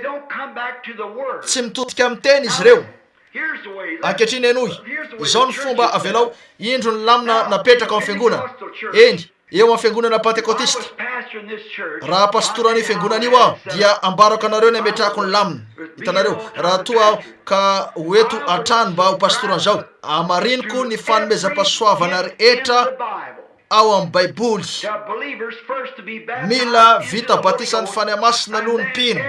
[SPEAKER 2] Tsy mitodika amin'ny teny izy ireo. Ankehitriny henoy, izao ny fomba avelao, indro ny lamina napetraka ao amin'ny fiangonana. Eny, eo amin'ny fiangonana Pantekotista. Raha pastoran'io fiangonana io aho, dia ambarako anareo ny ametrahako ny lamina. Hitanareo, raha toa aho ka ho eto hatrany mba ho pastoran'izao. Hamariniko ny fanomezam-pahasoavana rehetra ao amin'ny Baiboly. Mila vita batisan'ny Fanahy Masina aloha ny mpino.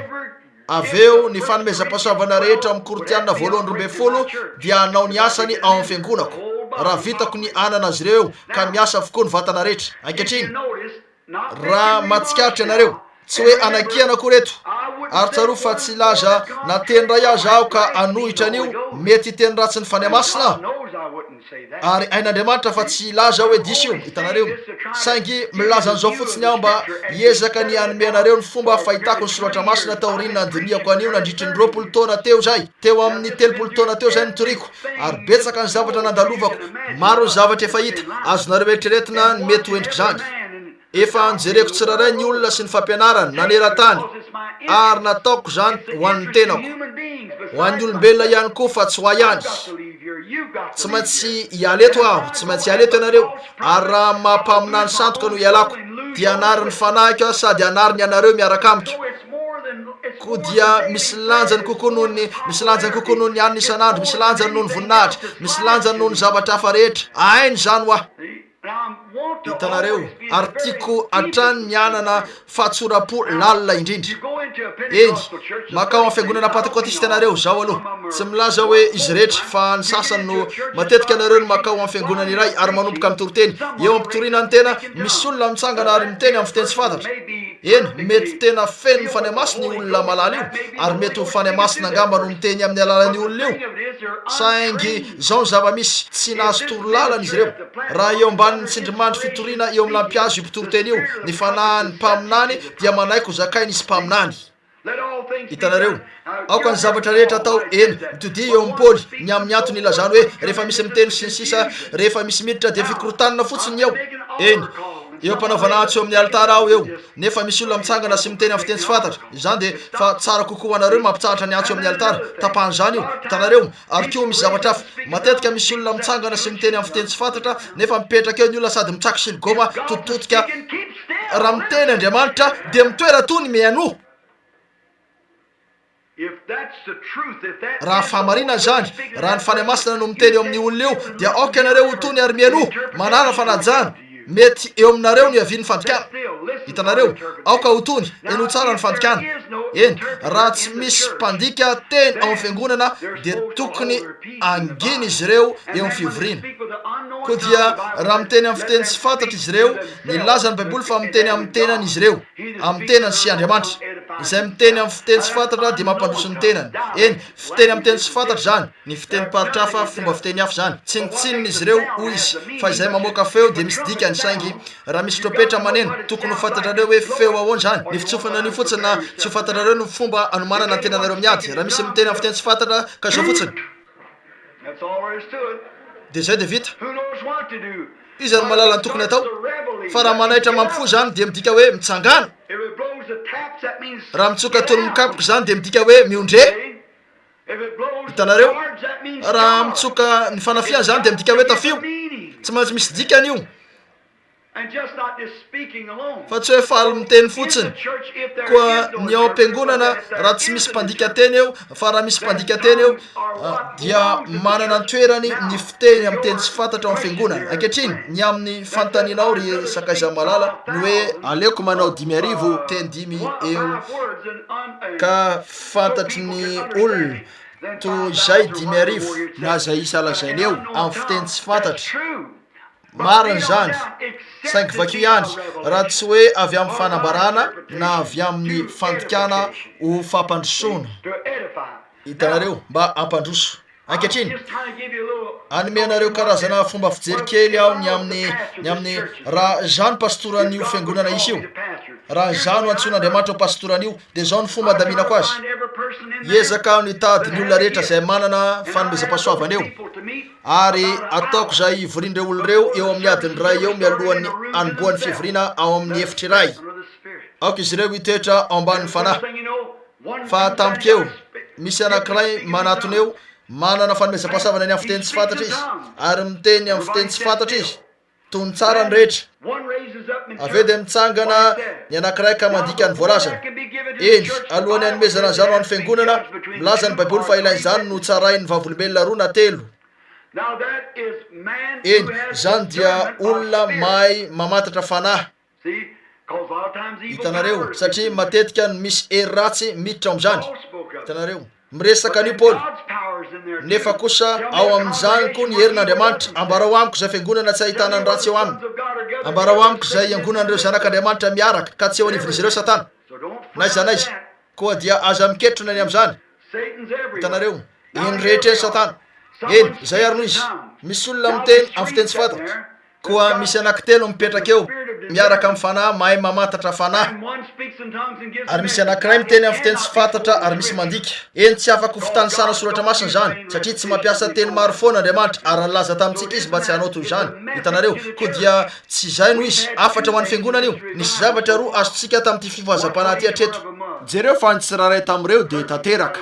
[SPEAKER 2] Avy eo, ny fanomezam-pahasoavana rehetra ao amin'ny Korintiana voalohany 12 dia hanao ny asany ao amin'ny fiangonako, raha vitako ny hanana azy ireo ka miasa avokoa ny vatana rehetra. Ankehitriny, Raha mahatsikaritra ianareo, tsy hoe anakiana akory eto, ary tsarovy fa tsy hilaza na teny iray aza aho ka hanohitra an'io, mety hiteny ratsy ny Fanahy Masina aho, ary hain'Andriamanitra fa tsy hilaza aho hoe diso io, hitanareo. Saingy milaza an'izao fotsiny aho mba hiezaka ny hanome anareo ny fomba fahitako ny Soratra Masina taorian'ny nandinihako an'io nandritry ny 20 taona teo izay, teo amin'ny 30 taona teo izay nitoriako, ary betsaka ny zavatra nandalovako, maro ny zavatra efa hita, azonareo eritreretina ny mety ho endrik'izany. Efa nojereko tsirairay ny olona sy ny fampianarany naneran-tany, ary nataoko izany ho an'ny tenako, ho an'ny olombelona ihany koa fa tsy ho ahy ihany. Tsy maintsy hiala eto aho, tsy maintsy hiala eto ianareo, ary raha amin'ny maha mpaminany sandoka no hialako, dia hanary ny fanahiko aho sady hanary ny anareo miaraka amiko. Koa dia misy lanjany kokoa noho ny, misy lanjany kokoa noho ny hanina isan'andro, misy lanjany noho ny voninahitra, misy lanjany noho ny zavatra hafa rehetra. Aina izany ho ahy. Hitanareo? Ary tiako hatrany ny hanana fahatsoram-po lalina indrindra. Eny, mankao amin'ny fiangonana Pantekotista ianareo, izao aloha. Tsy milaza hoe izy rehetra, fa ny sasany no, matetika ianareo no mankao amin'ny fiangonana iray ary manomboka mitory teny. Eo am-pitoriana ny tena, misy olona mitsangana ary miteny amin'ny fiteny tsy fantatra. Eny, mety tena feno ny Fanahy Masina io olona malala io, ary mety ho Fanahy Masina angamba no miteny amin'ny alalan'io olona io. Saingy izao ny zava-misy, tsy nahazo torolalana izy ireo. Raha eo ambanin'ny tsindrimandry fitoriana eo amin'ny lampihazo io mpitoriteny io, ny fanahin'ny mpaminany dia manaiky ho zakain'izy mpaminany. Hitanareo? Aoka ny zavatra rehetra atao, eny, mitodiha eo amin'i Paoly, ny amin'ny antony ilazany hoe, rehefa misy miteny sy ny sisa, rehefa misy miditra dia fikorontanana fotsiny ny eo. Eny, eo am-panaovana antso eo amin'ny alitara aho eo, nefa misy olona mitsangana sy miteny amin'ny fiteny tsy fantatra. Izany dia, fa tsara kokoa ho anareo ny mampitsahatra ny antso eo amin'ny alitara. Tapahan'izany io. Hitanareo? Ary koa misy zavatra hafa. Matetika misy olona mitsangana sy miteny amin'ny fiteny tsy fantatra, nefa mipetraka eo ny olona sady mitsako siligoma, tototodika. Raha miteny Andriamanitra, dia mitoera tony mihainoa. Raha fahamarinana izany, raha ny Fanahy Masina no miteny eo amin'io olona io, dia aoka ianareo ho tony ary mihainoa, manàna fanajana. Mety eo aminareo no hiavian'ny fandikana. Hitanareo? Aoka ho tony, henoy tsara ny fandikana. Eny, raha tsy misy mpandika teny ao amin'ny fiangonana, dia tokony hangina izy ireo eo amin'ny fivoriana. Koa dia raha miteny amin'ny fiteny tsy fantatra izy ireo, milaza ny Baiboly fa miteny amin'ny tenany izy ireo, amin'ny tenany sy Andriamanitra. Izay miteny amin'ny fiteny tsy fantatra dia mampandroso ny tenany. Eny, fiteny amin'ny teny tsy fantatra izany. Ny fitenim-paritra hafa, fomba fiteny hafa izany. Tsinontsinona izy ireo, hoy izy, fa izay mamoaka feo dia misy dikany, saingy raha misy trompetra maneno, tokony ho fantatrareo hoe feo ahoana izany. Ny fitsofana an'io fotsiny na tsy ho fantatrareo no fomba anomanana ny tenanareo miady. Raha misy miteny amin'ny fiteny tsy fantatra ka izao fotsiny. Dia izay dia vita. Iza no mahalala ny tokony hatao? Fa raha manaitra mampifoha izany dia midika hoe mitsangàna. Raha mitsoka toy ny mikapoka izany dia midika hoe miondreha. Hitanareo? Raha mitsoka ny fanafihana izany dia midika hoe tafio. Tsy maintsy misy dikany io. Fa tsy hoe faly miteny fotsiny. Koa ny ao am-piangonana, raha tsy misy mpandika teny eo, fa raha misy mpandika teny eo, dia manana ny toerany ny fiteny amin'ny teny tsy fantatra ao amin'ny fiangonana. Ankehitriny, ny amin'ny fanontanianao ry sakaiza malala, ny hoe aleoko manao 5000 teny dimy eo ka fantatry ny olona toy izay 5000 na izay isa lazaina eo amin'ny fiteny tsy fantatra. Marina izany, saingy vakio ihany, raha tsy hoe avy amin'ny fanambarana na avy amin'ny fandikana ho fampandrosoana. Hitanareo, mba hampandroso. Ankehitriny, hanome anareo karazana fomba fijery kely aho ny amin'ny, ny amin'ny, raha izaho no pastoran'io fiangonana hisy io, raha izaho no antsoin'Andriamanitra ho pastoran'io, dia izao no fomba handaminako azy. Hiezaka aho ny hitady ny olona rehetra izay manana fanomezam-pahasoavana eo. Ary ataoko izay hivorian'ireo olona ireo eo amin'ny adiny iray eo mialohan'ny hanombohan'ny fivoriana ao amin'ny efitra iray. Aoka izy ireo hitoetra ao ambanin'ny Fanahy. Fa tampoka eo, misy anankiray manatona eo, manana fanomezam-pahasoavana ny amin'ny fiteny tsy fantatra izy, ary miteny amin'ny fiteny tsy fantatra izy. Tony tsara ny rehetra. Avy eo dia mitsangana ny anankiray ka mandika ny voalazany. Eny, alohan'ny hanomezana an'izany ho an'ny fiangonana, milaza ny Baiboly fa ilain'izany no tsarain'ny vavolombelona roa na telo. Eny, izany dia olona mahay mamantatra fanahy. Hitanareo, satria matetika no misy hery ratsy miditra ao amin'izany. Hitanareo? Miresaka an'io Paoly. Nefa kosa ao amin'izany koa ny herin'Andriamanitra. Ambarao amiko izay fiangonana tsy ahitana ny ratsy eo aminy. Ambarao amiko izay iangonan'ireo zanak'Andriamanitra miaraka ka tsy eo anivon'izy ireo Satana. N'aiza n'aiza. Koa dia aza miketrona ny amin'izany. Hitanareo? Eny rehetra eny Satana. Eny, izay ary no izy. Misy olona miteny amin'ny fiteny tsy fantatra. Koa misy anankitelo mipetraka eo, miaraka amin'ny fanahy mahay mamantatra fanahy. Ary misy anankiray miteny amin'ny fiteny tsy fantatra ary misy mandika. Eny, tsy afaka ho fitanisana soratra masina izany, satria tsy mampiasa teny maro foana Andriamanitra, ary nilaza tamintsika Izy mba tsy hanao toy izany. Hitanareo? Koa dia tsy izay no izy. Hafatra ho an'ny fiangonana io. Nisy zavatra roa azontsika tamin'ity fifohazam-panahy ity hatreto. Jereo fa ny tsirairay tamin'ireo dia tanteraka.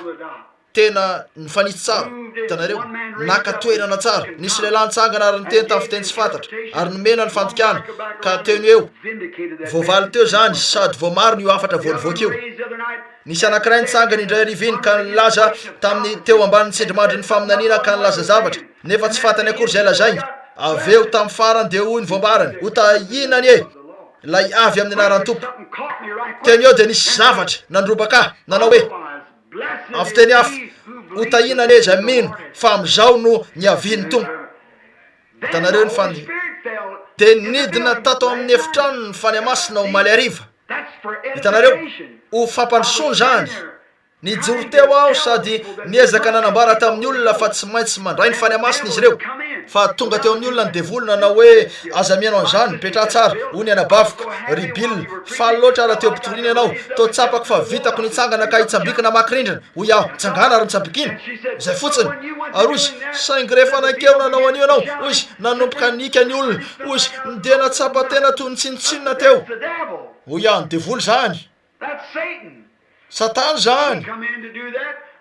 [SPEAKER 2] Tena nifanitsy tsara, hitanareo, naka toerana tsara. Nisy lehilahy nitsangana ary niteny tamin'ny fiteny tsy fantatra, ary nomena ny fandikana, ka teo no eo. Voavaly teo izany, sady voamarina io hafatra vao nivoaka io. Nisy anankiray nitsangana indray hariva iny ka nilaza tamin'ny teo ambanin'ny tsindrimandrin'ny faminaniana ka nilaza zavatra, nefa tsy fantany akory izay lazainy. Avy eo, tamin'ny farany, dia hoy ny voambarany, Hotahiana anie ilay avy amin'ny anaran'ny Tompo. Teo no eo dia nisy zavatra nandrobaka ahy, nanao hoe. Amin'ny fiteny hafa, ho tahiana anie izay mino fa amin'izao no niavian'ny Tompo. Hitanareo ny fandi. Dia nidina tato amin'ny efitrano ny Fanahy Masina omaly hariva. Hitanareo? Ho fampandrosoana izany. Nijoro teo aho sady niezaka nanambara tamin'ny olona fa tsy maintsy mandray ny Fanahy Masina izy ireo. Fa tonga teo amin'ny olona ny devoly nanao hoe, Aza mihaino an'izany, mipetraha tsara, hoy ny anabaviko, Ry Bill, faly loatra raha teo am-pitoriana ianao, toa tsapako fa vitako nitsangana ka hitsambikina hamaky rindrina, hoy aho, mitsangàna ary mitsambikina, izay fotsiny. Ary hoy izy, Saingy rehefa nankeo nanao an'io ianao, hoy izy, nanomboka nihiaka ny olona, hoy izy, dia nahatsapa tena toy ny tsinontsinona teo. Hoy aho, Ny devoly izany. Satana izany.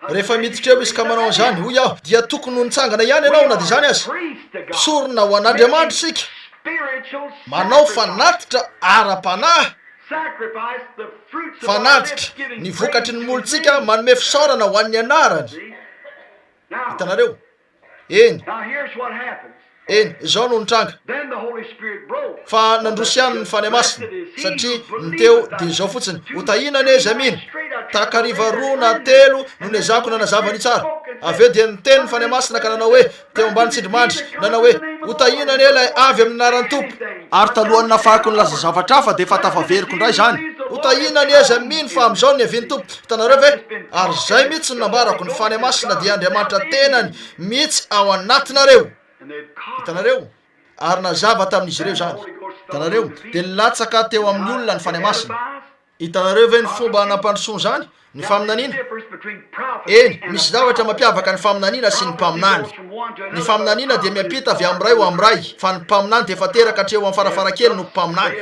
[SPEAKER 2] Rehefa miditra eo izy ka manao an'izany, hoy aho, dia tokony ho nitsangana ihany ianao na dia izany aza. Mpisorona ho an'Andriamanitra isika. Manao fanatitra ara-panahy. Fanatitra, ny vokatry ny molotsika manome fisaorana ho an'ny anarany. Hitanareo? Eny, eny, izao no nitranga, fa nandroso ihany ny Fanahy Masina, satria ny teo dia izao fotsiny, ho tahiana anie izay mino. Takariva roa na telo no nezahako nanazava an'io tsara. Avy eo dia niteny ny Fanahy Masina ka nanao hoe, teo ambany tsindrimandry, nanao hoe, Ho tahiana anie ilay avy amin'ny anaran'ny Tompo. Ary talohan'ny nahafahako nilaza zavatra hafa dia efa tafaveriko indray izany. Ho tahiana anie izay mino fa amin'izao no niavian'ny Tompo. Hitanareo ve? Ary izay mihitsy no nambarako, ny Fanahy Masina dia Andriamanitra tenany mihitsy ao anatinareo. Hitanareo? Ary nazava tamin'izy ireo izany. Hitanareo? Dia nilatsaka teo amin'ny olona ny Fanahy Masina. Hitanareo ve ny fomba nampandrosoana izany? Ny faminaniana? Eny, misy zavatra mampiavaka ny faminaniana sy ny mpaminany. Ny faminaniana dia miampita avy amin'ny ray ho amin'ny ray, fa ny mpaminany dia efa teraka hatreo amin'ny farafarakeliny ho mpaminany.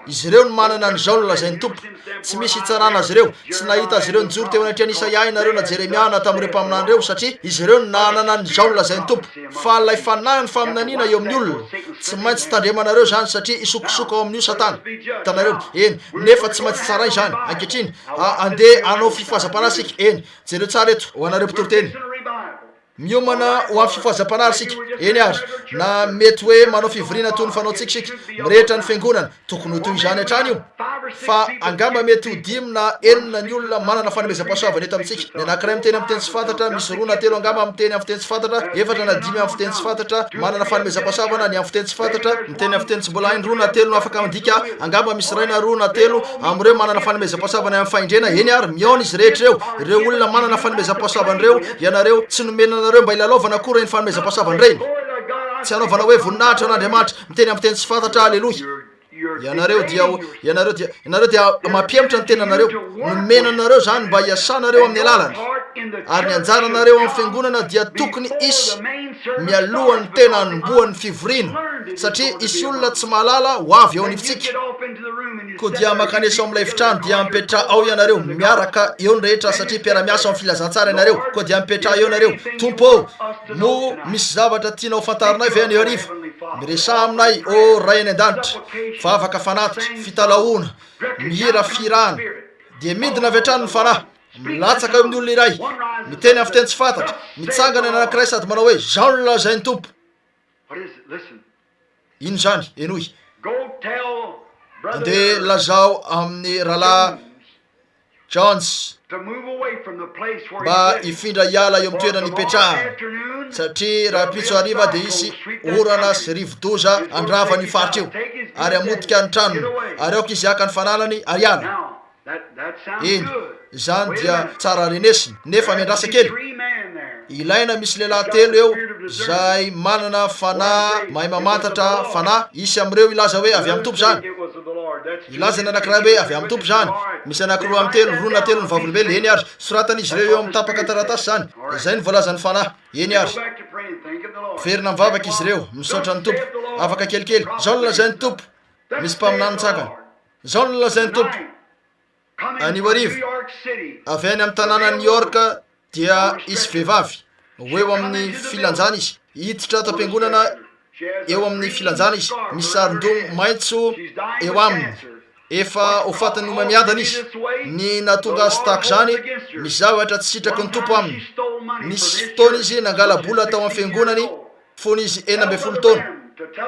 [SPEAKER 2] Izy ireo no manana an'izao no lazain'ny Tompo. Tsy misy hitsarana azy ireo. Tsy nahita azy ireo nijoro teo anatrehan'i Isaia ianareo na Jeremia na tamin'ireo mpaminany ireo, satria izy ireo no nanana an'izao no lazain'ny Tompo. Fa ilay fanahin'ny faminaniana eo amin'ny olona, tsy maintsy tandremanareo izany satria hisokosoko ao amin'io Satana. Hitanareo? Eny, nefa tsy maintsy tsaraina izany. Ankehitriny, a, andeha hanao fifohazam-panahy isika. Eny, jereo tsara eto, ho anareo mpitoriteny. Miomana ho amin'ny fifohazam-panahy ary isika. Eny ary, na mety hoe manao fivoriana toy ny fanaontsika isika, mirehitra ny fiangonana, tokony ho toy izany hatrany io. Fa angamba mety ho dimy na enina ny olona manana fanomezam-pahasoavana eto amintsika. Ny anankiray miteny amin'ny teny tsy fantatra, misy roa na telo angamba miteny amin'ny fiteny tsy fantatra, efatra na dimy amin'ny fiteny tsy fantatra, manana fanomezam-pahasoavana ny amin'ny fiteny tsy fantatra, miteny amin'ny fiteny tsy mbola hainy, roa na telo no afaka mandika, angamba misy iray na roa na telo amin'ireo manana fanomezam-pahasoavana amin'ny fahendrena, eny ary, mihaona izy rehetra ireo, ireo olona manana fanomezam-pahasoavana ireo, ianareo, tsy nomena anareo mba hilalaovana akory ireny fanomezam-pahasoavana ireny, tsy hanaovana hoe voninahitra an'Andriamanitra, miteny amin'ny fiteny tsy fantatra, aleloia. Ianareo dia, ianareo dia, ianareo dia mampihemotra ny tenanareo. Nomena anareo izany mba hiasanareo amin'ny alalany. Ary ny anjaranareo amin'ny fiangonana dia tokony hisy mialohan'ny tena hanombohan'ny fivoriana, satria hisy olona tsy mahalala ho avy eo anivontsika. Koa dia mankanesa ao amin'ilay efitrano, dia mipetraha ao ianareo, miaraka eo ny rehetra, satria mpiara-miasa ao amin'ny filazantsara ianareo. Koa dia mipetraha eo ianareo. Tompo ô, moa misy zavatra tianao fantarinay ve anio hariva? Miresaha aminay, ô Ray any An-danitra, vavaka fanatitra, fitalahoana, mihira fihirana, dia midina avy hatrany ny Fanahy, milatsaka eo amin'ny olona iray, miteny amin'ny fiteny tsy fantatra, mitsangana ny anankiray sady manao hoe, Izao no lazain'ny Tompo. Inona izany? Henoy. Andeha lazao amin'ny Rahalahy Jones mba hifindra hiala eo amin'ny toerana ipetrahany, satria rahampitso hariva dia hisy orana sy rivo-doza handrava an'io faritra io ary hamotika ny tranony, ary aoka izy haka ny fananany ary hiala. Eny, izany dia tsara renesina, nefa miandrasa kely. Ilaina misy lehilahy telo eo izay manana fanahy mahay mamantatra fanahy. Hisy amin'ireo hilaza hoe avy amin'ny Tompo izany. Hilaza ny anankiray hoe avy amin'ny Tompo izany. Misy anankiroa amin'ny telo, roa na telo ny vavolombelona. Eny ary, soratan'izy ireo eo amin'ny tapaka taratasy izany. Izay no voalazan'ny fanahy. Eny ary. Miverina mivavaka izy ireo, misaotra ny Tompo. Afaka kelikely, izao no lazain'ny Tompo, misy mpaminany mitsangana. Izao no lazain'ny Tompo, Anio hariva, avy any amin'ny tanànan'i New York dia hisy vehivavy ho eo amin'ny filanjana izy. Hiditra ato am-piangonana eo amin'ny filanjana izy. Misy saron-doha maitso eo aminy. Efa ho fatin'ny homamiadana izy. Ny nahatonga azy tahaka izany, misy zavatra tsy sitraky ny Tompo aminy. Nisy fotoana izy nangala-bola tao amin'ny fiangonany. fony izy 16 taona.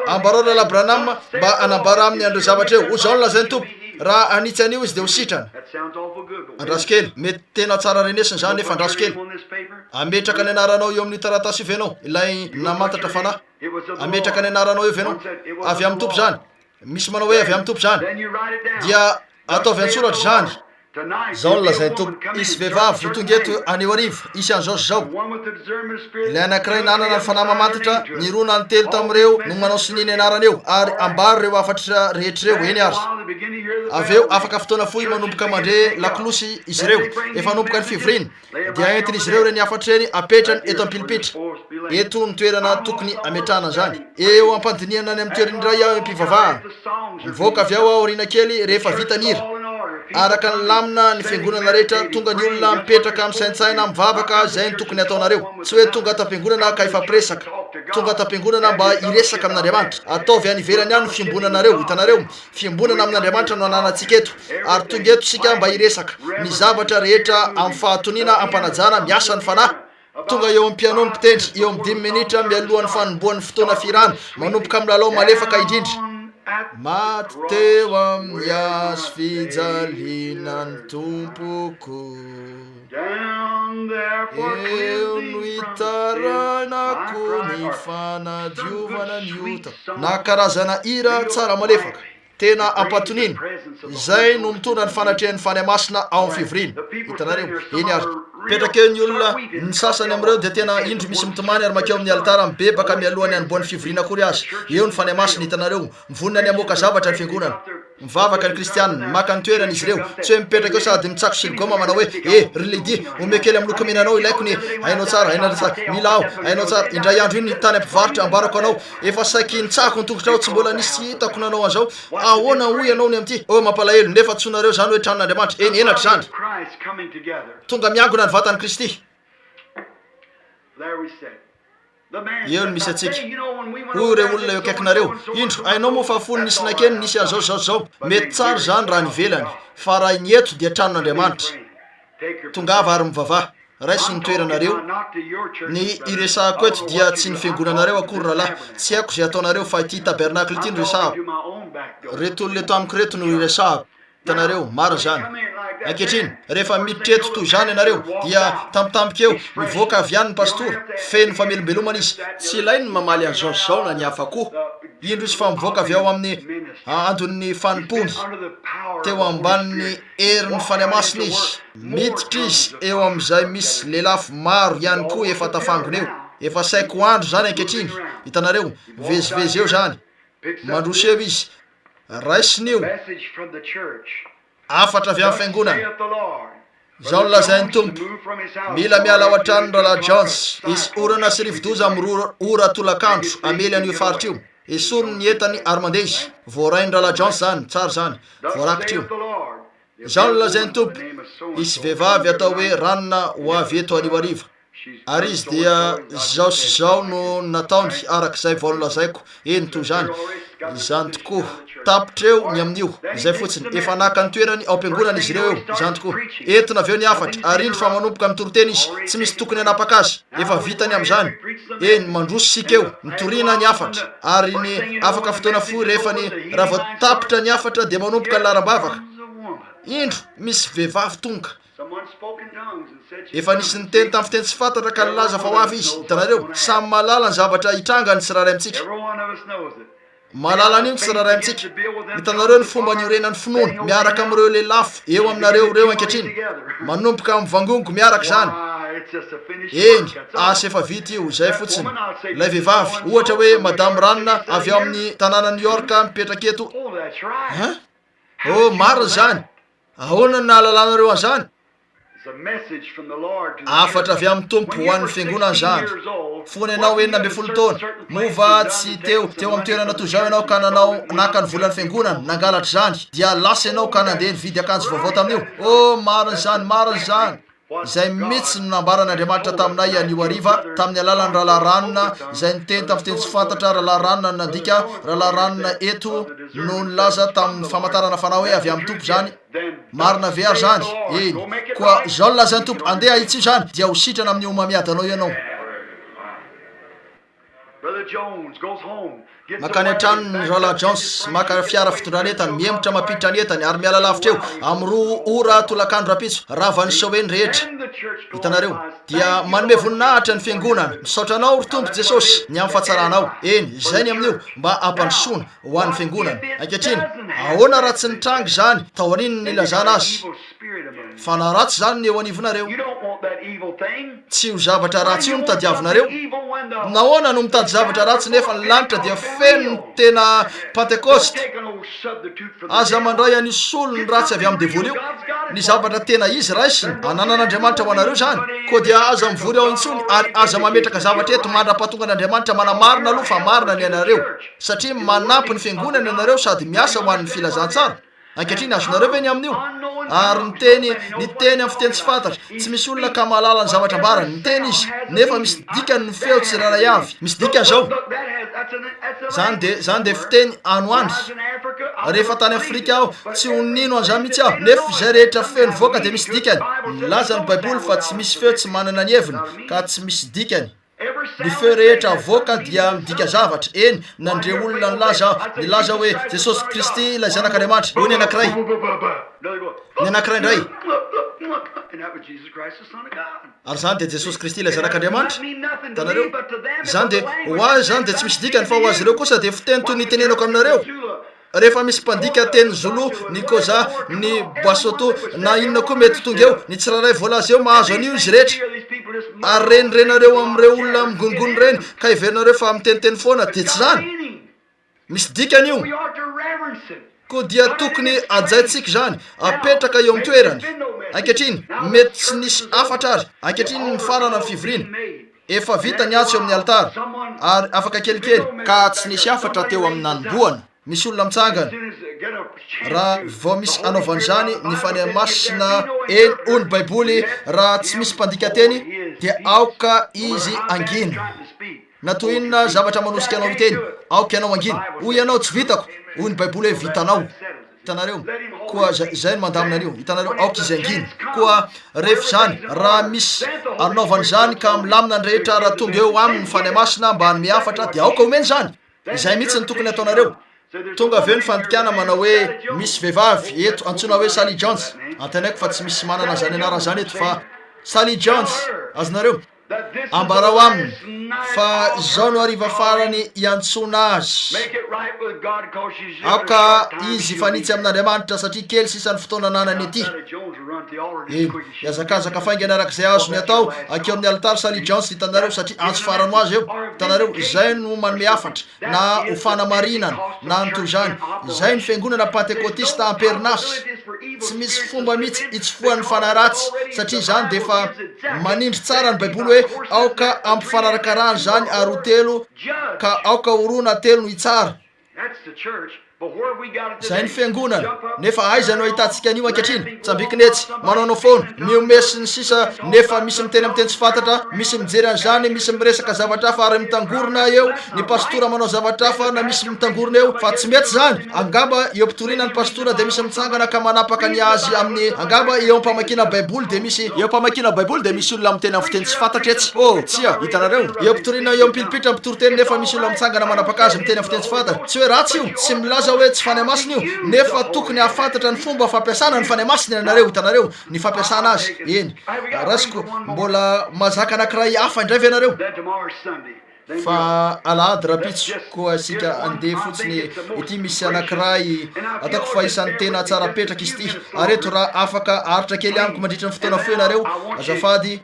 [SPEAKER 2] Ambarao Rahalahy Branham mba hanambara aminy an'ireo zavatra ireo. Hoy izao no lazain'ny Tompo, Raha hanitsy an'io izy dia ho sitrana. Andraso kely. Mety tena tsara renesina izany, nefa andraso kely. Hametraka ny anaranao eo amin'io taratasy io ve ianao? Ilay namantatra fanahy. Hametraka ny anaranao eo ve ianao? Avy amin'ny Tompo izany. Misy manao hoe avy amin'ny Tompo izany. Dia ataovy an-tsoratra izany. Izao no lazain'ny Tompo, Hisy vehivavy ho tonga eto anio hariva, hisy an'izao sy izao. Ilay anankiray nanana ny fanahy mamantatra, ny roa na ny telo tamin'ireo no manao sonia ny anarany eo, ary ambaro ireo hafatra rehetra ireo. Eny ary. Avy eo, afaka fotoana fohy, manomboka mandre lakolosy izy ireo. Efa hanomboka ny fivoriana. Dia entin'izy ireo ireny hafatra ireny, apetrany eto am-pilipitra. Eto no toerana tokony hametrahana an'izany. Eo am-pandinihana any amin'ny toerana iray aho eo am-pivavahana. Mivoaka avy ao aho aoriana kely rehefa vita ny hira. Araka ny lamina ny fiangonana rehetra, tonga ny olona, mipetraka, misaintsaina, mivavaka, izay no tokony hataonareo. Tsy hoe tonga ato am-piangonana ka hifampiresaka. Tonga ato am-piangonana mba hiresaka amin'Andriamanitra. Ataovy any ivelany any ny fiombonanareo. Hitanareo? Fiombonana amin'Andriamanitra no ananantsika eto. Ary tonga eto isika mba hiresaka ny zavatra rehetra amin'ny fahatoniana, am-panajana, miasa ny Fanahy. Tonga eo amin'ny piano ny mpitendry, eo amin'ny dimy minitra mialohan'ny fanombohan'ny fotoana fihirana, manomboka amin'ny lalao malefaka indrindra. Maty teo amin'ny hazo fijaliana ny Tompoko. Eo no hitarainako ny fanadiovana ny ota. Na karazana hira tsara malefaka. Tena ampatoniana. Izay no mitondra ny fanatrehan'ny Fanahy Masina ao amin'ny fivoriana. Hitanareo? Eny ary. Mipetraka eo ny olona, ny sasany amin'ireo dia tena indro misy mitomany ary mankeo amin'ny alitara mibebaka mialohan'ny hanombohan'ny fivoriana akory aza. Eo ny Fanahy Masina, hitanareo. Mivonona ny hamoaka zavatra ny fiangonana. Mivavaka ny kristiana, maka ny toerany izy ireo, tsy hoe mipetraka eo sady mitsako siligaoma manao hoe, Eh, ry Lydie, omeo kely amin'ny lokomena anao ilaiko ny, hainao tsara, hainao tsara, mila aho, hainao tsara, indray andro iny tany am-pivarotra, ambarako anao, efa saiky nitsako ny tongotrao, tsy mbola nisy hitako nanao an'izao, ahoana hoy ianao ny amin'ity? Oh, mampalahelo, nefa antsoinareo izany hoe tranon'Andriamanitra, eny, henatra izany. Tonga miangona ny vatan'i Kristy. Eo no misy antsika. Hoy ireo olona eo akaikinareo, Indro, hainao moa fa fony nisy nankeny nisy an'izao sy izao sy izao. Mety tsara izany raha any ivelany, fa raha ny eto dia tranon'Andriamanitra. Tongava ary mivavaha. Raiso ny toeranareo. Ny iresahako eto dia tsy ny fiangonanareo akory rahalahy. Tsy haiko izay ataonareo fa ity tabernakla ity no resahako. Ireto olona eto amiko ireto no iresahako. Hitanareo, marina izany. Ankehitriny, rehefa miditra eto toy izany ianareo, dia tampotampoka eo, mivoaka avy any ny pastora, feno famelombelomana izy. Tsy ilainy ny mamaly an'izao sy izao na ny hafa koa. Indro izy fa mivoaka avy ao amin'ny andon'ny fanompoany, teo ambanin'ny herin'ny Fanahy Masina izy. Miditra izy eo amin'izay misy lelafo maro ihany koa efa tafangona eo. Efa saiky ho andro izany ankehitriny, hitanareo, mivezivezy eo izany. Mandroso eo izy. Raisina io. Hafatra avy amin'ny fiangonana. Izao no lazain'ny Tompo, Mila miala ao an-tranony Rahalahy Jones. Hisy orana sy rivodoza amin'ny roa ora tolakandro hamely an'io faritra io. Esoriny ny entany ary mandeha izy. Voarain'i Rahalahy Jones izany. Tsara izany. Voarakitra io. Izao no lazain'ny Tompo, Hisy vehivavy atao hoe Ranona ho avy eto anio hariva. Ary izy dia izao sy izao no nataony, araka izay vao nolazaiko. Eny, toy izany. Izany tokoa. Tapitra eo ny amin'io. Izay fotsiny. Efa naka ny toerany ao am-piangonana izy ireo eo. Izany tokoa. Entina avy eo ny hafatra, ary indro fa manomboka mitory teny izy. Tsy misy tokony hanapaka azy. Efa vitany amin'izany. Eny, mandroso isika eo. Nitoriana ny hafatra. Ary ny afaka fotoana fohy rehefa ny, raha vao tapitra ny hafatra dia manomboka ny laharam-bavaka. Indro misy vehivavy tonga. Efa nisy niteny tamin'ny fiteny tsy fantatra ka nilaza fa ho avy izy. Hitanareo? Samy mahalala ny zavatra hitranga ny tsirairay amintsika. Mahalala an'io ny tsirairay amintsika. Hitanareo ny fomba niorenan'ny finoana miaraka amin'ireo lelafo eo aminareo ireo ankehitriny. Manomboka mivangongo miaraka izany. Eny, asa efa vita io, izay fotsiny. Ilay vehivavy, ohatra hoe Madame Ranona avy ao amin'ny tanànan'i New York mipetraka eto. Hein? Oh, marina izany. Ahoana no nahalalanareo an'izany? Hafatra avy amin'ny Tompo ho an'ny Fiangonana izany. Fony ianao 16 taona, moa va tsy teo teo amin'ny toerana toy izao ianao ka nanao naka ny volan'ny Fiangonana, nangalatra izany, dia lasa ianao ka nandeha nividy akanjo vaovao tamin'io? Oh, marina izany, marina izany! Izay mihitsy no nambaran'Andriamanitra taminay anio hariva, tamin'ny alalan'ny Rahalahy Ranona, izay niteny tamin'ny fiteny tsy fantatra, Rahalahy Ranona no nandika, Rahalahy Ranona eto no nilaza tamin'ny famantarana fanahy hoe avy amin'ny Tompo izany. Marina ve ary izany? Eny. Koa izao no lazain'ny Tompo, andeha ahitsio izany, dia ho sitrana amin'ny homamiadanao ianao. Mankany an-tranony ny Rahalahy Jones, maka fiara fitondrana entana, mihemotra mampiditra ny entany, ary miala lavitra eo, amin'ny roa ora tolakandro rahampitso. Rava ny Sowe ny rehetra. Hitanareo? Dia manome voninahitra ny fiangonana. Misaotra Anao, ry Tompo Jesosy, ny amin'ny Fahatsaranao. Eny, izay ny amin'io, mba hampandrosoana ho an'ny fiangonana. Ankehitriny, ahoana raha tsy nitranga izany taorian'ny nilazana azy? Fanahy ratsy izany ny eo anivonareo. Tsy io zavatra ratsy io no tadiavinareo. Nahoana no mitady zavatra ratsy nefa ny lanitra dia feno ny tena Pantekosta? Aza mandray an'io solony ratsy avy amin'ny devoly io. Ny zavatra tena izy raisina, ananan'Andriamanitra ho anareo izany. Koa dia aza mivory ao intsony ary aza mametraka zavatra eto mandra-pahatongan'Andriamanitra manamarina aloha fa marina ny anareo. Satria manampy ny fiangonana ianareo sady miasa ho an'ny filazantsara. Ankehitriny, azonareo ve ny amin'io? Ary niteny, niteny amin'ny fiteny tsy fantatra. Tsy misy olona ka mahalala ny zavatra ambarany. Miteny izy, nefa misy dikany ny feo tsirairay avy. Misy dikany izao. Izany dia, izany dia fiteny any ho any. Rehefa tany Afrika aho, tsy ho nino an'izany mihitsy aho. Nefa izay rehetra feo nivoaka dia misy dikany. Milaza ny Baiboly fa tsy misy feo tsy manana ny heviny, ka tsy misy dikany. Ny feo rehetra avoaka dia midika zavatra. Eny, nandre olona nilaza aho, nilaza hoe, Jesosy Kristy ilay Zanak'Andriamanitra. Hoy ny anankiray. Ny anankiray indray. Ary izany dia Jesosy Kristy ilay Zanak'Andriamanitra. Hitanareo? Izany dia, ho ahy izany dia tsy misy dikany, fa ho azy ireo kosa dia fiteny toy ny itenenako aminareo. Rehefa misy mpandika teny Zulu, ny Xhosa, ny Basotho, na inona koa mety tonga eo, ny tsirairay voalaza eo mahazo an'io izy rehetra. Ary renirenareo amin'ireo olona migonogona ireny ka heverinareo fa miteniteny foana, dia tsy izany. Misy dikany io. Koa dia tokony hajaintsika izany, apetraka eo amin'ny toerany. Ankehitriny, mety tsy nisy hafatra ary. Ankehitriny mifarana ny fivoriana. Efa vita ny antso eo amin'ny alitara, ary afaka kelikely.
[SPEAKER 3] Ka tsy nisy hafatra teo amin'ny nanombohana.
[SPEAKER 2] Misy olona mitsangana. Raha vao misy anaovana izany, ny Fanahy Masina, eny, hoy ny Baiboly, raha tsy misy mpandika teny, dia aoka izy hangina. Na toy inona zavatra manosika anao hiteny, aoka ianao hangina. Hoy ianao, tsy vitako. Hoy ny Baiboly hoe, vitanao. Hitanareo? Koa izay, izay no mandamina an'io. Hitanareo? Aoka izy hangina. Koa rehefa izany, raha misy anaovana izany ka milamina ny rehetra, raha tonga eo aminy ny Fanahy Masina mba hanome hafatra, dia aoka homeny izany. Izay mihitsy no tokony hataonareo. Tonga avy eo ny fandikana manao hoe, Misy vehivavy eto antsoina hoe Sally Jones. Antenaiko fa tsy misy manana izany anarana izany eto, fa Sally Jones, azonareo? Ambarao aminy fa izao no hariva farany iantsoana azy. Aoka izy hifanitsy amin'Andriamanitra satria kely sisa ny fotoana ananany ety. Eny, hihazakazaka faingana araka izay azony atao hankeo amin'ny alitara Sally Jones, hitanareo, satria antso farany ho azy eo. Hitanareo, izay no manome hafatra, na ho fanamarinana, na ny toy izany. Izay ny fiangonana Pantekotista am-perinasa. Tsy misy fomba mihitsy hitsofohan'ny fanahy ratsy, satria izany dia efa manindry tsara ny Baiboly hoe aoka hampifanarakarahana izany ary ho telo, ka aoka ho roa na telo no hitsara. Izay ny fiangonana. Nefa aiza no ahitantsika an'io ankehitriny? Tsambikina etsy, manaonao foana, mihomehy sy ny sisa, nefa misy miteny amin'ny teny tsy fantatra, misy mijery an'izany, misy miresaka zavatra hafa ary mitangorona eo, ny pastora manao zavatra hafa na misy mitangorona eo, fa tsy mety izany. Angamba eo am-pitoriana ny pastora dia misy mitsangana ka manapaka ny azy amin'ny, angamba eo am-pamakiana Baiboly dia misy, eo am-pamakiana Baiboly dia misy olona miteny amin'ny fiteny tsy fantatra etsy. Oh, tsia, hitanareo? Eo am-pitoriana eo am-pilipitra ny mpitoriteny nefa misy olona mitsangana manapaka azy miteny amin'ny fiteny tsy fantatra. Tsy hoe ratsy io, tsy milaza hoe tsy Fanahy Masina io, nefa tokony hahafantatra ny fomba fampiasana ny Fanahy Masina ianareo, hitanareo, ny fampiasana azy. Eny, raisiko, mbola mahazaka anankiray hafa indray ve ianareo? Fa alahady rahampitso, koa isika andeha fotsiny, ity misy anankiray ataoko fa isan'ny tena tsara petraka izy ity. Ary eto raha afaka haharitra kely amiko mandritra ny fotoana fohy ianareo, azafady,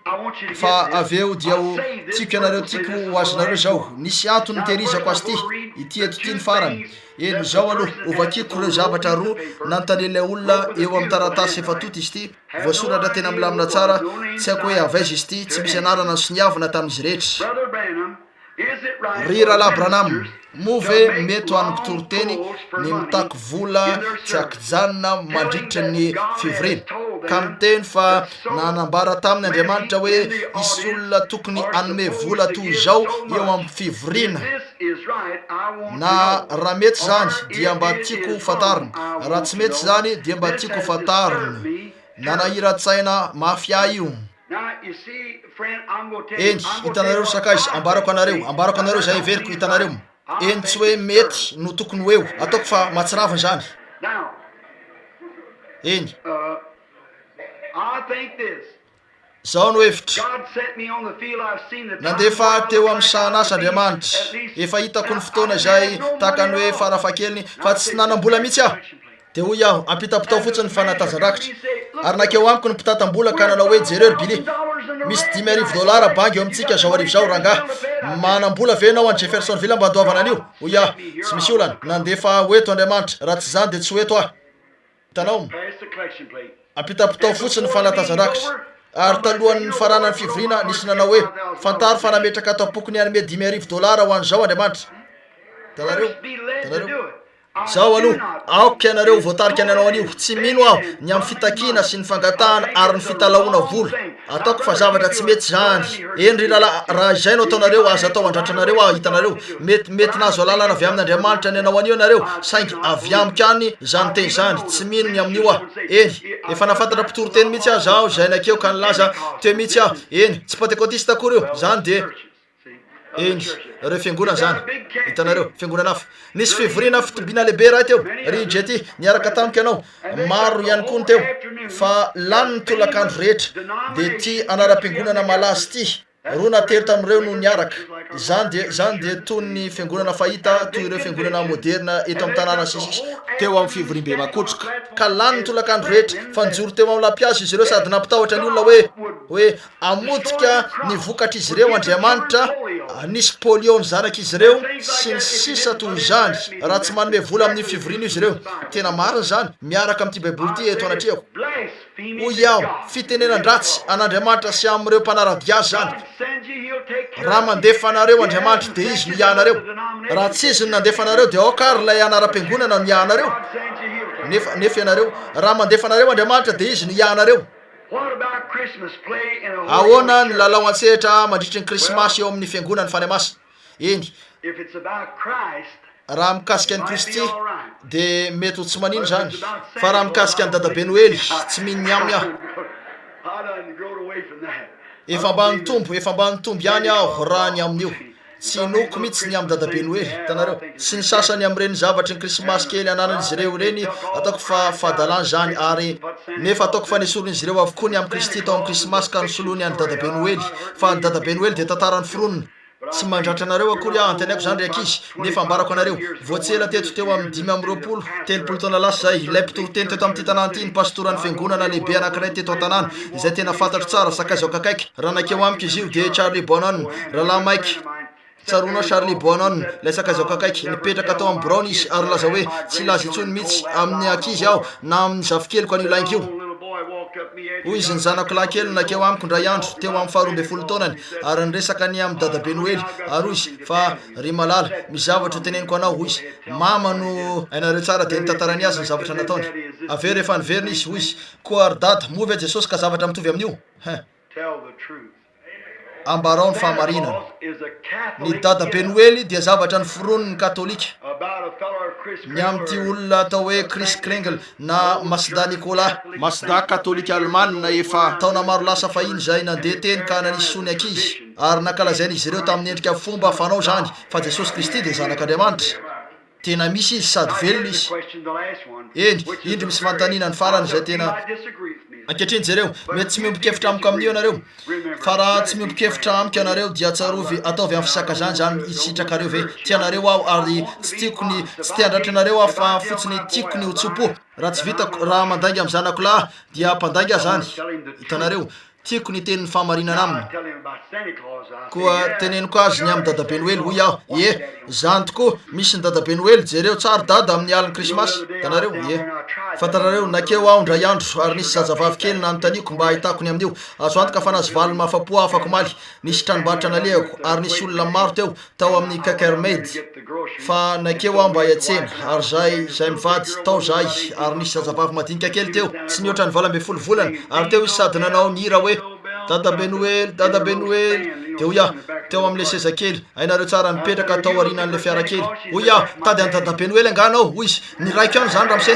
[SPEAKER 2] fa avy eo dia ho tiako ianareo, tiako ho azonareo izao. Nisy antony nitehirizako azy ity, ity eto ity ny farany. Eny, izao aloha, hovakiko ireo zavatra roa nanontanian'ilay olona eo amin'ny taratasy efa tonta izy ity. Voasoratra tena milamina tsara, tsy haiko hoe avy aiza izy ity, tsy misy anarana nosoniavina tamin'izy rehetra. Ry Rahalahy Branham, moa ve mety ho an'ny mpitoriteny ny mitaky vola tsy ankijanona mandritra ny fivoriana, ka miteny fa nanambara taminy Andriamanitra hoe hisy olona tokony hanome vola toy izao eo amin'ny fivoriana? Na raha mety izany dia mba tiako ho fantarina, raha tsy mety izany dia mba tiako ho fantarina. Nanahiran-tsaina mafy ahy io. Eny, hitanareo ry sakaiza, ambarako anareo, ambarako anareo izay heveriko, hitanareo. Eny, tsy hoe mety no tokony ho eo, ataoko fa mahatsiravina izany. Eny. Izao no hevitro, Nandefa ahy teo amin'ny sahan'asa Andriamanitra. Efa hitako ny fotoana izay tahaka ny hoe farafahakeliny fa tsy nanam-bola mihitsy aho. Dia hoy aho, Ampitapitao fotsiny ny fanatazan-drakitra. Ary nankeo amiko ny mpitantam-bola ka nanao hoe, Jereo ry Billy, misy 5000 dolara bangy eo amintsika izao hariva izao, rangahy. Manam-bola ve ianao any Jeffersonville mba handoavana an'io? Hoy aho, Tsy misy olana. Nandefa ahy ho eto Andriamanitra. Raha tsy izany dia tsy ho eto aho. Hitanao? Ampitapitao fotsiny ny fanatazan-drakitra. Ary talohan'ny nifaranan'ny fivoriana, nisy nanao hoe, Fantaro fa nametraka ato am-poko ny hanome 5000 dolara ho an'izao Andriamanitra. Hitanareo? Hitanareo? Izao aloha, aoka ianareo ho voatarika ny hanao an'io. Tsy mino aho ny amin'ny fitakiana sy ny fangatahana ary ny fitalahoana vola. Ataoko fa zavatra tsy mety izany. Eny ry rahalahy, raha izay no ataonareo, aza atao handratranareo aho, hitanareo. Mety, mety nahazo alalana avy amin'Andriamanitra ny hanao an'io ianareo, saingy avy amiko ihany izany teny izany. Tsy mino ny amin'io aho. Eny, efa nahafantatra mpitory teny mihitsy aza aho izay nankeo ka nilaza teo mihitsy aho. Eny, tsy Pantekotista akory io. Izany dia. Eny, ireo fiangonana izany. Hitanareo, fiangonana hafa. Nisy fivoriana fitobiana lehibe iray teo, ry Jetty, niaraka tamiko ianao. Maro ihany koa ny teo. Fa lany ny tolakandro rehetra. Dia ity anaram-piangonana malaza ity. Roa na telo tamin'ireo no niaraka. Izany dia, izany dia toy ny fiangonana fahita, toy ireo fiangonana moderina eto amin'ny tanàna sy ny sisa. Teo amin'ny fivoriambe makotroka. Ka lany ny tolakandro rehetra. Fa nijoro teo amin'ny lampihazo izy ireo sady nampitahotra ny olona hoe, hoe, Hamotika ny vokatr'izy ireo Andriamanitra. Nisy polio ny zanak'izy ireo, sy ny sisa toy izany, raha tsy manome vola amin'io fivoriana io izy ireo. Tena marina izany, miaraka amin'ity Baiboly ity eto anatrehako. Hoy aho, fitenenan-dratsy an'Andriamanitra sy amin'ireo mpanara-dia Azy izany. Raha mandefa anareo Andriamanitra, dia Izy no hiahy anareo. Raha tsy Izy no nandefa anareo, dia aoka ary ilay anaram-piangonana no hiahy anareo. Nefa, nefa ianareo, raha mandefa anareo Andriamanitra, dia Izy no hiahy anareo. Ahoana ny lalao an-tsehatra mandritry ny Krismasy eo amin'ny Fiangonan'ny Fanahy Masina? Eny, raha mikasika an'i Kristy, dia mety ho tsy manino izany, fa raha mikasika an'i Dadabe Noely, tsy mino ny aminy aho. Efa mba nitombo, efa mba nitombo ihany aho raha ny amin'io. Tsy inoako mihitsy ny amin'i Dadabe Noely, hitanareo. Sy ny sasany amin'ireny zavatry ny Krismasy kely ananan'izy ireo ireny, ataoko fa fahadalana izany, ary, nefa ataoko fa nesorin'izy ireo avokoa ny amin'i Kristy tao amin'ny Krismasy ka nosoloiny an'i Dadabe Noely. Fa ny Dadabe Noely dia tantara noforonina. Tsy mandratra anareo akory aho, antenaiko izany ry ankizy, nefa ambarako anareo, vao tsy ela teto teo amin'ny 25, 30 taona lasa izay, ilay mpitoriteny teto amin'ity tanàna ity, ny pastoran'ny fiangonana lehibe anankiray teto an-tanàna, izay tena fantatro tsara, sakaizako akaiky, raha nankeo amiko izy io, dia Charlie Bonan, Rahalahy Mike, tsaroanao Charlie Bonan, ilay sakaizako akaiky, nipetraka tao amin'ny biraony izy ary nilaza hoe, Tsy hilaza intsony mihitsy amin'ny ankizy aho na amin'ny zafikeliko an'io lainga io. Hoy izy, Ny zanako lahy kely no nankeo amiko indray andro, teo amin'ny faharoa ambin'ny folo taonany, ary niresaka ny amin'i Dadabe Noely, ary hoy izy, Fa, ry malala, misy zavatra ho teneniko anao, hoy izy. Mama no hainareo tsara dia nitantarainy azy ny zavatra nataony. Avy eo rehefa niverina izy, hoy izy, Koa ry Dada, moa ve Jesosy ka zavatra mitovy amin'io? Hein. Ambarao ny fahamarinana. Ny Dadabe Noely dia zavatra noforonin'ny Katolika. Ny amin'ity olona atao hoe Kris Kringle na Masidahy Nicolas, Masidahy Katolika Alemana efa taona maro lasa fahiny izay nandeha teny ka nanisy soa ny ankizy ary nankalazain'izy ireo tamin'ny endrika fomba fanao izany fa Jesosy Kristy dia Zanak'Andriamanitra. Tena misy Izy sady velona Izy. Eny, indro misy fanontaniana ny farany izay tena. Ankehitriny jereo, mety tsy miombon-kevitra amiko amin'io ianareo, fa raha tsy miombon-kevitra amiko ianareo dia tsarovy, ataovy amin'ny fisakazana izany, sitrakareo ve? Tia anareo aho ary tsy tiako ny, tsy te handratra anareo aho fa fotsiny tiako ny ho tso-po. Raha tsy vitako, raha mandainga amin'ny zanako lahy dia mpandainga aho izany. Hitanareo? Tiako ny hiteny ny fahamarinana aminy. Koa teneniko azy ny amin'i Dadabe Noely, hoy aho. Ie, izany tokoa, misy ny Dadabe Noely. Jereo tsara, Dada, amin'ny alin'ny Krismasy. Hitanareo? Ie. Fantatrareo, nankeo aho indray andro, ary nisy zazavavy kely nanontaniako mba hahitako ny amin'io. Azo antoka fa nahazo valiny mahafa-po aho afakomaly. Nisy tranombarotra nalehako, ary nisy olona maro teo, tao amin'ny Quaker Maid. Fa nankeo aho mba hiantsena, ary izahay, izahay mivady, tao izahay, ary nisy zazavavy madinika kely teo, tsy nihoatra ny 18 volana, ary teo izy sady nanao ny hira hoe, Dadabe Noely, Dadabe Noely. Dia hoy aho, teo amin'ilay seza kely, hainareo tsara, nipetraka tao aorianan'ilay fiara kely. Hoy aho, Mitady an'i Dadabe Noely angaha ianao? Hoy izy, Ny raiko ihany izany, ramose.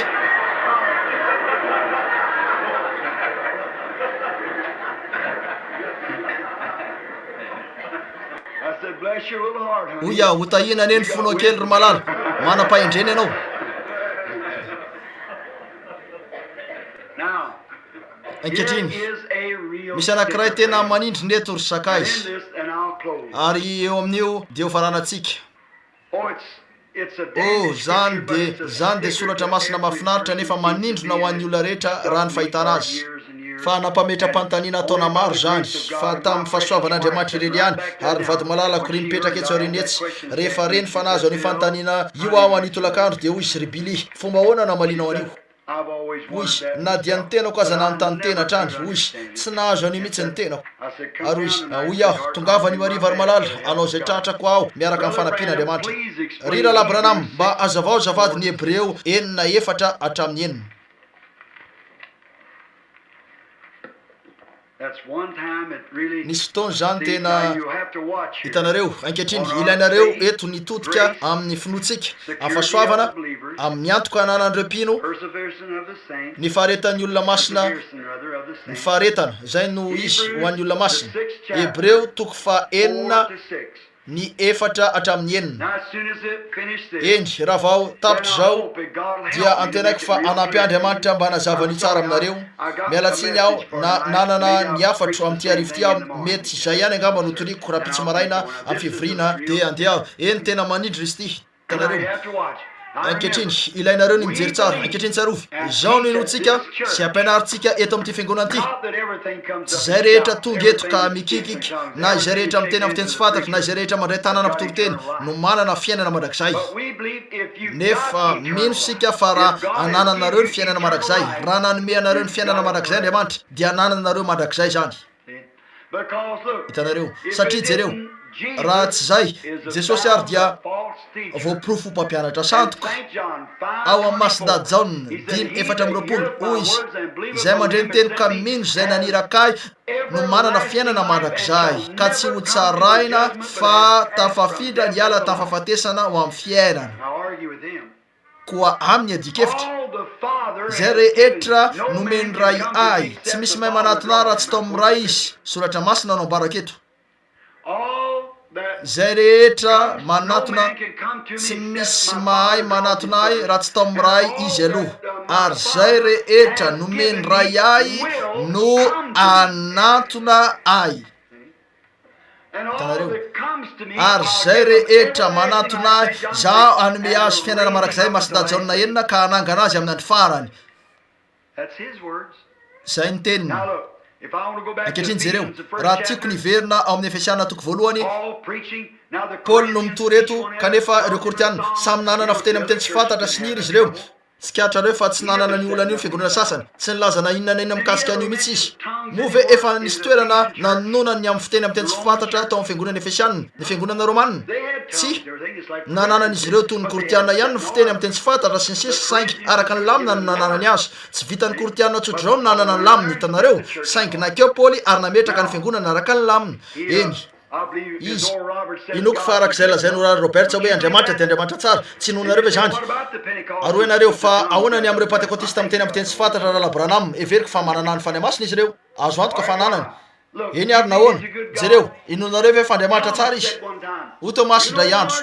[SPEAKER 2] Hoy aho, Ho tahiana anie ny fonao kely ry malala. Manam-pahendrena ianao. Ankehitriny, misy anankiray tena manindrona eto ry sakaiza, ary eo amin'io dia hofaranantsika. Oh, izany dia, izany dia soratra masina mahafinaritra nefa manindrona ho an'ny olona rehetra raha ny fahitana azy. Fa nampametra-panontaniana taona maro izany, fa tamin'ny fahasoavan'Andriamanitra irery ihany, ary ny vady malalako ry mipetraka etsy aoriana etsy, rehefa reny fa nahazo an'io fanontaniana io aho anio tolakandro, dia hoy izy, Ry Billy, fomba ahoana no hamalianao an'io? Hoy izy, Na dia ny tenako aza nanontany tena hatrany, hoy izy, tsy nahazo an'io mihitsy ny tenako. Ary hoy izy, Hoy aho, Tongava anio hariva ry malala, hanao izay tratrako aho miaraka amin'ny fanampian'Andriamanitra. Ry Rahalahy Branham, mba hazavao azafady ny Hebreo enina efatra hatramin'ny enina. Nisy fotoana izany tena, hitanareo, ankehitriny, ilainareo eto ny hitodika amin'ny finoantsika, amin'ny fahasoavana, amin'ny antoka ananan'ireo mpino, ny faharetan'ny olona masina, ny faharetana, izay no izy ho an'ny olona masina. Hebreo toko fahenina. ny efatra hatramin'ny enina. Eny, raha vao tapitra izao, dia antenaiko fa hanampy ahy Andriamanitra mba hanazava an'io tsara aminareo. Miala tsiny aho na nanana ny hafatro amin'ity hariva ity aho, mety izay ihany angamba no toriako rahampitso maraina amin'ny fivoriana, dia handeha aho. Eny, tena manindrona izy ity, hitanareo. Ankehitriny, ilainareo ny mijery tsara. Ankehitriny tsarovy, izao no inoantsika sy ampianarintsika eto amin'ity fiangonana ity. Tsy izay rehetra tonga eto ka mikikiky, na izay rehetra miteny amin'ny fiteny tsy fantatra, na izay rehetra mandray tanana mpitoriteny no manana fiainana mandrakizay. Nefa mino isika fa raha anananareo ny fiainana mandrakizay, raha nanome anareo ny fiainana mandrakizay Andriamanitra, dia anananareo mandrakizay izany. Hitanareo? Satria, jereo, raha tsy izay, Jesosy ary dia voaporofo ho mpampianatra sandoka. Ao amin'ny Masindahy Jaona dimy 24, hoy Izy, Izay mandre ny teniko ka mino izay naniraka Ahy no manana fiainana mandrakizay, ka tsy hotsaraina fa tafafindra niala tamin'ny fahafatesana ho amin'ny fiainana. Koa aminy adikevitra, Izay rehetra nomen'ny Ray Ahy, tsy misy mahay manatona Ahy raha tsy tao amin'ny Ray Izy. Soratra Masina no ambarako eto. Izay rehetra manatona, tsy misy mahay manatona Ahy raha tsy tao amin'ny Ray Izy aloha. Ary izay rehetra nomen'ny Ray Ahy no hanantona Ahy. Hitanareo? Ary izay rehetra manantona Ahy, Izaho hanome azy fiainana mandrakizay, Masindahy Jaona 6, ka hanangana azy amin'ny andro farany. Izay ny teniny. Ankehitriny jereo, raha tiako ny hiverina ao amin'ny Efesiana toko voalohany, Paoly no mitory eto, kanefa ireo Korintiana, samy nanana fiteny amin'ny teny tsy fantatra sy nihira izy ireo. Tsikaritrareo fa tsy nanana an'io olana io ny fiangonana sasany. Tsy nilaza na inona na inona mikasika an'io mihitsy izy. Moa ve efa nisy toerana nanononany ny amin'ny fiteny amin'ny teny tsy fantatra tao amin'ny fiangonana Efesianina, ny fiangonana Romana? Tsia. Nananan'izy ireo toy ny Korintiana ihany ny fiteny amin'ny teny tsy fantatra, sy ny sisa, saingy araka ny lamina no nananany azy. Tsy vitan'ny Korintiana tsotr'izao no nanana ny lamina, hitanareo, saingy nankeo Paoly ary nametraka ny fiangonana araka ny lamina. Eny. Izy. Inoako fa araka izay lazain'i Oral Roberts hoe Andriamanitra dia Andriamanitra tsara. Tsy inoanareo ve izany? Ary hoy ianareo, Fa ahoana ny amin'ireo Pentekotista miteny amin'ny fiteny tsy fantatra, Rahalahy Branham? Heveriko fa manana ny Fanahy Masina izy ireo. Azo antoka fa ananany. Eny ary, nahoana? Jereo, inoanareo ve fa Andriamanitra tsara Izy? Hoy Tomasy indray andro,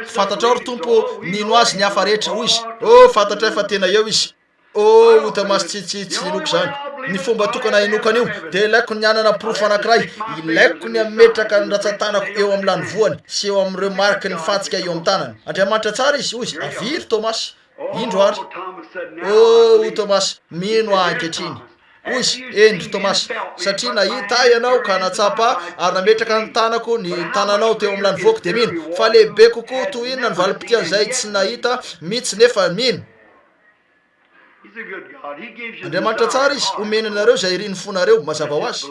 [SPEAKER 2] Fantatrao, ry Tompo, mino Azy ny hafa rehetra. Hoy izy, Oh, fantatray fa tena eo Izy. Oh, hoy Tomasy, tsy, tsy, tsy inoako izany. Ny fomba tokana hinoako an'io, dia ilaiko ny hanana porofo anankiray. Ilaiko ny hametraka ny rantsan-tanako eo amin'ny lanivoany sy eo amin'ireo mariky ny fantsika eo amin'ny tanany. Andriamanitra tsara Izy, hoy izy. Avia, ry Tomasy. Indro ary. Oh, hoy Tomasy, mino aho ankehitriny. Hoy izy, Eny, ry Tomasy, satria nahita ahy ianao ka nahatsapa ahy ary nametraka ny tanako ny tananao teo amin'ny lanivoako, dia mino. Fa lehibe kokoa toy inona ny valim-pitian'izay tsy nahita mihitsy nefa mino. Andriamanitra tsara Izy, omeny anareo izay irin'ny fonareo, mazava ho azy.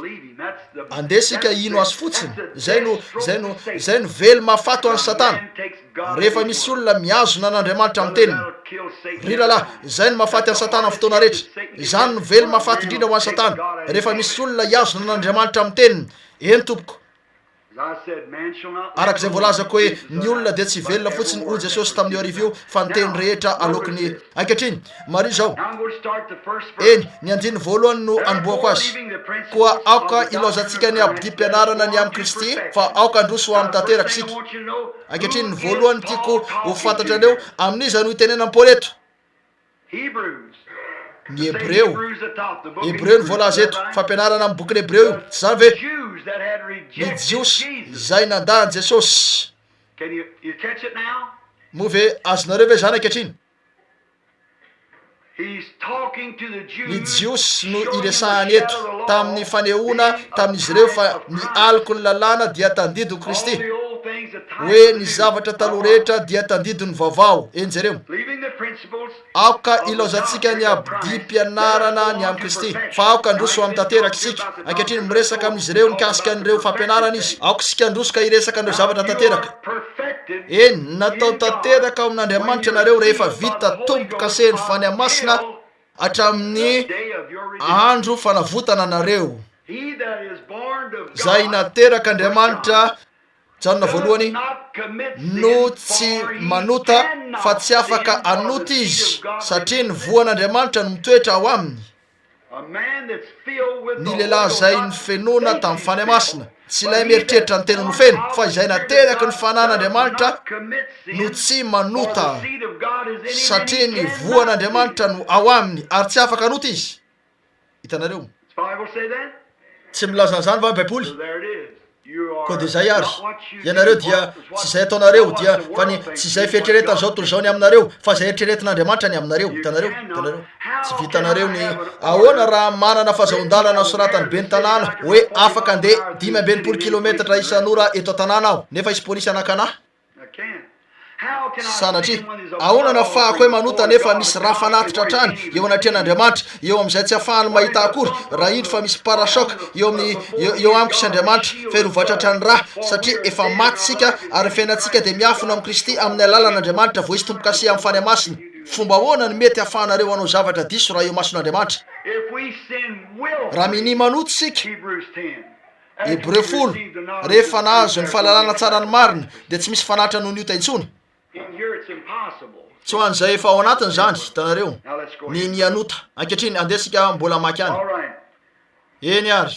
[SPEAKER 2] Andeha isika hino Azy fotsiny, izay no, izay no, izay no vely mahafaty ho an'i Satana. Rehefa misy olona mihazona an'Andriamanitra amin'ny Teniny. Ry rahalahy, izay no mahafaty an'i Satana amin'ny fotoana rehetra. Izany no vely mahafaty indrindra ho an'i Satana, rehefa misy olona hihazona an'Andriamanitra amin'ny Teniny. Eny, tompoko. Araka izay voalazako hoe, ny olona dia tsy velona fotsiny, hoy Jesosy tamin'io hariva io, fa ny teny rehetra aloaky ny. Ankehitriny, mariho izao. Eny, ny andininy voalohany no anombohako azy. Koa aoka hilaozantsika ny abidim-pianarana ny amin'i Kristy, fa aoka handroso ho amin'ny tanteraka isika. Ankehitriny, ny voalohany tiako ho fantatrareo, amin'iza no itenenan'i Paoly eto? Ny Hebreo. Hebreo no voalaza eto. Fampianarana amin'ny bokin'ny Hebreo io. Tsy izany ve? Ny Jiosy izay nandà an'i Jesosy. Moa ve azonareo ve izany ankehitriny? Ny Jiosy no iresahany eto, tamin'ny fanehoana tamin'izy ireo fa ny aloky ny lalàna dia tandidon'i Kristy. Hoe ny zavatra taloha rehetra dia tandidon'ny vaovao. Eny jereo. Aoka hilaozantsika ny abidim-pianarana ny amin'i Kristy, fa aoka handroso ho amin'ny tanteraka isika. Ankehitriny, miresaka amin'izy ireo mikasika an'ireo fampianarana izy. Aoka isika handroso ka hiresaka an'ireo zavatra tanteraka. Eny, natao tanteraka ao amin'Andriamanitra ianareo rehefa vita tombo-kasen'ny Fanahy Masina hatramin'ny andro fanavotana anareo. Izay naterak'Andriamanitra Jaona voalohany no tsy manota fa tsy afaka hanota izy satria ny voan'Andriamanitra no mitoetra ao aminy. Ny lehilahy izay nofenoina tamin'ny Fanahy Masina, tsy ilay mieritreritra ny tenany ho feno, fa izay nateraky ny Fanahin'Andriamanitra no tsy manota satria ny voan'Andriamanitra no ao aminy ary tsy afaka hanota izy. Hitanareo? Tsy milaza an'izany va ny Baiboly? Koa dia izay ary, ianareo dia, tsy izay ataonareo, dia, fa ny, tsy izay fieritreretan'izao tontolo izao ny aminareo, fa izay eritreretin'Andriamanitra ny aminareo. Hitanareo? Hitanareo? Tsy vitanareo ny, ahoana raha manana fazahoan-dalana nosoratan'ny ben'ny tanàna hoe afaka andeha 65 kilometatra isan'ora eto an-tanàna aho, nefa hisy polisy hanakana ahy? Sanatria, ahoana no afahako hoe manota nefa misy rà fanatitra hatrany eo anatrehan'Andriamanitra, eo amin'izay tsy afahany mahita akory, raha indro fa misy pare-choc eo amin'ny, eo amiko sy Andriamanitra, feno voatratra ny rà, satria efa maty isika ary ny fiainantsika dia miafina ao amin'i Kristy amin'ny alalan'Andriamanitra voaisy tombo-kase amin'ny Fanahy Masina. Fomba ahoana no mety ahafahanareo hanao zavatra diso raha eo imason'Andriamanitra? Raha minia manota isika, Hebreo folo, Rehefa nahazo ny fahalalana tsara ny marina, dia tsy misy fanatitra noho ny ota intsony. Tsy ho an'izay efa ao anatiny izany, hitanareo, ny ny hanota. Ankehitriny, andeha isika mbola hamaky any. Eny àry.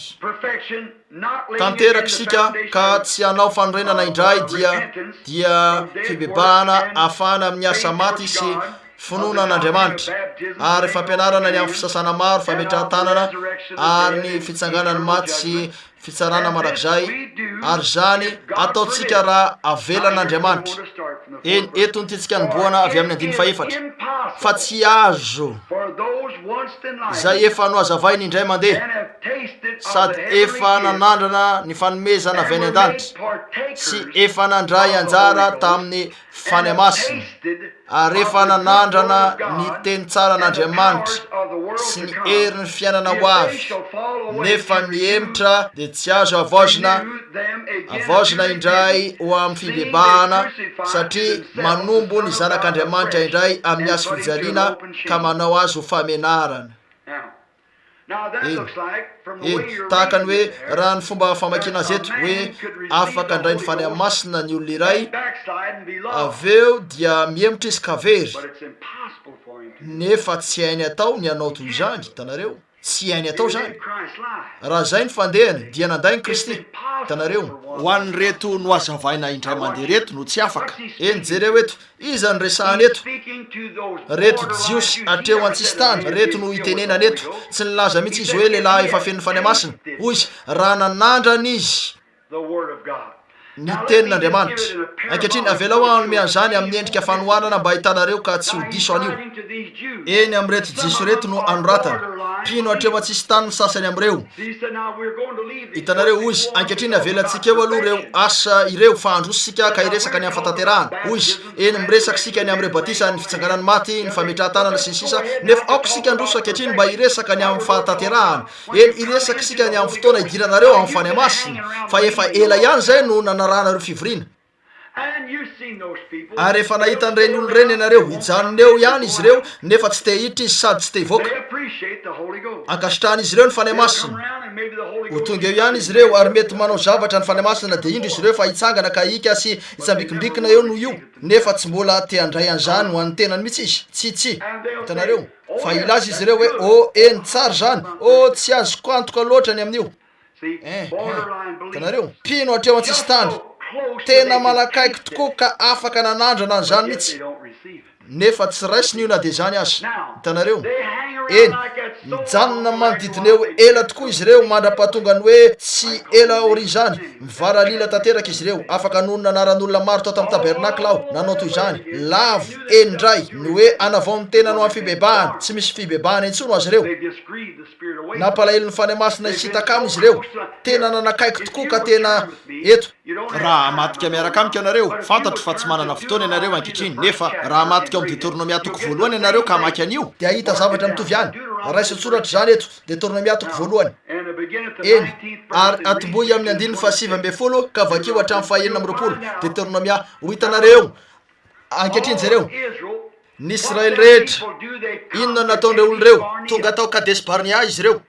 [SPEAKER 2] Tanteraka isika ka tsy hanao fanorenana indray dia, dia fibebahana ahafahana amin'ny asa maty sy finoana an'Andriamanitra, ary fampianarana ny amin'ny fisasana maro, fametrahan-tanana, ary ny fitsanganan'ny maty sy fitsarana mandrakizay, ary izany ataontsika raha avelan'Andriamanitra. Eny, eto no tiantsika hanombohana avy amin'ny andininy fahefatra, fa tsy azo izay efa nohazavainy indray mandeha, sady efa nanandrana ny fanomezana avy any an-danitra, sy efa nandray anjara tamin'ny Fanahy Masina, ary efa nanandrana ny teny tsaran'Andriamanitra sy ny herin'ny fiainana ho avy, nefa mihemotra dia tsy azo havaozina, havaozina indray ho amin'ny fibebahana, satria manombo ny Zanak'Andriamanitra indray amin'ny hazo fijaliana ka manao azy ho famenarana. Eny, eny, tahaka ny hoe raha ny fomba famakiana azy eto, hoe afaka handray ny Fanahy Masina ny olona iray, avy eo dia mihemotra izy ka very, nefa tsy hainy atao ny hanao toy izany, hitanareo, tsy hainy atao izany. Raha izay ny fandehany, dia nandà i Kristy, hitanareo. Ho an'ireto nohazavaina indray mandeha ireto no tsy afaka. Eny, jereo eto, Iza no resahana eto? Reto Jiosy hatreo an-tsisintany reto no itenenana eto. Tsy nilaza mihitsy izy hoe lehilahy efa feno ny Fanahy Masina. Hoy izy, raha nanandrana izy ny Tenin'Andriamanitra. Ankehitriny, avelao aho hanome an'izany amin'ny endrika fanoharana mba hitanareo ka tsy ho diso an'io. Eny amin'ireto Jiosy ireto no anoratana. Mpino hatreo an-tsisintany ny sasany amin'ireo. Hitanareo, hoy izy, ankehitriny avelantsika eo aloha ireo asa ireo fa handroso isika ka hiresaka ny amin'ny fahatanterahana. Hoy izy, eny, miresaka isika ny amin'ireo batisa, ny fitsanganan'ny maty, ny fametrahan-tanana, sy ny sisa, nefa aoka isika handroso ankehitriny mba hiresaka ny amin'ny fahatanterahana. Eny, hiresaka isika ny amin'ny fotoana hidiranareo ao amin'ny Fanahy Masina, fa efa ela ihany izay no nanarahanareo fivoriana. Ary efa nahita an'ireny olona ireny ianareo, hijanona eo ihany izy ireo, nefa tsy te hiditra izy sady tsy te hivoaka. Ankasitrahan'izy ireo ny Fanahy Masina. Ho tonga eo ihany izy ireo, ary mety manao zavatra ny Fanahy Masina, dia indro izy ireo fa hitsangana ka hihika sy hitsambikimbikina eo noho io, nefa tsy mbola te handray an'izany ho an'ny tenany mihitsy izy. Tsia, tsia. Hitanareo? Fa hilaza izy ireo hoe, Oh, eny, tsara izany. Oh, tsy azoko antoka loatra ny amin'io. Eh, eh, hitanareo? Mpino hatreo an-tsisintany, tena manakaiky tokoa ka afaka nanandrana an'izany mihitsy, nefa tsy raisiny io na dia izany aza. Hitanareo? Eny, mijanona manodidina eo ela tokoa izy ireo mandra-pahatonga ny hoe tsy ela aorian'izany, mivaralila tanteraka izy ireo. Afaka hanonona anaran'olona maro tao tamin'ny tabernakla aho, nanao toy izany. Lavo, eny indray, ny hoe hanavao ny tenany ho amin'ny fibebahana, tsy misy fibebahana intsony ho azy ireo. Nampalahelo ny Fanahy Masina hisintaka aminy izy ireo. Tena nanakaiky tokoa ka tena eto. Raha hamadika miaraka amiko ianareo, fantatro fa tsy manana fotoana ianareo ankehitriny, nefa raha hamadika ao amin'ny Deoteronomia toko voalohany ianareo ka hamaky an'io, dia hahita zavatra mitovy ihany. Raiso an-tsoratra izany eto, Deoteronomia toko voalohany. Eny, ary atombohy amin'ny andininy faha-19 ka vakio hatramin'ny faha-26, Deoteronomia. Ho hitanareo. Ankehitriny jereo. Ny Israely rehetra. Inona no nataon'ireo olona ireo? Tonga tao Kadesy-Barnea izy ireo.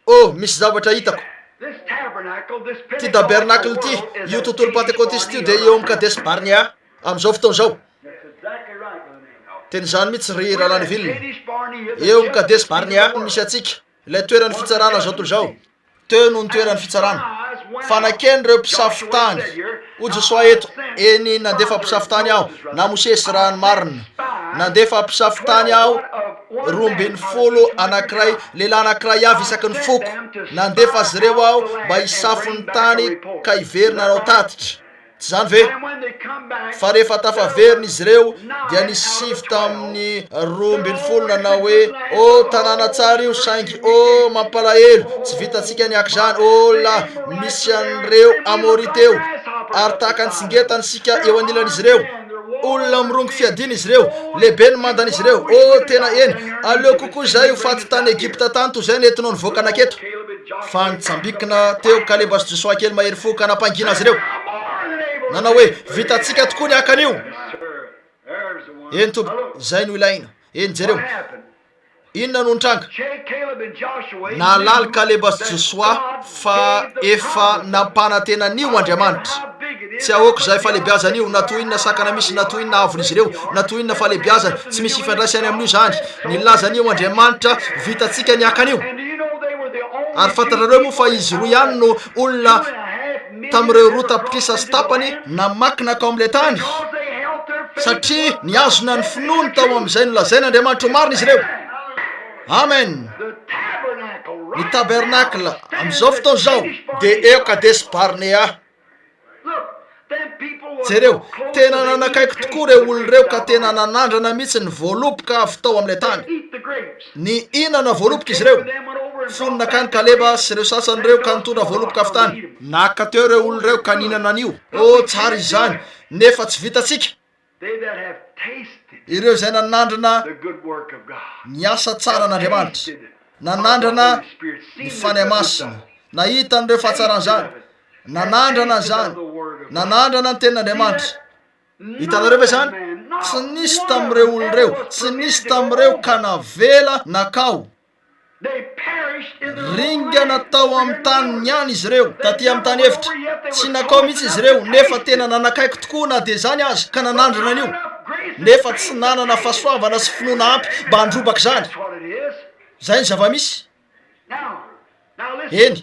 [SPEAKER 2] Oh, misy zavatra hitako. Ity tabernakla ity, io tontolo Pantekotista io dia eo amin'ny Kadesy-Barnea amin'izao fotoana izao. Tena izany mihitsy, ry Rahalahy Neville. Eo amin'ny Kadesy-Barnea no misy antsika, ilay toeran'ny fitsarana izao tontolo izao. Teo no nitoeran'ny fitsarana. Fa nakeny ireo mpisafo tany. Hoy Josoa eto, Eny, nandefa mpisafo tany aho, na Mosesy, raha ny marina.
[SPEAKER 3] Nandefa mpisafo tany aho, 12 anankiray, lehilahy anankiray avy isaky ny foko. Nandefa azy ireo aho mba hisafo ny tany ka hiverina hanao tatitra. Tsy izany ve? Fa rehefa tafaverina izy ireo, dia nisy sivy tamin'ny 12 nanao hoe, Oh, tanàna tsara io, saingy, oh, mampalahelo, tsy vitantsika ny haka izany. Oh, la, misy an'ireo Amorita eo, ary tahaka ny tsingetana isika eo anilan'izy ireo. Olona mirongo fiadiana izy ireo, lehibe ny mandan'izy ireo. Oh, tena eny, aleo kokoa izahay ho faty tany Egypta tany toy izay nentinao nivoaka nanketo. Fa nitsambikina teo Kaleba sy Josoa kely mahery fo ka nampangina azy ireo. Nanao hoe, Vitantsika tokoa ny haka an'io. Eny, tompoko, izay no ilaina. Eny, jereo. Inona no nitranga? Nahalala Kaleba sy Josoa fa efa nampanantena an'io Andriamanitra. Tsy ahoako izay fahalehibiazan'io, na toy inona sakana misy, na toy inona haavon'izy ireo, na toy inona fahalehibiazany, tsy misy ifandraisany amin'io izany. Nilaza an'io Andriamanitra, vitantsika ny haka an'io. Ary fantatrareo moa fa izy roa ihany no olona tamin'ireo 2.5 namaky nankao amin'ilay tany, satria nihazona ny finoany tao amin'izay nolazain'Andriamanitra ho marina izy ireo. Amen! Ny tabernakla, amin'izao fotoana izao, dia eo Kades-Barnea. Jereo, tena nanakaiky tokoa ireo olona ireo ka tena nanandrana mihitsy ny voaloboka avy tao amin'ilay tany. Nihinana voaloboka izy ireo. Fony nankany Kaleba sy ireo sasany ireo ka nitondra voaloboka avy tany. Naka teo ireo olona ireo ka nihinana an'io. Oh, tsara izany, nefa tsy vitantsika. Ireo izay nanandrana ny asa tsaran'Andriamanitra, nanandrana ny Fanahy Masina, nahita an'ireo fahatsaran'izany, nanandrana an'izany, nanandrana ny Tenin'Andriamanitra. Hitanareo ve izany? Tsy nisy tamin'ireo olona ireo, tsy nisy tamin'ireo ka navela nakao. Ringana tao amin'ny taniny ihany izy ireo, taty amin'ny tany efitra. Tsy nankao mihitsy izy ireo, nefa tena nanakaiky tokoa na dia izany aza, ka nanandrana an'io. Nefa tsy nanana fahasoavana sy finoana ampy mba handrobaka izany. Izay ny zava-misy. Eny,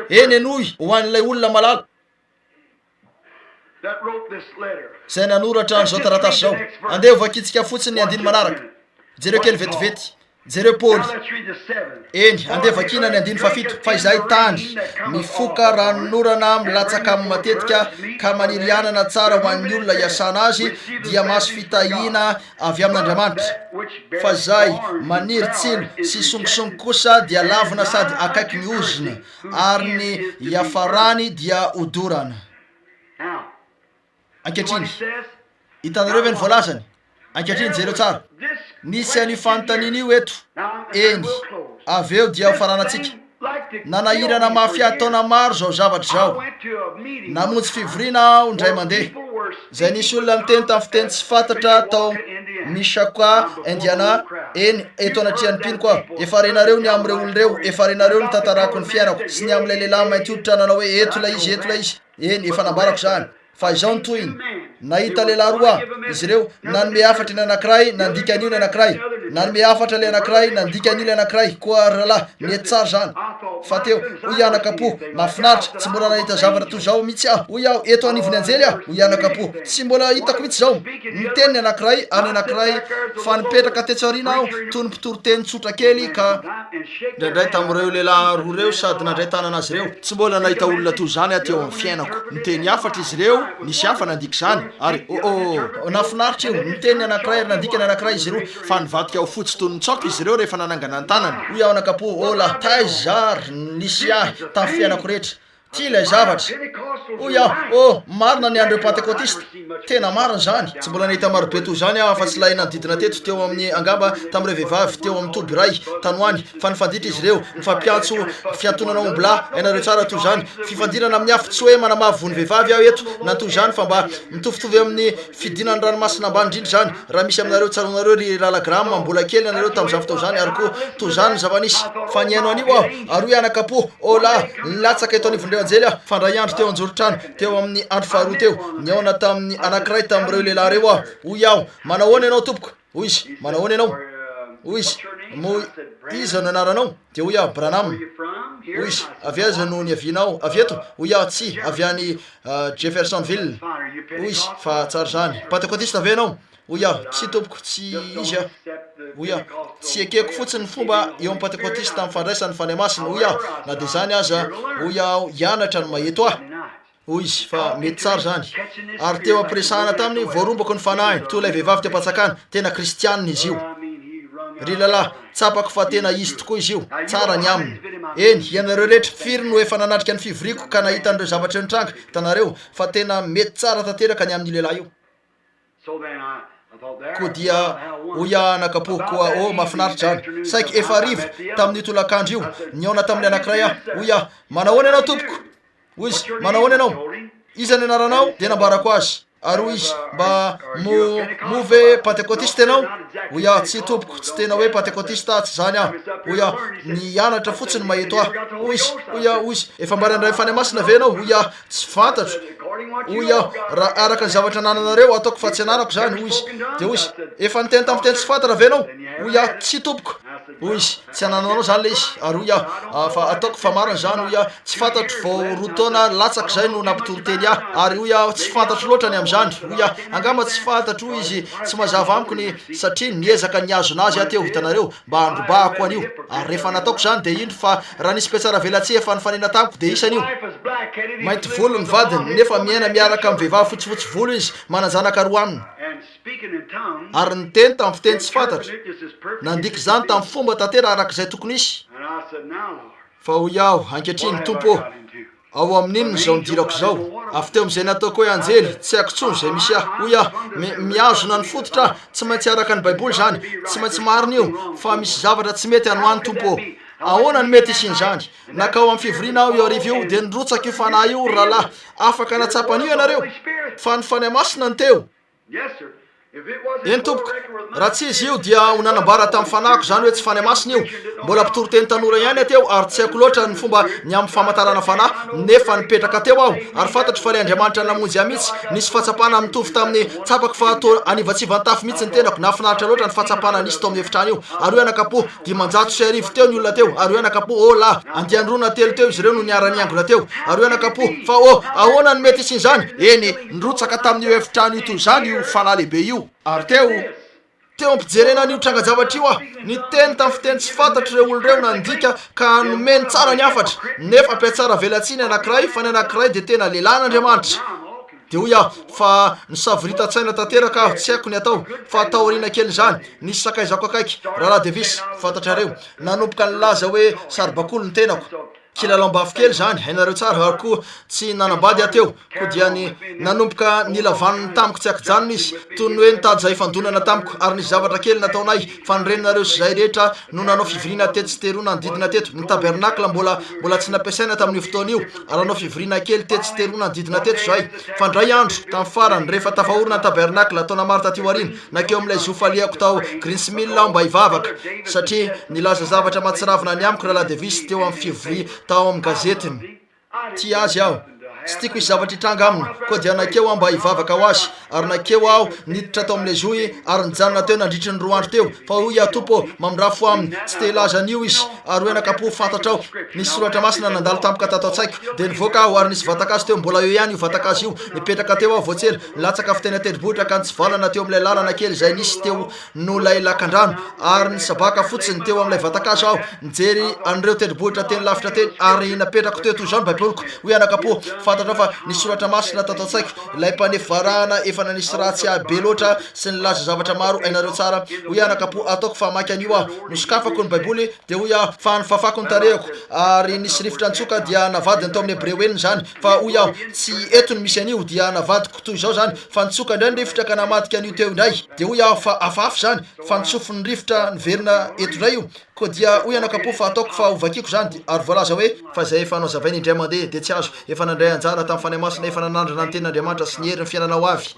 [SPEAKER 3] eny, henoy ho an'ilay olona malala. Izay nanoratra an'izao taratasy izao. Andeha hovakintsika fotsiny ny andininy manaraka. Jereo kely vetivety. Jereo Paoly. Eny, andeha vakiana ny andininy fahafito. Fa izahay tany, mifoka ranonorana milatsaka aminy matetika ka maniry anana tsara ho an'ny olona hiasana azy, dia mahazo fitahiana avy amin'Andriamanitra. Fa izay maniry tsilo sy songosongo kosa dia lavina sady akaiky ny ozona. ary ny hiafarany dia hodorana. Ankehitriny, hitanareo ve ny voalazany? Ankehitriny, jereo tsara. Nisy an'io fanontaniana io eto. Eny, avy eo dia hofaranantsika. Nanahirana mafy ahy taona maro izao zavatra izao. Namonjy fivoriana aho indray mandeha, izay nisy olona niteny tamin'ny fiteny tsy fantatra tao Mishawka, Indiana, eny, eto anatrehan'ny mpinoko aho. Efa renareo ny amin'ireo olona ireo, efa renareo ny tantarako ny fiainako, sy ny amin'ilay lehilahy mainty hoditra nanao hoe, Eto ilay izy, eto ilay izy. Eny, efa nambarako izany. Fa izao ny tohiny, Nahita lehilahy roa aho, izy ireo, nanome hafatra ny anankiray, nandika an'io ny anankiray. Nanome hafatra ilay anankiray, nandika an'io ilay anankiray. Koa, ry rahalahy, nety tsara izany. Fa teo, hoy aho anakam-po, mahafinaritra, tsy mbola nahita zavatra toy izao mihitsy aho. Hoy aho, eto anivon'ny anjely aho, hoy aho anakam-po. Tsy mbola hitako mihitsy izao. Niteny ny anankiray ary ny anankiray fa nipetraka tetsy aoriana aho toy ny mpitoriteny tsotra kely ka indraindray tamin'ireo lehilahy roa ireo sady nandray tanana azy ireo. Tsy mbola nahita olona toy izany aho teo amin'ny fiainako. Niteny hafatra izy ireo, nisy hafa nandika izany, ary, oh, oh, nahafinaritra io, niteny ny anankiray ary nandika ny anankiray izy roa, fa nivadika ho fotsy toy ny tsaoka izy ireo rehefa nanangana ny tanany. Hoy aho anakapo, Oh lahy, taiza ary no nisy ahy tamin'ny fiainako rehetra? Tia ilay zavatra. Hoy aho, Oh, marina ny an'ireo Pantekotista. Tena marina izany. Tsy mbola nahita marobe toy izany aho afa-tsy ilay nanodidina teto, teo amin'ny, angamba, tamin'ireo vehivavy teo amin'ny toby iray, tany ho any. Fa nifanditra izy ireo, nifampiantso fiantonana ombilahy. Hainareo tsara toy izany. Fifandirana amin'ny afo, tsy hoe manamavo vono vehivavy aho eto, na toy izany, fa mba mitovitovy amin'ny fidinan'ny ranomasina ambany indrindra izany. Raha misy aminareo tsaroanareo ry Rahalahy Graham, mbola kely ianareo tamin'izany fotoana izany, ary koa toy izany ny zava-nisy. Fa nihaino an'io aho, ary hoy anakam-po, Oh lahy, nilatsaka eto anivon'ireo anjely aho, fa indray andro teo an-joron-trano, teo amin'ny andro faharoa teo, nihaona tamin'ny anankiray tamin'ireo lehilahy ireo aho. Hoy aho, Manao ahoana ianao, tompoko? Hoy izy, Manao ahoana ianao? Hoy izy, Moa iza no anaranao? Dia hoy aho, Branham. Hoy izy, Avy aiza no niavianao? Avy eto? Hoy aho, Tsia, avy any Jeffersonville. Hoy izy, Fa tsara izany. Pantekotista ve ianao?
[SPEAKER 2] Hoy aho, Tsia, tompoko, tsy izy aho. Hoy aho, Tsy ekeko fotsiny ny fomba eo amin'ny Pentekotista amin'ny fandraisany ny Fanahy Masina. Hoy aho, Na dia izany aza, hoy aho, hianatra ny maheto aho. Hoy izy, Fa mety tsara izany. Ary teo am-piresahana taminy, voarombako ny fanahiny, toy ilay vehivavy teo am-pantsakana. Tena Kristianina izy io. Ry lehilahy, tsapako fa tena izy tokoa izy io. Tsara ny aminy. Eny, ianareo rehetra, firy no efa nanatrika ny fivoriako ka nahita an'ireo zavatra ireo nitranga? Hitanareo, fa tena mety tsara tanteraka ny amin'io lehilahy io. Koa dia hoy aho anakapo, koa oh, mahafinaritra izany. Saiky efa hariva, tamin'io tolakandro io, nihaona tamin'ny anankiray aho. Hoy aho, Manahoana ianao, tompoko? Hoy izy, Manahoana ianao? Iza ny anaranao? Dia nambarako azy. Ary hoy izy, Mba mo, moa ve Pantekotista ianao? Hoy aho, Tsia, tompoko, tsy tena hoe Pantekotista aho, tsy izany aho. Hoy aho, Nianatra fotsiny maheto aho. Hoy izy, hoy aho, hoy izy, Efa mba nandray ny Fanahy Masina ve ianao? Hoy aho, Tsy fantatro. Hoy aho, Raha araka ny zavatra anananareo, ataoko fa tsy ananako izany. Hoy izy. Dia hoy izy, Efa niteny tamin'ny fiteny tsy fantatra ve ianao? Hoy aho, Tsia, tompoko. Hoy izy, Tsy anananao izany ilay izy. Ary hoy aho, Fa ataoko fa marina izany. Hoy aho, Tsy fantatro, vao roa taona latsaka izay no nampitory teny ahy. Ary hoy aho, Tsy fantatro loatra ny amin'izany. Hoy aho, Angamba tsy fantatro, hoy izy, tsy mazava amiko ny, satria niezaka nihazona azy aho teo, hitanareo, mba handrobahako an'io. Ary rehefa nataoko izany, dia indro fa raha nisy mpihatsaravelatsihy efa nifanena tamiko, dia isan'io. Mainty volo ny vadiny, nefa miaina miaraka amin'ny vehivavy fotsifotsy volo izy, manan-janaka roa aminy. Ary niteny tamin'ny fiteny tsy fantatra, nandika izany tamin'ny fomba tanteraka araka izay tokony hisy. Fa hoy aho, Ankehitriny, Tompo ô, ao amin'inona izao nidirako izao? Avy teo amin'izay nataoko hoe anjely, tsy haiko intsony izay misy ahy. Hoy aho, Mi, mihazona ny fototra aho, tsy maintsy araka ny Baiboly izany, tsy maintsy marina io, fa misy zavatra tsy mety any ho any, Tompo ô. Ahoana no mety hisian'izany? Nankao amin'ny fivoriana aho io hariva io, dia nirotsaka io Fanahy io, ry rahalahy. Afaka nahatsapa an'io ianareo? Fa ny Fanahy Masina no teo. Eny tompoko, raha tsy izy io dia ho nanambara tamin'ny fanahiko izany hoe tsy Fanahy Masina io. Mbola mpitory teny tanora ihany aho teo ary tsy haiko loatra ny fomba ny amin'ny famantarana fanahy, nefa nipetraka teo aho ary fantatro fa ilay Andriamanitra namonjy ahy mihitsy. Nisy fahatsapana mitovy tamin'ny tsapako fa toa anivatsivan-tafo mihitsy ny tenako. Nahafinaritra loatra ny fahatsapana nisy tao amin'ny efitrano io. Ary hoy anakapo, 1500 teo ny olona teo, ary hoy anakapo, Oh la! Andiany roa na telo teo izy ireo no niara-niangona teo. Ary hoy anakapo, Fa oh, ahoana no mety hisian'izany? Eny, nirotsaka tamin'io efitrano io toy izany io fanahy lehibe io. Ary teo, teo am-pijerena an'io trangan-javatra io aho, niteny tamin'ny fiteny tsy fantatro ireo olona ireo, nandika ka nomeny tsara ny hafatra. Nefa mpihatsara velatsihy ny anankiray, fa ny anankiray dia tena lehilahin'Andriamanitra. Dia hoy aho, Fa nisavorita-tsaina tanteraka aho, tsy haiko ny atao. Fa taoriana kelin'izany, nisy sakaizako akaiky, Rahalahy Davis, fantatrareo, nanomboka nilaza hoe saribakoly ny tenako. Kilalaom-bavy kely izany, hainareo tsara, ary koa tsy nanambady aho teo, koa dia ny, nanomboka nila vaniny tamiko tsy an-kijanona izy, toy ny hoe nitady izay hifandonana tamiko, ary nisy zavatra kely nataonay, fa ny reninareo sy izahay rehetra no nanao fivoriana tetsy sy teroa nanodidina teto, ny tabernakla mbola, mbola tsy nampiasaina tamin'io fotoana io, ary nanao fivoriana kely tetsy sy teroa nanodidina teto izahay. Fa indray andro, tamin'ny farany, rehefa tafaorina ny tabernakla, taona maro taty aoriana, Nankeo amin'ilay zoo falehako tao Green's Mill aho mba hivavaka, satria nilaza zavatra mahatsiravina ny amiko Rahalahy Davis teo amin'ny fivoria tao amin'ny gazetiny. Tia azy aho. Tsy tiako hisy zavatra hitranga aminy, koa dia nankeo aho mba hivavaka ho azy. Ary nankeo aho, niditra tao amin'ilay zohy, ary nijanona teo nandritry ny roa andro teo. Fa hoy aho, Tompo ô, mamindrà fo aminy. Tsy te hilaza an'io izy. Ary hoy anakapo, Fantatrao, nisy soratra masina nandalo tampoka tato an-tsaiko. Dia nivoaka aho, ary nisy vatan-kazo teo, mbola eo ihany io vatan-kazo io. Nipetraka teo aho vao tsy ela. Nilatsaka avy teny an-tendrombohitra ka nitsivalana teo amin'ilay lalana kely izay nisy teo noho ilay lakandrano, ary nisabaka fotsiny teo amin'ilay vatan-kazo aho, nijery an'ireo tendrombohitra teny lavitra teny, ary napetrako teo toy izao ny Baiboliko. Hoy anakapo, Fantatrao fa nisy soratra masina tato an-tsaiko. Ilay mpanefy varahana efa nanisy ratsy ahy be loatra sy nilaza zavatra maro hainareo tsara. Hoy anakapo, Ataoko fa hamaky an'io aho. Nosokafako ny Baiboly, dia hoy aho, Fa nofafako ny tarehiko, ary nisy rivotra nitsoka, dia navadiny tao amin'ny Hebreo enina izany. Fa hoy aho, Tsy eto no misy an'io, dia navadiko toy izao izany, fa nitsoka indray ny rivotra ka namadika an'io teo indray. Dia hoy aho, Fa hafahafa izany, fa notsofin'ny rivotra niverina eto indray io. Koa dia hoy anakapo, Fa ataoko fa hovakiko izany, ary voalaza hoe, Fa izay efa nozavaina indray mandeha dia tsy azo, efa nandray anjara tamin'ny Fanahy Masina, efa nanandrana ny Tenin'Andriamanitra sy ny herin'ny fiainana ho avy.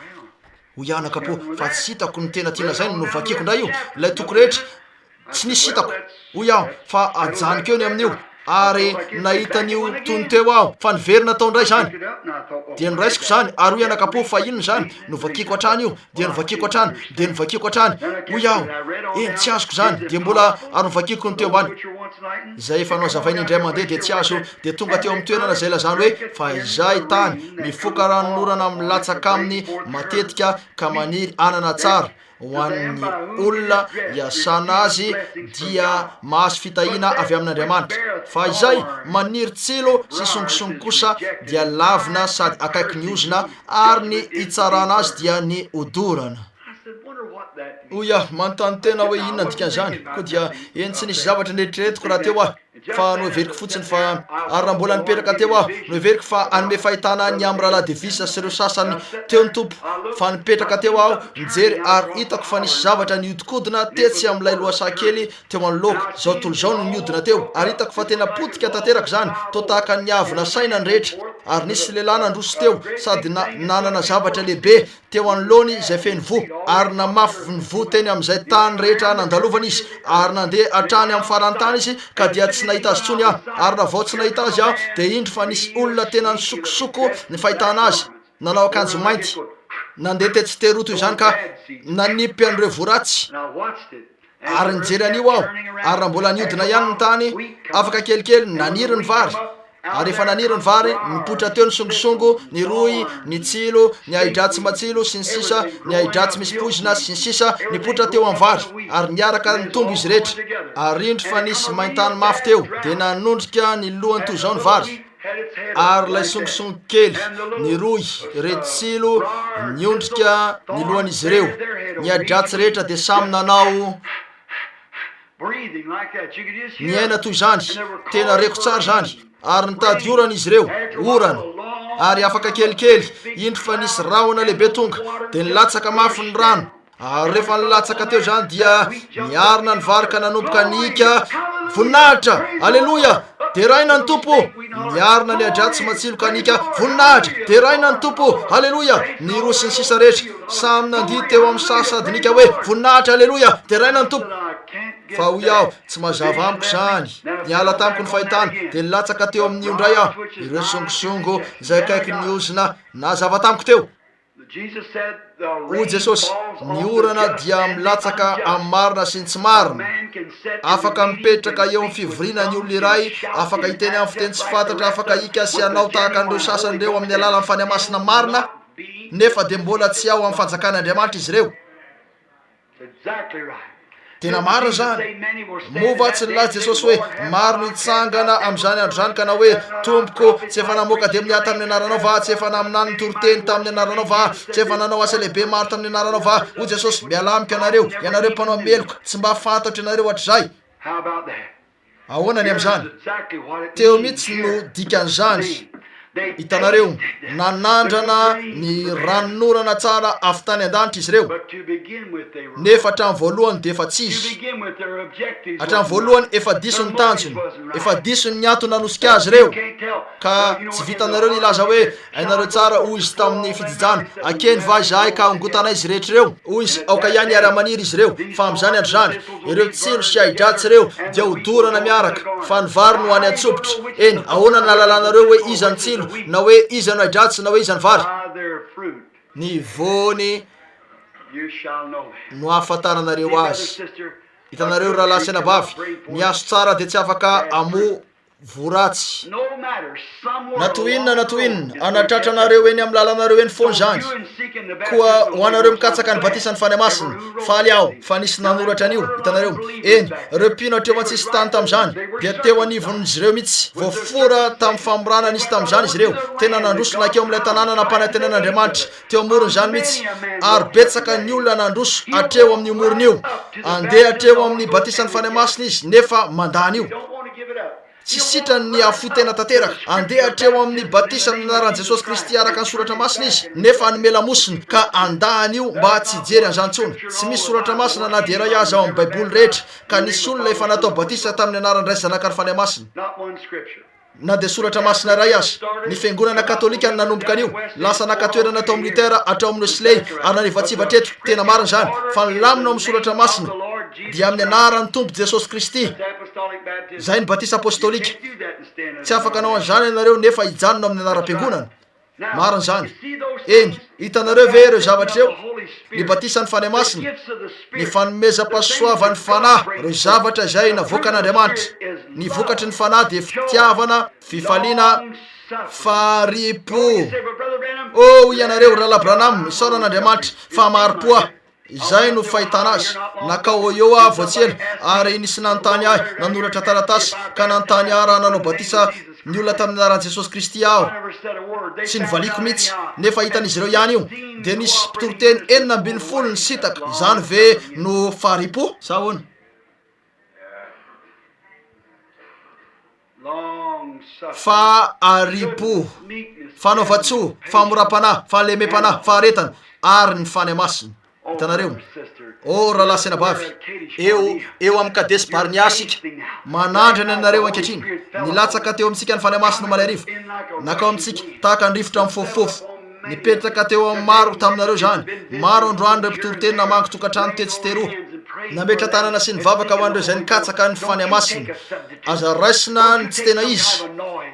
[SPEAKER 2] Hoy aho anakapo, Fa tsy hitako ny tena tiana lazaina, novakiko indray io, ilay toko rehetra, Tsy nisy hitako, hoy aho, fa ajanoko eo ny amin'io. Ary nahita an'io toy ny teo aho, fa niverina tao indray izany. Dia noraisiko izany, ary hoy anakapo, fa inona izany? Novakiko hatrany io, dia novakiko hatrany, dia novakiko hatrany. Hoy aho, Eny, tsy azoko izany. Dia mbola, ary novakiko ny teo ambany. Izay efa nohazavainy indray mandeha dia tsy azo, dia tonga teo amin'ny toerana izay ilazany hoe, fa izay tany, mifoka ranonorana milatsaka aminy matetika ka maniry anana tsara. Ho an'ny olona iasana azy dia mahazo fitahiana avy amin'Andriamanitra, fa izay maniry tsilo sy songosongo kosa dia lavina sady akaiky ny ozona, ary ny hitsarana azy dia ny hodorana. Hoy aho, manontany tena hoe inona ny dikan'izany? Koa dia, eny, tsy nisy zavatra neritreretiko raha teo aho. Fa noheveriko fotsiny fa, ary raha mbola nipetraka teo aho, noheveriko fa hanome fahitana ny amin'ny Rahalahy Davis sy ireo sasany teo ny Tompo. Fa nipetraka teo aho, nijery, ary hitako fa nisy zavatra nihodinkodina tetsy amin'ilay lohasaha kely teo anoloako. Izao tontolo izao no nihodina teo. Ary hitako fa tena potika tanteraka izany, toa tahaka ny avy nasaina ny rehetra. Ary nisy lehilahy nandroso teo, sady na, nanana zavatra lehibe teo anoloany izay feno voa, ary namafy ny voa teny amin'izay tany rehetra nandalovany izy, ary nandeha hatrany amin'ny faran'ny tany izy, ka dia tsy nahita azy intsony aho. Ary raha vao tsy nahita azy aho, dia indro fa nisy olona tena nisokosoko ny fahitana azy, nanao akanjo mainty, nandeha tetsy teroa toy izany ka nanipy an'ireo voa ratsy. Ary nijery an'io aho, ary raha mbola nihodina ihany ny tany, afaka kelikely, naniry ny vary. Ary rehefa naniry ny vary, nipoitra teo ny songosongo, ny roy, ny tsilo, ny ahidratsy matsilo, sy ny sisa, ny ahidratsy misy poizina, sy ny sisa, nipoitra teo amin'ny vary, ary niaraka nitombo izy rehetra. Ary indro fa nisy main-tany mafy teo, dia nanondrika ny lohany toy izao ny vary. Ary ilay songosongo kely, ny rohy, ireto tsilo, niondrika ny lohan'izy ireo. Ny ahidratsy rehetra dia samy nanao niaina toy izany. Tena reko tsara izany. Ary nitady orana izy ireo, orana. Ary afaka kelikely, indro fa nisy rahona lehibe tonga, dia nilatsaka mafy ny rano. Ary rehefa nilatsaka teo izany dia niarina ny vary ka nanomboka nihika, Voninahitra! Aleloia! Deraina ny Tompo! Niarina ny ahidratsy matsilo ka nihika, Voninahitra! Deraina ny Tompo! Aleloia! Niroa sy ny sisa rehetra, samy nandihy teo amin'ny saha sady nihika hoe, Voninahitra! Aleloia! Deraina ny Tompo! Fa hoy aho, Tsy mazava amiko izany. Niala tamiko ny fahitana, dia nilatsaka teo amin'io indray aho. Ireo songosongo izay akaikin'ny ozona, nazava tamiko teo. Hoy Jesosy, Ny orana dia milatsaka amin'ny marina sy ny tsy marina. Afaka mipetraka eo amin'ny fivoriana ny olona iray, afaka hiteny amin'ny fiteny tsy fantatra, afaka hika sy hanao tahaka an'ireo sasany ireo amin'ny alalan'ny Fanahy Masina marina, nefa dia mbola tsy ao amin'ny fanjakan'Andriamanitra izy ireo. Tena marina izany. Moa va tsy nilaza Jesosy hoe, Maro no hitsangana amin'izany andro izany ka hanao hoe, Tompoko, tsy efa namoaka demonia tamin'ny anaranao va aho? Tsy efa naminany nitory teny tamin'ny anaranao va aho? Tsy efa nanao asa lehibe maro tamin'ny anaranao va aho? Hoy Jesosy, Mialà amiko ianareo, ianareo mpanao meloka, tsy mba fantatro ianareo hatrizay. Ahoana ny amin'izany? Teo mihitsy no dikan'izany. Hitanareo, nanandrana ny ranonorana tsara avy tany an-danitra izy ireo, nefa hatramin'ny voalohany dia efa tsy izy. Hatramin'ny voalohany efa diso ny tanjony, efa diso ny antony nanosika azy ireo, ka tsy vitanareo ny hilaza hoe, Hainareo tsara, hoy izy tamin'ny fijijana, Akeny va izahay ka hongotanay izy rehetra ireo? Hoy izy, Aoka ihany hiara-maniry izy ireo, fa amin'izany andro izany, ireo tsilo sy ahi-dratsy ireo dia hodorana miaraka, fa ny vary no any an-tsopitra. Eny, ahoana no nahalalanareo hoe iza ny tsilo, na hoe iza no ahi-dratsy, na hoe iza ny vary? Ny voany no ahafantaranareo azy. Hitanareo, ry rahalahy sy anabavy, ny hazo tsara dia tsy afaka hamoa voa ratsy. Na toy inona na toy inona, hanatratra anareo eny amin'ny lalanareo eny foana izany. Koa ho anareo mikatsaka ny batisan'ny Fanahy Masina, faly aho fa nisy nanoratra an'io, hitanareo. Eny, ireo mpino hatreo an-tsisintany tamin'izany, dia teo anivon'izy ireo mihitsy. Voafora tamin'ny famorana nisy tamin'izany izy ireo. Tena nandroso nankeo amin'ilay tanàna nampanantenain'Andriamanitra. Teo amoron'izany mihitsy. Ary betsaka ny olona nandroso hatreo amin'io morona io. Handeha hatreo amin'ny batisan'ny Fanahy Masina izy, nefa mandà an'io. Tsy sitrany ny hahafoy tena tanteraka. Handeha hatreo amin'ny batisa amin'ny anaran'i Jesosy Kristy araka ny Soratra Masina izy, nefa hanome lamosina, ka handà an'io mba tsy hijery an'izany intsony. Tsy misy Soratra Masina na dia iray aza ao amin'ny Baiboly rehetra, ka nisy olona efa natao batisa tamin'ny anaran'ny Ray sy Zanaka ary Fanahy Masina. Na dia soratra masina iray aza. Ny fiangonana katolika no nanomboka an'io. Lasa naka toerana tao amin'i Luther hatrao amin'i Wesley ary nanivatsiva hatreto. Tena marina izany. Fa ny lamina ao amin'ny soratra masina dia amin'ny anaran'ny Tompo Jesosy Kristy. Izay ny batisa apostolika. Tsy afaka hanao an'izany ianareo nefa hijanona ao amin'ny anaram-piangonana. Marina izany. Eny, hitanareo ve ireo zavatra ireo? Ny batisan'ny Fanahy Masina, ny fanomezam-pahasoavan'ny Fanahy, ireo zavatra izay navoakan'Andriamanitra. Ny vokatry ny Fanahy dia fitiavana, fifaliana, fahari-po. Oh, hoy ianareo, Rahalahy Branham, isaorana Andriamanitra fa mahari-po aho. Izay no fahitana azy. Nankao Ohio aho vao tsy ela, ary nisy nanontany ahy, nanoratra taratasy, ka nanontany ahy raha nanao batisa ny olona tamin'ny anaran'i Jesosy Kristy aho. Tsy novaliako mihitsy, nefa hitan'izy ireo ihany io. Dia nisy mpitoriteny 16 nisintaka. Izany ve no fahari-po? Sa ahoana? Fahari-po, fanaovan-tsoa, fahamoram-panahy, fahalemem-panahy, faharetana, ary ny Fanahy Masina. Hitanareo? Oh, rahalahy sy anabavy, eo, eo amin'ny Kadesy Barnea isika. Manandrana anareo ankehitriny. Nilatsaka teo amintsika ny Fanahy Masina omaly hariva. Nankao amintsika, tahaka ny rivotra mifofofofo. Nipetraka teo amin'ny maro taminareo izany. Maro androany ireo mpitoriteny namangy tokantrano tetsy sy teroa. Nametra-tanana sy nivavaka ho an'ireo izay nikatsaka ny Fanahy Masina. Aza raisina ny tsy tena izy.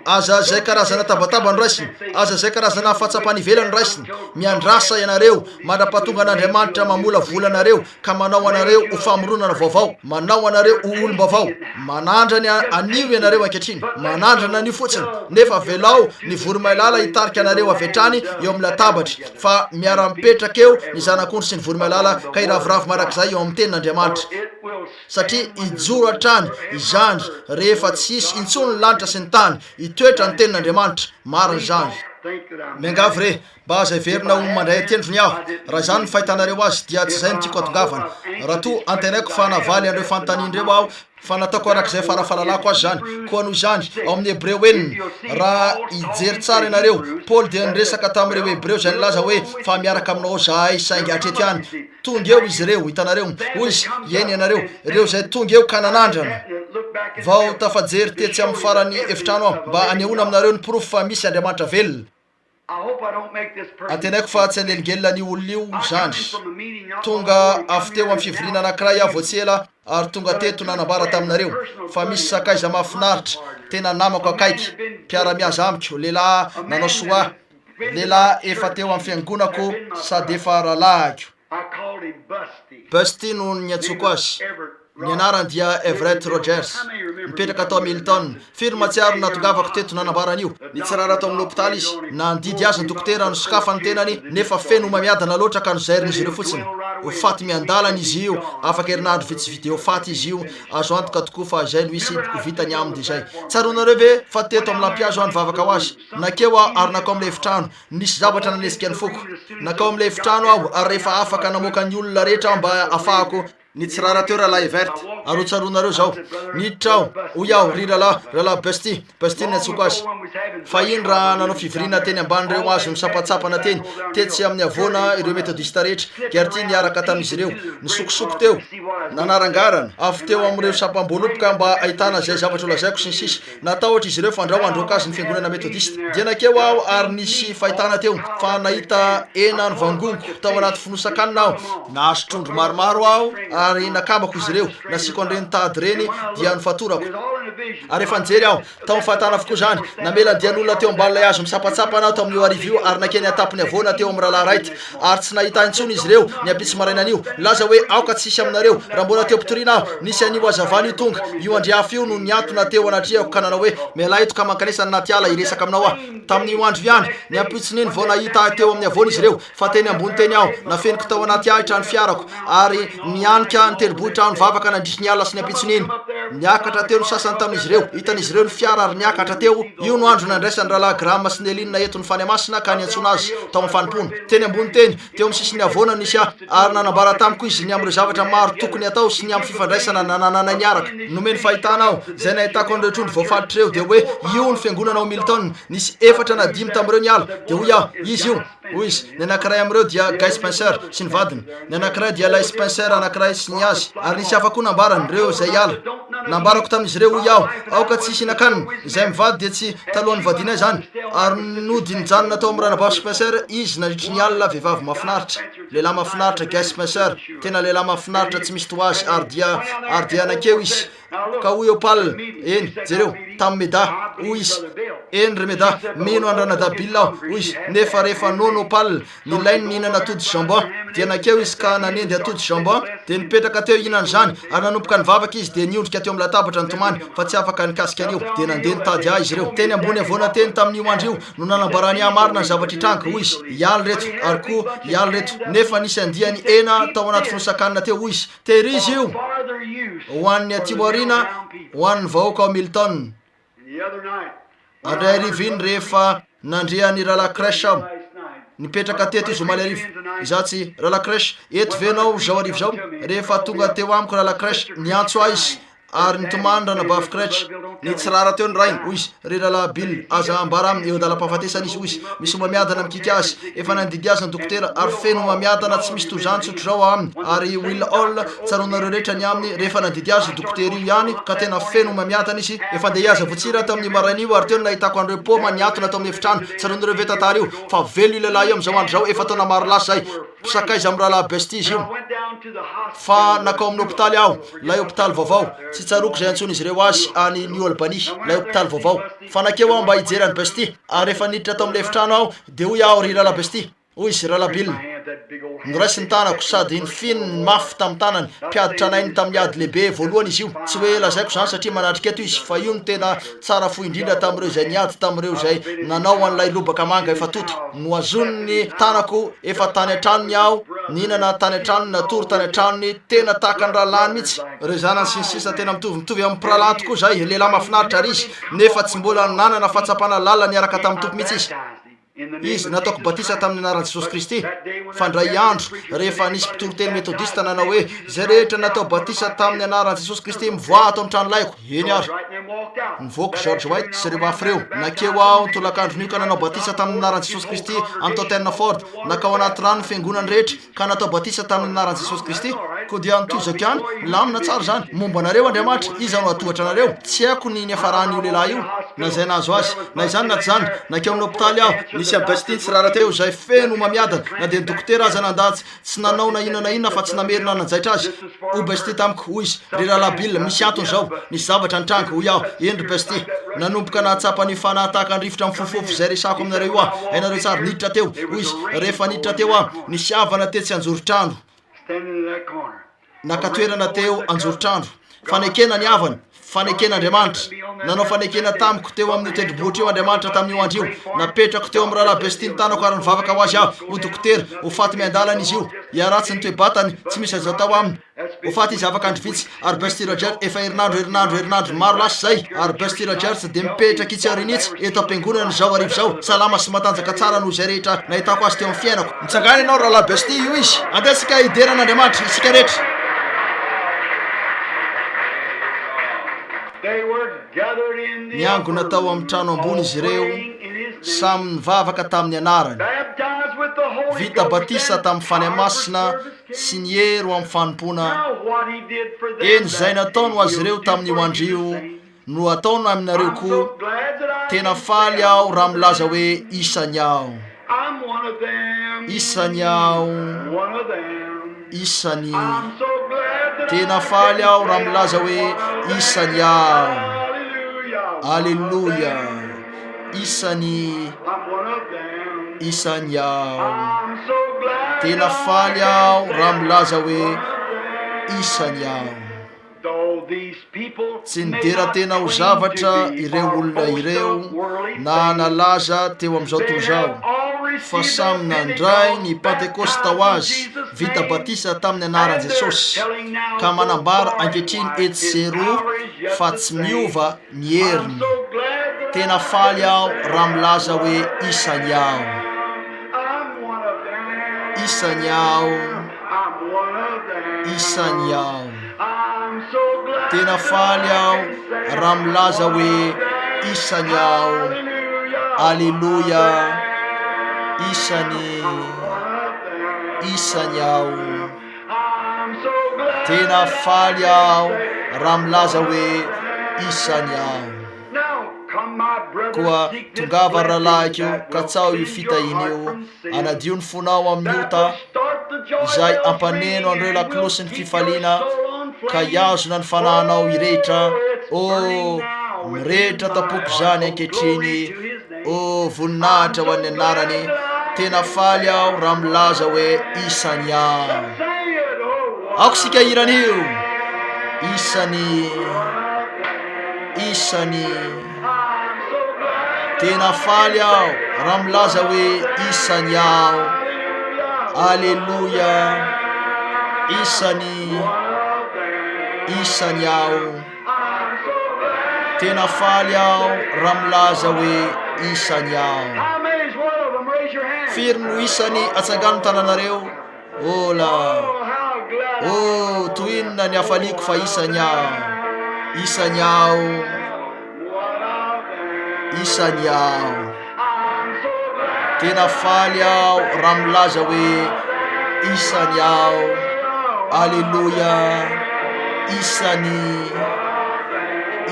[SPEAKER 2] Aza izay karazana tabataba no raisina. Aza izay karazana fahatsapana ivelany no raisina. Miandrasa ianareo mandra-pahatonga an'Andriamanitra mamolavola anareo ka manao anareo ho famoronana vaovao, manao anareo ho olom-baovao. Manandrana an'io ianareo ankehitriny, manandrana an'io fotsiny, nefa avelao ny voromailala hitarika anareo avy hatrany eo amin'ny latabatra, fa miara-mipetraka eo ny Zanak'ondry sy ny voromailala ka hiraviravy mandrakizay eo amin'ny Tenin'Andriamanitra, satria hijoro hatrany izany rehefa tsy hisy intsony ny lanitra sy ny tany, hitoetra ny Tenin'Andriamanitra. Marina izany. Miangavy re, Mba aza heverina ho mandray an-tendrony aho. Raha izany no fahitanareo azy, dia tsy izay no tiako hatongavana. Raha toa antenaiko fa navaly an'ireo fanontaniana ireo aho, fa nataoko araka izay fara-fahalalako azy izany. Koa noho izany, ao amin'ny Hebreo enina, raha hijery tsara ianareo, Paoly dia niresaka tamin'ireo Hebreo izay nilaza hoe, Fa miaraka aminao izahay, saingy hatreto ihany. Tonga eo izy ireo, hitanareo. Hoy izy, Eny ianareo, ireo izay tonga eo ka nanandrana. Vao tafajery tetsy amin'ny faran'ny efitrano aho, mba hanehoana aminareo ny porofo fa misy Andriamanitra velona. Antenaiko fa tsy hanelingelina an'io olona io izany. Tonga avy teo amin'ny fivoriana anankiray aho vao tsy ela ary tonga teto nanambara taminareo fa misy sakaiza mahafinaritra, tena namako akaiky, mpiara-miasa amiko, lehilahy nanao soa ahy, lehilahy efa teo amin'ny fiangonako sady efa rahalahiko. Busty no niantsoako azy. Ny anarany dia Everett Rogers. Nipetraka tao Milton. Firy no mahatsiaro ny nahatongavako teto nanambara an'io? Nitsirara tao amin'ny hopitaly izy. Nandidy azy ny dokotera nosokafany ny tenany, nefa feno homamiadana loatra ka nozairin'izy ireo fotsiny. Ho faty miandalana izy io afaka herinandro vitsivitsy dia ho faty izy io. Azo antoka tokoa fa izay no hisy ho vitany aminy dia izay. Tsaroanareo ve fa teto amin'ny lampihazo aho nivavaka ho azy? Nankeo aho ary nankao amin'ilay efitrano. Nisy zavatra nanesika ny foko. Nankao amin'ilay efitrano aho ary rehefa afaka namoaka ny olona rehetra aho mba hahafahako nitsirara teo Rahalahy Evert. Ary ho tsaroanareo izao. Niditra aho, hoy aho, Ry rahalahy, Rahalahy Busty, Busty no niantsoako azy. Fahiny raha nanao fivoriana teny ambanin'ireo hazo misampantsampana teny, tetsy amin'ny havoana ireo Metodista rehetra, Gertie niaraka tamin'izy ireo. Nisokosoko teo, nanarangarana, avy teo amin'ireo sampam-boaloboka mba hahitana izay zavatra holazaiko sy ny sisa. Natahotra izy ireo fandrao handroaka azy ny fiangonana Metodista. Dia nankeo aho ary nisy fahitana teo fa nahita hena nivangongo tao anaty fonosan-kanina aho. Nahazo trondro maromaro aho ary nakambako izy ireo, nasiako an'ireny tady ireny dia nofatorako. Ary rehefa nijery aho, tao amin'ny fahitana avokoa izany. Namela andian'olona teo ambanin'ilay hazo misampantsampana aho tamin'io hariva io ary nankeny an-tampon'ny havoana teo amin'ny Rahalahy Wright. Ary tsy nahita ahy intsony izy ireo ny ampitso marainan'io. Nilaza hoe, Aoka tsy hisy aminareo. Raha mbola teo am-pitoriana aho, nisy an'io hazavana io tonga. Io andriafo io no nihantona teo anatrehako ka nanao hoe, Mialà eto ka mankanesa any anaty ala hiresaka aminao aho. Tamin'io andro io ihany, ny ampitson'iny vao nahita ahy teo amin'ny havoana izy ireo, fa teny ambony teny aho. Nafeniko tao anaty ahitra ny fiarako, ary nianika ny tendrombohitra aho nivavaka nandritry ny alina sy ny ampitson'iny. Niakatra teo ny sasany tamin'izy ireo. Hitan'izy ireo ny fiara ary niakatra teo. Io no andro nandraisan'ny Rahalahy Graham Snellin eto ny Fanahy Masina ka niantsoana azy tao amin'ny fanompoana. Teny ambony teny, teo amin'ny sisin'ny havoana no nisy ahy, ary nanambara tamiko izy ny amin'ireo zavatra maro tokony hatao sy ny amin'ny fifandraisana nanananay niaraka. Nomeny fahitana aho, izay nahitako an'ireo trondro voafaritra ireo, dia hoe, Io ny fiangonana ao Milton. Nisy efatra na dimy tamin'ireo niala. Dia hoy aho, Izy io. Hoy izy, Ny anankiray amin'ireo dia Guy Spencer sy ny vadiny. Ny anankiray dia ilay Spencer anankiray sy ny azy. Ary nisy hafa koa nambarany, ireo izay hiala. Nambarako tamin'izy ireo, hoy aho, Aoka tsy hisy hihinan-kanina. Izay mivady dia tsy talohan'ny nivadianay izany. Ary nody nijanona tao amin'ny Ranabavy Spencer izy nandritry ny alina, vehivavy mahafinaritra, lehilahy mahafinaritra, Guy Spencer, tena lehilahy mahafinaritra tsy misy toa azy. Ary dia, ary dia nankeo izy. Ka hoy Opal, Eny, jereo. Tamin'i Meda. Hoy izy, Eny ry Meda, mino an-dRanadahy Bill aho, hoy izy, nefa rehefa nono Opal, nilainy nihinana atody jambon. Dia nankeo izy ka nanendy atody jambon, dia nipetraka teo hihinana izany, ary nanomboka nivavaka izy, dia niondrika teo amin'ny latabatra nitomany, fa tsy afaka nikasika an'io. Dia nandeha nitady ahy izy ireo. Teny ambony havoana teny tamin'io andro io no nanambarany ahy marina ny zavatra hitranga, hoy izy, Hialy ireto, ary koa hialy ireto. Nefa nisy andiany hena tao anaty fonosan-kanina teo, hoy izy. Tehirizo io ho an'ny aty aoriana, ho an'ny vahoaka ao Milton. Andray hariva iny rehefa nandre an'i Rahalahy Kresh aho. Nipetraka teto izy omaly hariva. Izaho tsy, Rahalahy Kresh, eto ve ianao izao hariva izao? Rehefa tonga teo amiko Rahalahy Kresh, niantso ahy izy ary nitomany Ranabavy Kresh. Nitsirara teo ny rainy, hoy izy, Ry Rahalahy Bill, aza ambara aminy, eo an-dalam-pahafatesana izy, hoy izy. Misy homamiadana mikiky azy. Efa nandidy azy ny dokotera, ary feno homamiadana tsy misy toy izany tsotr'izao ao aminy. Ary Will Hall, tsaroanareo rehetra ny aminy, rehefa nandidy azy io dokotera io ihany, ka tena feno homamiadana izy. Efa handeha hihaza voatsira tamin'io maraina io, ary teo no nahitako an'ireo paoma nihantona tao amin'ny efitrano. Tsaroanareo ve tantara io? Fa velona io lehilahy io amin'izao andro izao, efa taona maro lasa izay. Mpisakaiza amin'ny Rahalahy Best izy io. Fa nankao amin'ny hopitaly aho, ilay hopitaly vaovao. Tsy tsaroako izay antsoin'izy ireo azy any New Albany, ilay hopitaly vaovao. Fa nankeo aho mba hijery an'i Busty. Ary rehefa niditra tao amin'ilay efitrano aho, dia hoy aho, Ry Rahalahy Busty, hoy izy, Rahalahy Bill. Noraisiny ny tanako sady nofihininy mafy tamin'ny tanany. Mpiady tranainy tamin'ny ady lehibe voalohany izy io. Tsy hoe lazaiko izany satria manatrika eto izy, fa io no tena tsara fo indrindra tamin'ireo izay niady tamin'ireo izay nanao an'ilay lobaka manga efa tonta. Nohazoniny ny tanako, efa tany an-tranony aho, nihinana tany an-tranony, natory tany an-tranony, tena tahaka ny rahalahiny mihitsy. Ireo zanany sy ny sisa tena mitovy, mitovy amin'ny mpirahalahy tokoa izahay, lehilahy mahafinaritra ary izy, nefa tsy mbola nanana fahatsapana lalina niaraka tamin'ny Tompo mihitsy izy. Izy, nataoko batisa tamin'ny anaran'i Jesosy Kristy. Fa indray andro, rehefa nisy mpitoriteny metodista nanao hoe, Izay rehetra natao batisa tamin'ny anaran'i Jesosy Kristy, mivoaha ato amin'ny tranolaiko. Eny ary. Nivoaka George White sy ireo hafa ireo. Nankeo aho ny tolakandron'io ka nanao batisa tamin'ny anaran'i Jesosy Kristy an'i Totten Ford. Nankao anaty rano ny fiangonany rehetra ka natao batisa tamin'ny anaran'i Jesosy Kristy. Koa dia notohizako ihany, milamina tsara izany. Momba anareo Andriamanitra, iza no hahatohatra anareo? Tsy haiko ny niafaran'io lehilahy io, na izay nahazo azy. Na izany na tsy izany, nankeo amin'ny hopitaly aho, nisy an'i Busty nitsirara teo, izay feno homamiadana, na dia ny dokotera aza nandà tsy nanao na inona na inona afa-tsy namerina nanjaitra azy. Hoy Busty tamiko, hoy izy, Ry Rahalahy Bill, misy antony izao. Nisy zavatra nitranga, hoy aho. Eny, ry Busty. Nanomboka nahatsapa ny fanahy tahaka ny rivotra mifofofofo izay resahako aminareo io aho. Hainareo tsara, niditra teo, hoy izy. Rehefa niditra teo aho, nisy havana tetsy anjoron-trano. Naka toerana teo anjoron-trano. Fanekena ny havana. Fanekena Andriamanitra. Nanao fanekena tamiko teo amin'io tendrombohitra io Andriamanitra tamin'io andro io. Napetrako teo amin'ny Rahalahy Busty ny tanako ary nivavaka ho azy aho. Ho dokotera, ho faty miandalana izy io. Hiharatsy ny toe-batany, tsy misy azo atao aminy. Ho faty izy afaka andro vitsy. Ary Busty Rogers, efa herinandro, herinandro, herinandro maro lasa izay, ary Busty Rogers dia mipetraka itsy aoriana itsy, eto am-piangonana izao hariva izao, salama sy matanjaka tsara noho izay rehetra nahitako azy teo amin'ny fiainako. Mitsangàna ianao, Rahalahy Busty, io izy. Andeha isika hidera an'Andriamanitra, isika rehetra. Niangona tao amin'ny trano ambony izy ireo, samy nivavaka tamin'ny anarany. Vita batisa tamin'ny Fanahy Masina sy ny hery ho amin'ny fanompoana. Eny, izay nataony ho azy ireo tamin'io andro io no hataony aminareo koa. Tena faly aho raha milaza hoe isany aho. Isany aho. Isany. Tena faly aho raha milaza hoe isany aho. Aleloia. Isany. Isany aho. Tena faly aho raha milaza hoe isany aho. Tsy nidera tena ho zavatra ireo olona ireo na nalaza teo amin'izao tontolo izao, fa samy nandray ny Pantekosta ho azy, vita batisa tamin'ny anaran'i Jesosy, ka manambara ankehitriny etsy sy eroa fa tsy miova ny heriny. Tena faly aho raha milaza hoe isany aho. Isany aho. Isany aho. Tena faly aho raha milaza hoe isany aho. Aleloia. Isany. Isany aho. Tena faly aho raha milaza hoe isany aho. Koa tongava ry rahalahiko, katsaho io fitahiana io, anadio ny fonao amin'ny ota, izay hampaneno an'ireo lakilosy ny fifaliana, ka hihazona ny fanahinao hirehitra. Oh! Mirehitra ato am-poko izany ankehitriny. Oh, voninahitra ho an'ny Anarany. Tena faly aho raha milaza hoe isany aho. Aoka isika hihira an'io. Isany, isany. Tena faly aho raha milaza hoe isany aho. Aleloia. Isany, isany aho. Tena faly aho raha milaza hoe isany aho. Firy no isany atsangano ny tananareo? Ola! Oh, toy inona ny hafaliako fa isany aho. Isany aho. Isany aho. Tena faly aho raha milaza hoe isany aho. Aleloia. Isany.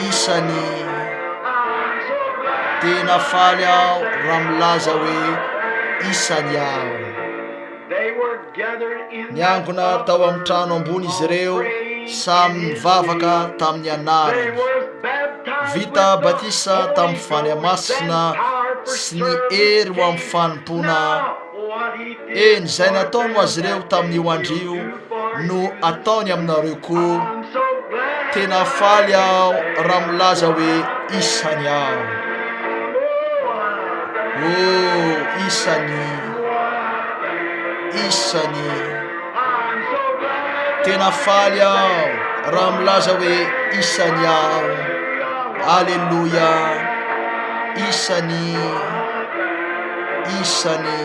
[SPEAKER 2] Isany. Tena faly aho raha milaza hoe isany aho. Niangona tao amin'ny trano ambony izy ireo, samy nivavaka tamin'ny anarany. Vita batisa tamin'ny Fanahy Masina sy ny hery ho amin'ny fanompoana. Eny, izay nataony ho azy ireo tamin'io andro io no ataony aminareo koa. Tena faly aho raha milaza hoe isany aho. Oh, isany, isany. Tena faly aho raha milaza hoe isany aho. Aleloia, isany, isany.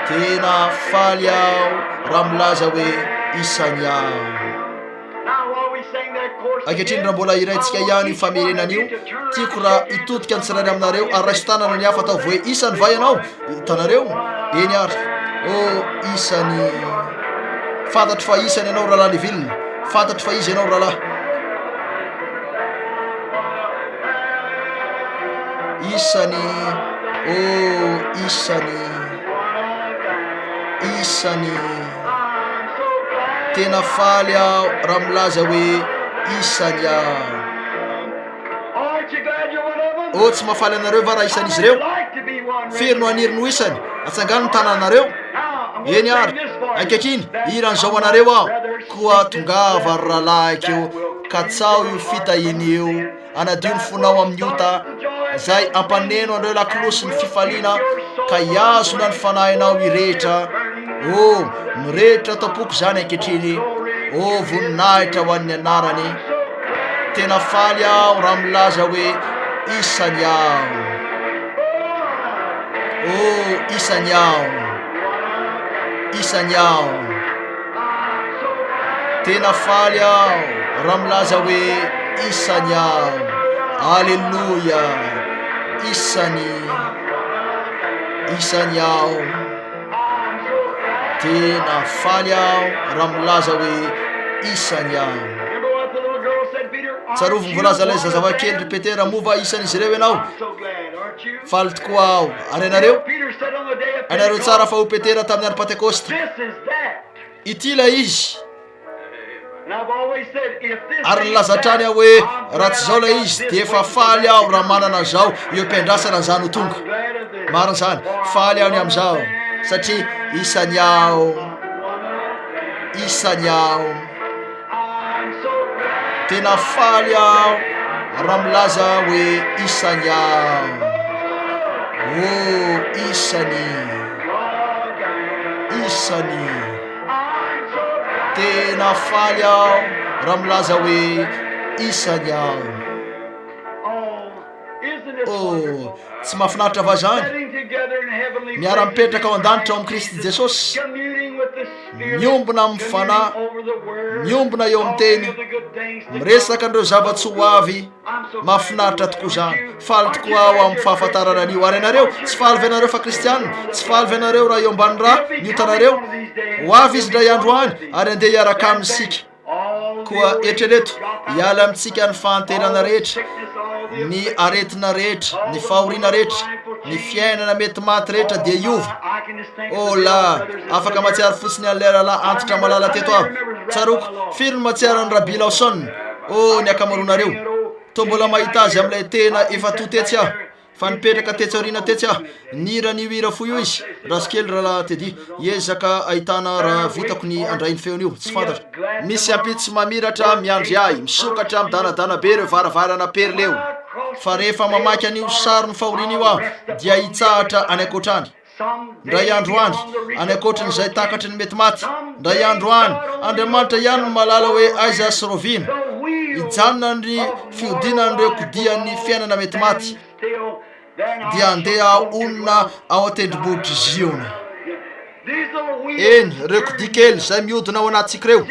[SPEAKER 2] Tena faly aho raha milaza hoe isany aho. Ankehitriny raha mbola hiraintsika ihany io famerenana io, tiako raha hitodika ny tsirairay aminareo ary raiso tanana ny hafa ataovy hoe isany va ianao? Hitanareo? Eny ary. Oh, isany. Fantatro fa isany ianao rahalahy Neville. Fantatro fa izy ianao rahalahy. Isany. Oh, isany. Isany. Tena faly aho raha milaza hoe isany aho. Oh, tsy mahafaly anareo va raha isan'izy ireo? Firy no haniry ny ho isany? Atsangano ny tananareo. Eny ary, ankehitriny, hihira an'izao ho anareo aho. Koa tongava ry rahalahiko, katsaho io fitahiana io. Hanadio ny fonao amin'ny ota, izay hampaneno an'ireo lakolosin'ny fifaliana ka hihazona ny fanahinao hirehitra. Oh, mirehitra ato am-poko izany ankehitriny. Oh, voninahitra ho an'ny anarany. Tena faly aho raha milaza hoe isany aho. Oh, isany aho. Isany aho. Tena faly aho raha milaza hoe isany aho. Aleloia! Isany, isany aho. Tena faly aho raha milaza hoe isany aho. Tsarovy ny voalazan'ilay zazavavy kely, ry Petera, moa va isan'izy ireo ianao? Faly tokoa aho. Ary ianareo? Hainareo tsara fa hoy Petera tamin'ny andro Pantekosta, Ity ilay izy. Ary nilaza hatrany aho hoe, Raha tsy izao ilay izy, dia efa faly aho raha manana an'izao eo am-piandrasana an'izany ho tonga. Marina izany. Faly aho ny amin'izao, satria isany aho. Isany aho. Tena faly aho raha milaza hoe isany aho. Oh, isany. Isany. Tena faly aho raha milaza hoe isany aho. Oh, tsy mahafinaritra va izany? Miara-mipetraka ao an-danitra ao amin'i Kristy Jesosy, miombona amin'ny Fanahy, miombona eo amin'ny Teny, miresaka an'ireo zava-tsoa ho avy. Mahafinaritra tokoa izany. Faly tokoa aho amin'ny fahafantarana an'io. Ary ianareo, tsy faly ve ianareo fa Kristiana? Tsy faly ve ianareo raha eo ambany rà ny otanareo? Ho avy Izy indray andro any, ary handeha hiaraka Aminy isika. Koa eritrereto, hiala amintsika ny fahanterana rehetra, ny aretina rehetra, ny fahoriana rehetra, ny fiainana mety maty rehetra dia hiova. Oh la, afaka mahatsiaro fotsiny an'ilay rahalahy antitra malala teto aho. Tsaroako, firy no mahatsiaro an'i Rabbi Lawson? Oh, ny ankamaroanareo. Toa mbola mahita azy amin'ilay tena efa to tetsy aho. Fa nipetraka tetsy aoriana tetsy aho. Nihira an'io hira fohy io izy. Ratsy kely Rahalahy Teddy. Hiezaka ahitana raha vitako ny handray ny feony io. Tsy fantatro. Misy ampitso mamiratra miandry ahy. Misokatra midanadana be ireo varavarana perle eo. Fa rehefa mamaky an'io sarin'ny fahoriana io aho, dia hitsahatra any ankoatra any. Indray andro any, any ankoatran'izay takatry ny mety maty. Indray andro any, Andriamanitra ihany no mahalala hoe aiza sy raoviana. Hijanona ny fihodinan'ireo kodian'ny fiainana mety maty, dia handeha honina ao an-tendrombohitr'i Ziona. Eny, ireo kodia kely izay mihodina ao anatintsika ireo,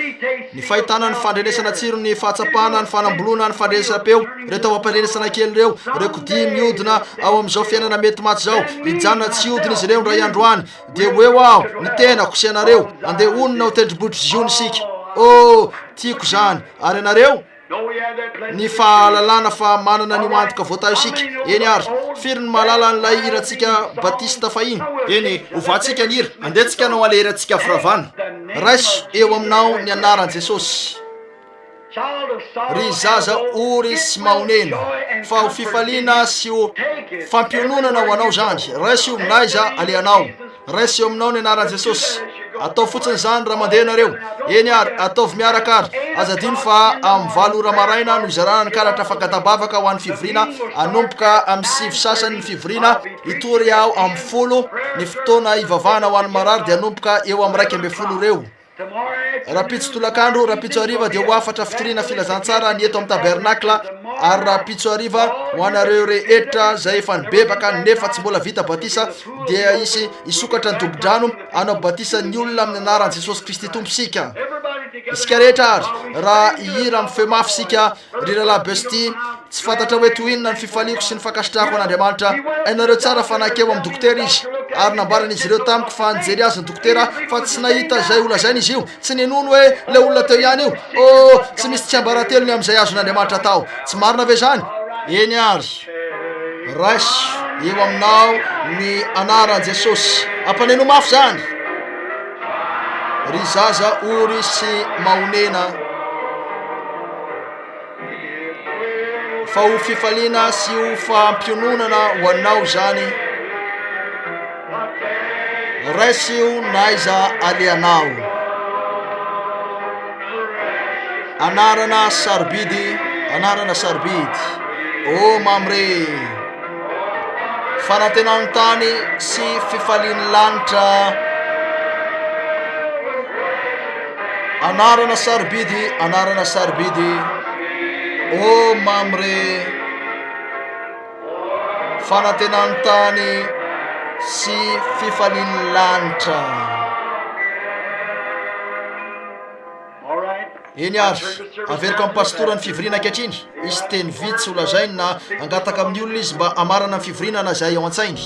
[SPEAKER 2] ny fahitana, ny fandrenesana tsiro, ny fahatsapana, ny fanamboloana, ny fandrenesam-peo, ireo taovam-pandrenesana kely ireo, ireo kodia mihodina ao amin'izao fiainana mety maty izao, hijanona tsy hihodina izy ireo indray andro any, dia ho eo aho, ny tenako sy ianareo, andeha honina ao tendrombohitr'i Ziona isika. Oh, tiako izany. Ary ianareo? Ny fahalalana fa manana an'io antoka voatahy isika. Eny ary, firy ny mahalala an'ilay hirantsika batista fahiny? Eny, hovantsika ny hira. Andeha tsika hanao an'ilay hirantsika firavana. Raiso eo aminao ny anaran'i Jesosy. Ry zaza ory sy mahonena, fa ho fifaliana sy ho fampiononana ho anao izany. Raiso io n'aiza alehanao. Raiso eo aminao ny anaran'i Jesosy. Ataovy fotsiny izany raha mandeha ianareo. Eny ary, ataovy miaraka ary. Aza adino fa amin'ny valo ora maraina no hizarana ny karatra fangatam-bavaka ho an'ny fivoriana. Hanomboka amin'ny sivy sasany ny fivoriana. Hitory aho amin'ny folo. Ny fotoana hivavahana ho an'ny marary dia hanomboka eo amin'ny 11 ora eo. Rahampitso tolakandro, rahampitso hariva dia ho hafatra fitoriana filazantsara ny eto amin'ny tabernakla, ary rahampitso hariva ho anareo rehetra izay efa nibebaka nefa tsy mbola vita batisa dia hisy hisokatra ny dobo-drano hanao batisa ny olona amin'ny anaran'i Jesosy Kristy Tompo isika. Isika rehetra ary raha hihira amin'ny feo mafy isika Ry rahalahy Busty, tsy fantatrao hoe toy inona ny fifaliako sy ny fankasitrahako an'Andriamanitra. Hainareo tsara fa nankeo amin'ny dokotera izy, ary nambaran'izy ireo tamiko fa nijery azy ny dokotera fa tsy nahita izay holazaina izy io. Tsy ninoany hoe ilay olona teo ihany io. Oh, tsy misy tsiambaratelony amin'izay azon'Andriamanitra atao. Tsy marina ve izany? Eny àry. Raiso eo aminao ny anaran'i Jesosy. Ampaneno mafy izany. Ry zaza ory sy mahonena. Fa ho fifaliana sy ho fampiononana ho anao izany. Raiso io n'aiza alehanao. Anarana sarobidy, anarana sarobidy. Ô Mamre! Fanantenan'ny tany sy fifalian'ny lanitra. Anarana sarobidy, anarana sarobidy, ô mamy re, fanantenan'ny tany sy fifalian'ny lanitra. Eny ary, averiko amin'ny pastora ny fivoriana ankehitriny, hisy teny vitsy holazainy na hangataka amin'ny olona izy mba hamarana ny fivoriana na izay ao an-tsainy.